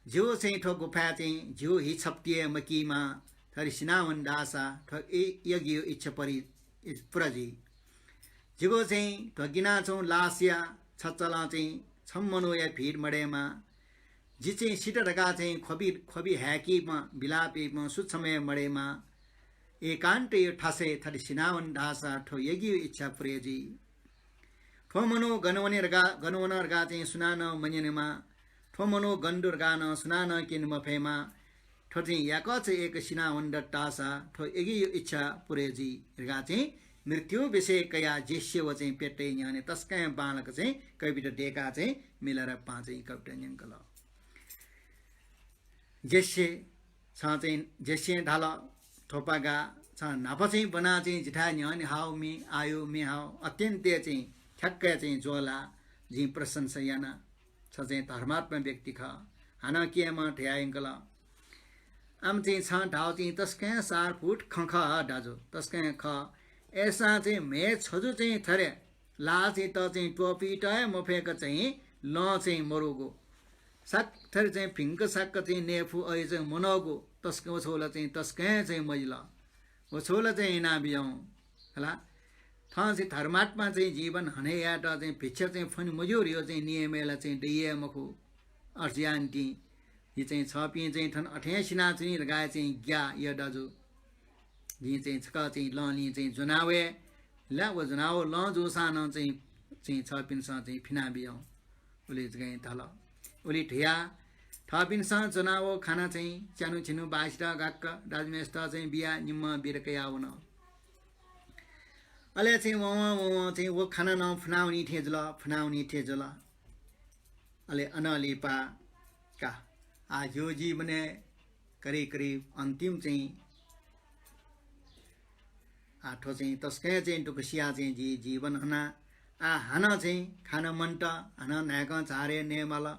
जिगु चाहिँ थ्व गुफाय् चाहिँ जिगु हि छप्ति हे मकीमा। थथे सिनावन धाःसा थ्व य-, यज्ञया इच्छा परि-, पुरा जुइ। जिगु चाहिँ ध्वगिनाच्वंगु लासया छचलं चाहिँ छम्ह मनूया भिड मदयेमा। जि चाहिँ सित धकाः चाहिँ ख्वबि, ख्वबि हाय्कीम्ह, बिलाप याइम्ह सुं छम्ह हे मदयेमा। एकान्तया थासय् थथे सिनावन धाःसा थ्व यज्ञया इच्छा पुरे जुइ। थ्व मनू गन वने धकाः, गन वन धकाः चाहिँ सुनानं मन्यनेमा। थ्व मनू गन दु धकाः नं सुनानं क्यने मफयेमा। थ्व चाहिँ याकःचा एक सिनावन दत धाःसा थ्व यज्ञया इच्छा पुरे जुइ धकाः चाहिँ मृत्यु विषय कयाः जेस्से व चाहिँ पेटय् न्ह्यःने तसकं बांलाक चाहिँ कविता दय्काः चाहिँ मिलारेपां चाहिँ कविता न्यंकल। जेस्से, छं चाहिँ जेस्सें धाल, थ्वपागा, छं न्हापा चाहिँ ब्वनाः चाहिँ जिथाय् न्ह्यःने हाव मे, आयो मे हाव, अत्यन्त चाहिँ ठ्याक्कै चाहिँ ज्वःलाः, जिं प्रशंसा याना। छ चाहिँ धर्मात्मा व्यक्ति खः। हानं केहेँम्हं धयायंकल। आम चाहिँ छं धाव चाहिँ तसकं सारभूत खँ खः दाजु, तसकं खः। अय्सां चाहिँ म्हे छजु चाहिँ थथे लासयात चाहिँ त्वपुइत हे मफय्क चाहिँ लं चाहिँ मरुगु। साक थथे चाहिँ भिंक साक्क चाहिँ नये फु अय् चाहिँ मनःगु तसकं व छगू ला चाहिँ तसकं चाहिँ मजिल। व छगू ला चाहिँ याना बिज्याहुँ हला। थं चाहिँ धर्मात्मा चाहिँ जीवन हने यायेत चाहिँ भिक्षा चाहिँ फ्वने मज्यू धयो चाहिँ नियमय् ला चाहिँ दइ हे मखु। अथे यानादी। जि चाहिँ छपिं चाहिँ थन अथें सिनाच्वनी धकाः चाहिँ ग्याः या दाजु। जिं चाहिँ छकः चाहिँ लंलिं चाहिँ ज्वना वये ला, व ज्वना वः लं जूसां नं चाहिँ, चाहिँ छपिन्सं चाहिँ फिना बिज्याहुँ। उलि जक धाल। उलि धयाः थपिन्सं ज्वना वः खाना चाहिँ च्यान्हु छिन्हु बासित गाक्क दाजुम्हेसित चाहिँ बियाः निम्ह बिदा कयाः वन। अले चाहिँ वं वं वं वं चाहिँ व खाना नं फुनावनी थें जुल, फुनावनी थें जुल। अले अनं लिपा का, आ, जिगु जीवनय् करिब करिब अन्तिम चाहिँ, आ, थ्व चाहिँ तसकं चाहिँ दुःख सियाः चाहिँ जि जीवन हना। आ, हानं चाहिँ खाना मन्त, हानं न्हाय्कं झारय् नये माल।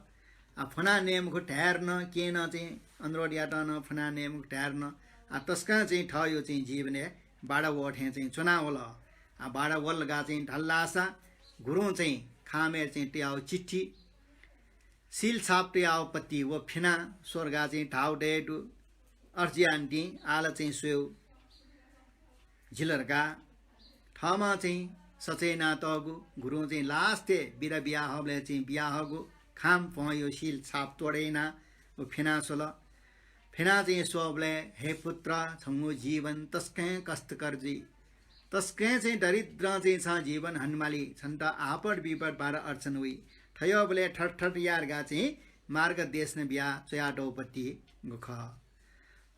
आ, फ्वना नये मखु धायेधुन, केहेँनं चाहिँ अनुरोध यात नं फ्वना नये मखु धायेधुन। आ, तसकं चाहिँ थःगु चाहिँ जीवनय् बाधा वः थें चाहिँ च्वना वल। आ, बाधा वल धकाः चाहिँ धाल धाःसा गुरुं चाहिँ खामय् चाहिँ तयाव चिट्ठी, सिल छाप तयाव पट्टि व फिना स्वर्गा चाहिँ धाव दये दु। अर्जियान्ति आल चाहिँ स्वयेव जिल धकाः थःम्हं चाहिँ सचय् यानातःगु। गुरुं चाहिँ last-य् बिदा बियाहःबलय् चाहिँ बियाहःगु खाम भ्वंयो सिल छाप तोडे याना व फिना स्वल। फिना चाहिँ स्वःबलय्, हे पुत्र, छंगु जीवन तसकं कष्टकर जुइ। तसकं चाहिँ दरिद्रं चाहिँ छं जीवन हनेमाली, छन्त आपद विपद बाधा अड्चन वइ। थय्‌बलय् थरथर यार्गा चाहिँ मार्गदेशन बिया च्वयातःगु पट्टि गु खः।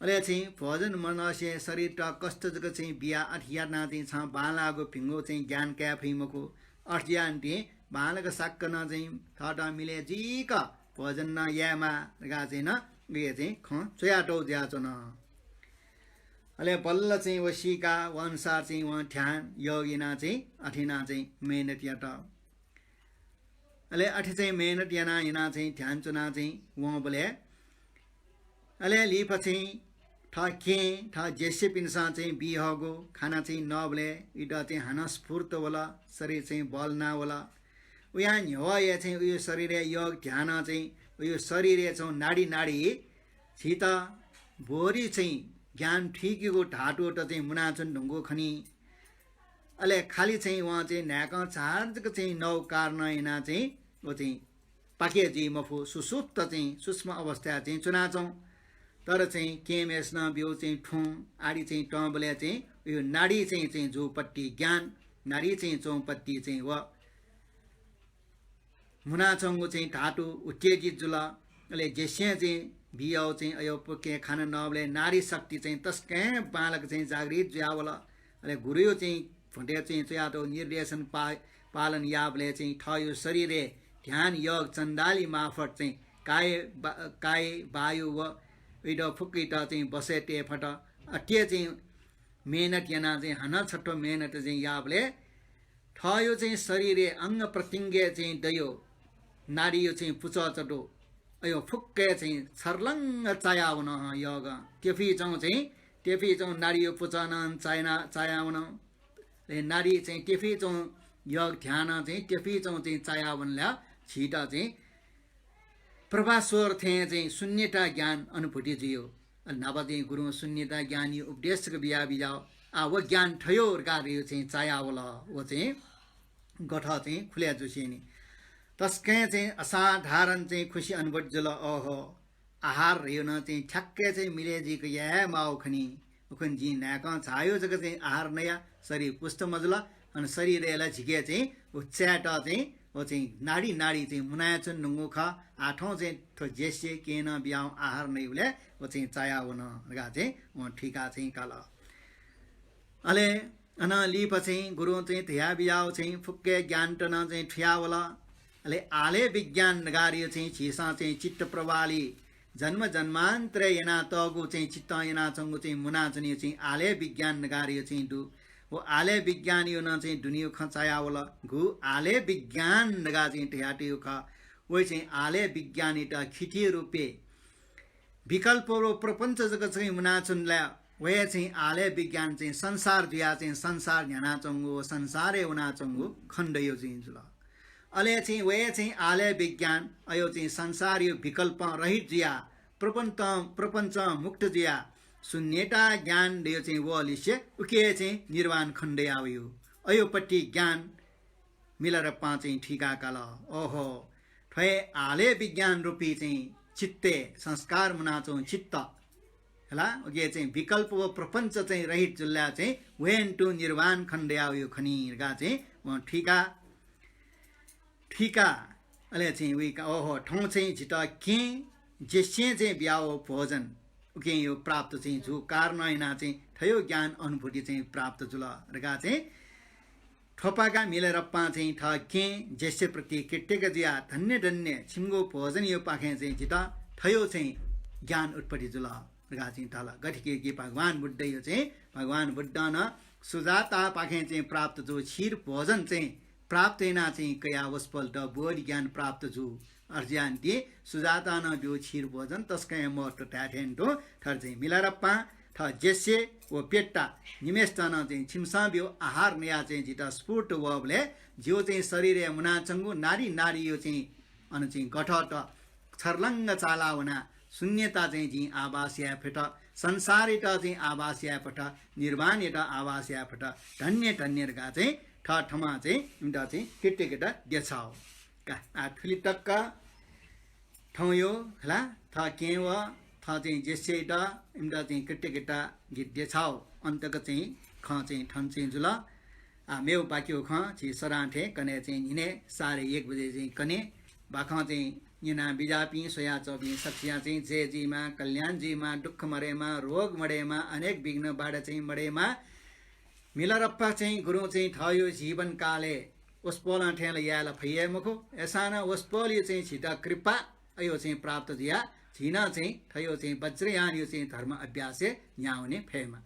अले चाहिँ भोजन मनसे शरीरत कष्ट जक चाहिँ बिया अथे याना चाहिँ छं बांलाःगु भिंगु चाहिँ ज्ञान काये फइ मखु। अथे यान्ति बांलाक साक्क नं चाहिँ थःत मिले जुइक भोजन नं यायेमाः धकाः चाहिँ नं उके चाहिँ खँ च्वयातःगु जुयाच्वन। अले बल्ल चाहिँ व सीका व अनुसार चाहिँ वं ध्यान योग याना चाहिँ अथे याना चाहिँ मेहनत यात। अले अथे चाहिँ मेहनत याना याना चाहिँ ध्यान च्वना चाहिँ वंबलय् अले लिपा चाहिँ थः केहेँ, थः ज्येष्ठपिन्सं चाहिँ बीहःगु खाना चाहिँ नःबलय् उइत चाहिँ हानं स्फूर्त वल, शरीर चाहिँ बल ना वल। उया न्ह्यवया चाहिँ उयो शरीरय् योग ध्यानं चाहिँ उयो शरीरय् चाहिँ नाडी नाडी झीत बोरी चाहिँ ज्ञान थुइकेगु धातुत चाहिँ मुनाच्वने धुंकूगु खनी। अले खालि चाहिँ वं चाहिँ न्हाय्कं झार जक चाहिँ नौ कारणं याना चाहिँ व चाहिँ पाके जुइ मफु, सुसुप्त चाहिँ सूक्ष्म अवस्थाय् चाहिँ च्वनाच्वं। तर चाहिँ केहेँम्हेसिनं ब्यू चाहिँ थुं आडी चाहिँ तंबलय् चाहिँ उयो नाडी चाहिँ चाहिँ जूपट्टि ज्ञान, नाडी चाहिँ च्वंपट्टि चाहिँ व मुनाच्वंगु चाहिँ धातु उत्तेजित जुल। अले ज्येष्ठं चाहिँ बियाव चाहिँ अयो फुक्कं खाना नःबलय् नाडी शक्ति चाहिँ तसकं बांलाक चाहिँ जागृत जुयावल। अले गुरुयो चाहिँ भुँडे चाहिँ च्वयातःगु निर्देशन पा-, पालन याःबलय् चाहिँ थःयो शरीरय् ध्यान योग चण्डाली मार्फत चाहिँ काय बा-, काय वायु व उइत फुक्कइत चाहिँ बसय् तये फत। अथे चाहिँ मेहनत याना चाहिँ हानं छत्व मेहनत चाहिँ याःबलय् थःयो चाहिँ शरीरय् अंग प्रत्यंगय् चाहिँ दयो नाडीयो चाहिँ पुचःचा दु। अयो फुक्कय् चाहिँ छर्लंग चायावन हं योग। तेफिचौं चाहिँ, तेफिचौं नाडीयो पुचः नं चायना, चायावन। अले नाडी चाहिँ तेफिचौं योग ध्यानं चाहिँ तेफिचौं चाहिँ चायावनला झीत चाहिँ प्रभास्वर थें चाहिँ शून्यता ज्ञान अनुभूति जुयो। अले न्हापा चाहिँ गुरुं शून्यता ज्ञानयो उपदेश जक बिया बिजाव। आ, व ज्ञान थयो धकाः चाहिँ चायावल। व चाहिँ गथ चाहिँ खुले जुसेंनि। तसकं चाहिँ असाधारण चाहिँ खुसी अनुभूति जुल। ओहो, आहार धयो नं चाहिँ ठ्याक्कै चाहिँ मिले जुइक याये माउ खनी। उखुन्हु जिं न्हाय्कं झायो जक चाहिँ आहार नया, शरीर पुष्ट मजुल। अन शरीरय् ला झिके चाहिँ व चायेत चाहिँ व चाहिँ नाडी नाडी चाहिँ मुनाय् च्वने धुंगु खः। आः थौं चाहिँ थ्व ज्येष्ठं केहेँनं बियाव आहार नइबलय् व चाहिँ चायावन धकाः चाहिँ वं थुइका चाहिँ काल। अले अनं लिपा चाहिँ गुरुं चाहिँ धया बियाव चाहिँ फुक्क ज्ञानत नं चाहिँ थुयावल। अले आलय विज्ञान धकाः धयो चाहिँ झीसं चाहिँ चित्त प्रवाहलि जन्म जन्मान्तरय् यानातःगु चाहिँ चित्तं यानाच्वंगु चाहिँ मुनाच्वनीगु चाहिँ आलय विज्ञान धकाः धयो चाहिँ दु। व आलय विज्ञानयो नं चाहिँ दुनेयो खँ चायावल। गु आलय विज्ञान धकाः चाहिँ धयातःगु खः। व चाहिँ आलय विज्ञानयात खिति रूपय् विकल्प व प्रपञ्च जक चाहिँ मुनाच्वंबलय् व हे चाहिँ आलय विज्ञान चाहिँ संसार जुया चाहिँ संसार न्ह्यानाच्वंगु, संसारय् वनाच्वंगु खण्डयो चाहिँ जुल। अले चाहिँ व हे चाहिँ आलय विज्ञान अयो चाहिँ संसारयो विकल्पं रहित जुया, प्रपञ्च, प्रपञ्चं मुक्त जुया, शून्यता ज्ञान धयो चाहिँ वःलिसे उके चाहिँ निर्वाण खण्डया वयो। अयोपट्टि ज्ञान मिलारेपां चाहिँ थुइका काल। ओहो, थ्व हे आलय विज्ञान रूपी चाहिँ चित्तय् संस्कार मुनाच्वंगु चित्त हला, उके चाहिँ विकल्प व प्रपञ्च चाहिँ रहित जुल्ला चाहिँ वयेन तुं निर्वाण खण्डया वयो खनी धकाः चाहिँ वं थुइका, थुइका। अले चाहिँ उइका, ओहो, थौं चाहिँ जितः केहेँ ज्येष्ठं चाहिँ बियाव भोजन उकेयो प्राप्त चाहिँ जू कारणं याना चाहिँ थयो ज्ञान अनुभूति चाहिँ प्राप्त जुल धकाः चाहिँ थ्वपागा मिलारेपां चाहिँ थः केहेँ ज्येष्ठप्रति कृतज्ञ जुया, धन्य धन्य, छिमिगु भोजनयो पाखें चाहिँ जितः थयो चाहिँ ज्ञान उत्पत्ति जुल धकाः चाहिँ धाल। गथे कि, कि भगवान बुद्धयो चाहिँ, भगवान बुद्धं नं सुजातापाखें चाहिँ प्राप्त जू क्षीर भोजन चाहिँ प्राप्त याना चाहिँ कया वसपोलत बोधि ज्ञान प्राप्त जू। अर्जुनयान्ति सुजातां नं ब्यू क्षीर भोजन तसकं हे महत्व धाये थें तुं थथे चाहिँ मिलारेपां थः जेस्से व पेट्टा निम्हेसित नं चाहिँ छिमिसं ब्यु आहार नयाः चाहिँ जितः स्फूर्त वःबलय् जिगु चाहिँ शरीरय् मुनाच्वंगु नाडी नाडीयो चाहिँ अन चाहिँ गठत छर्लङ्ग चाला वना शून्यता चाहिँ जिं आभास याये फत, संसारयात चाहिँ आभास याये फत, निर्वाणयात आभास याये फत। धन्य धन्य धकाः चाहिँ थः थमा चाहिँ इमित चाहिँ कृतज्ञता देछाउ। का आ थुलि तक्क थौंयो खला थः केहेँ व थः चाहिँ जेस्सेयात इमित चाहिँ कृतज्ञता गीत देछाउ। अन्तक चाहिँ खँ चाहिँ थन चाहिँ जुल। आ, मेउ बाकिउ खँ झी सदां थें कन्हय् चाहिँ न्हिनय् साढे एक बजे चाहिँ कने। बाखं चाहिँ न्यना बिजापिं स्वयाच्वंपिं सकसियां चाहिँ जय जुइमा, कल्याण जुइमा, दुःख मदयेमा, रोग मदयेमा, अनेक विघ्न बाधा चाहिँ मदयेमा। मिलारेपा चाहिँ गुरुं चाहिँ थःयो जीवन कालय् वसपोलं थें ला याये ला फइ हे मखु। अय्सां नं वसपोलयो चाहिँ झीत कृपा अयो चाहिँ प्राप्त जुया झी नं चाहिँ थयो चाहिँ वज्रयानयो चाहिँ धर्म अभ्यासय् न्ह्यावने फयेमा।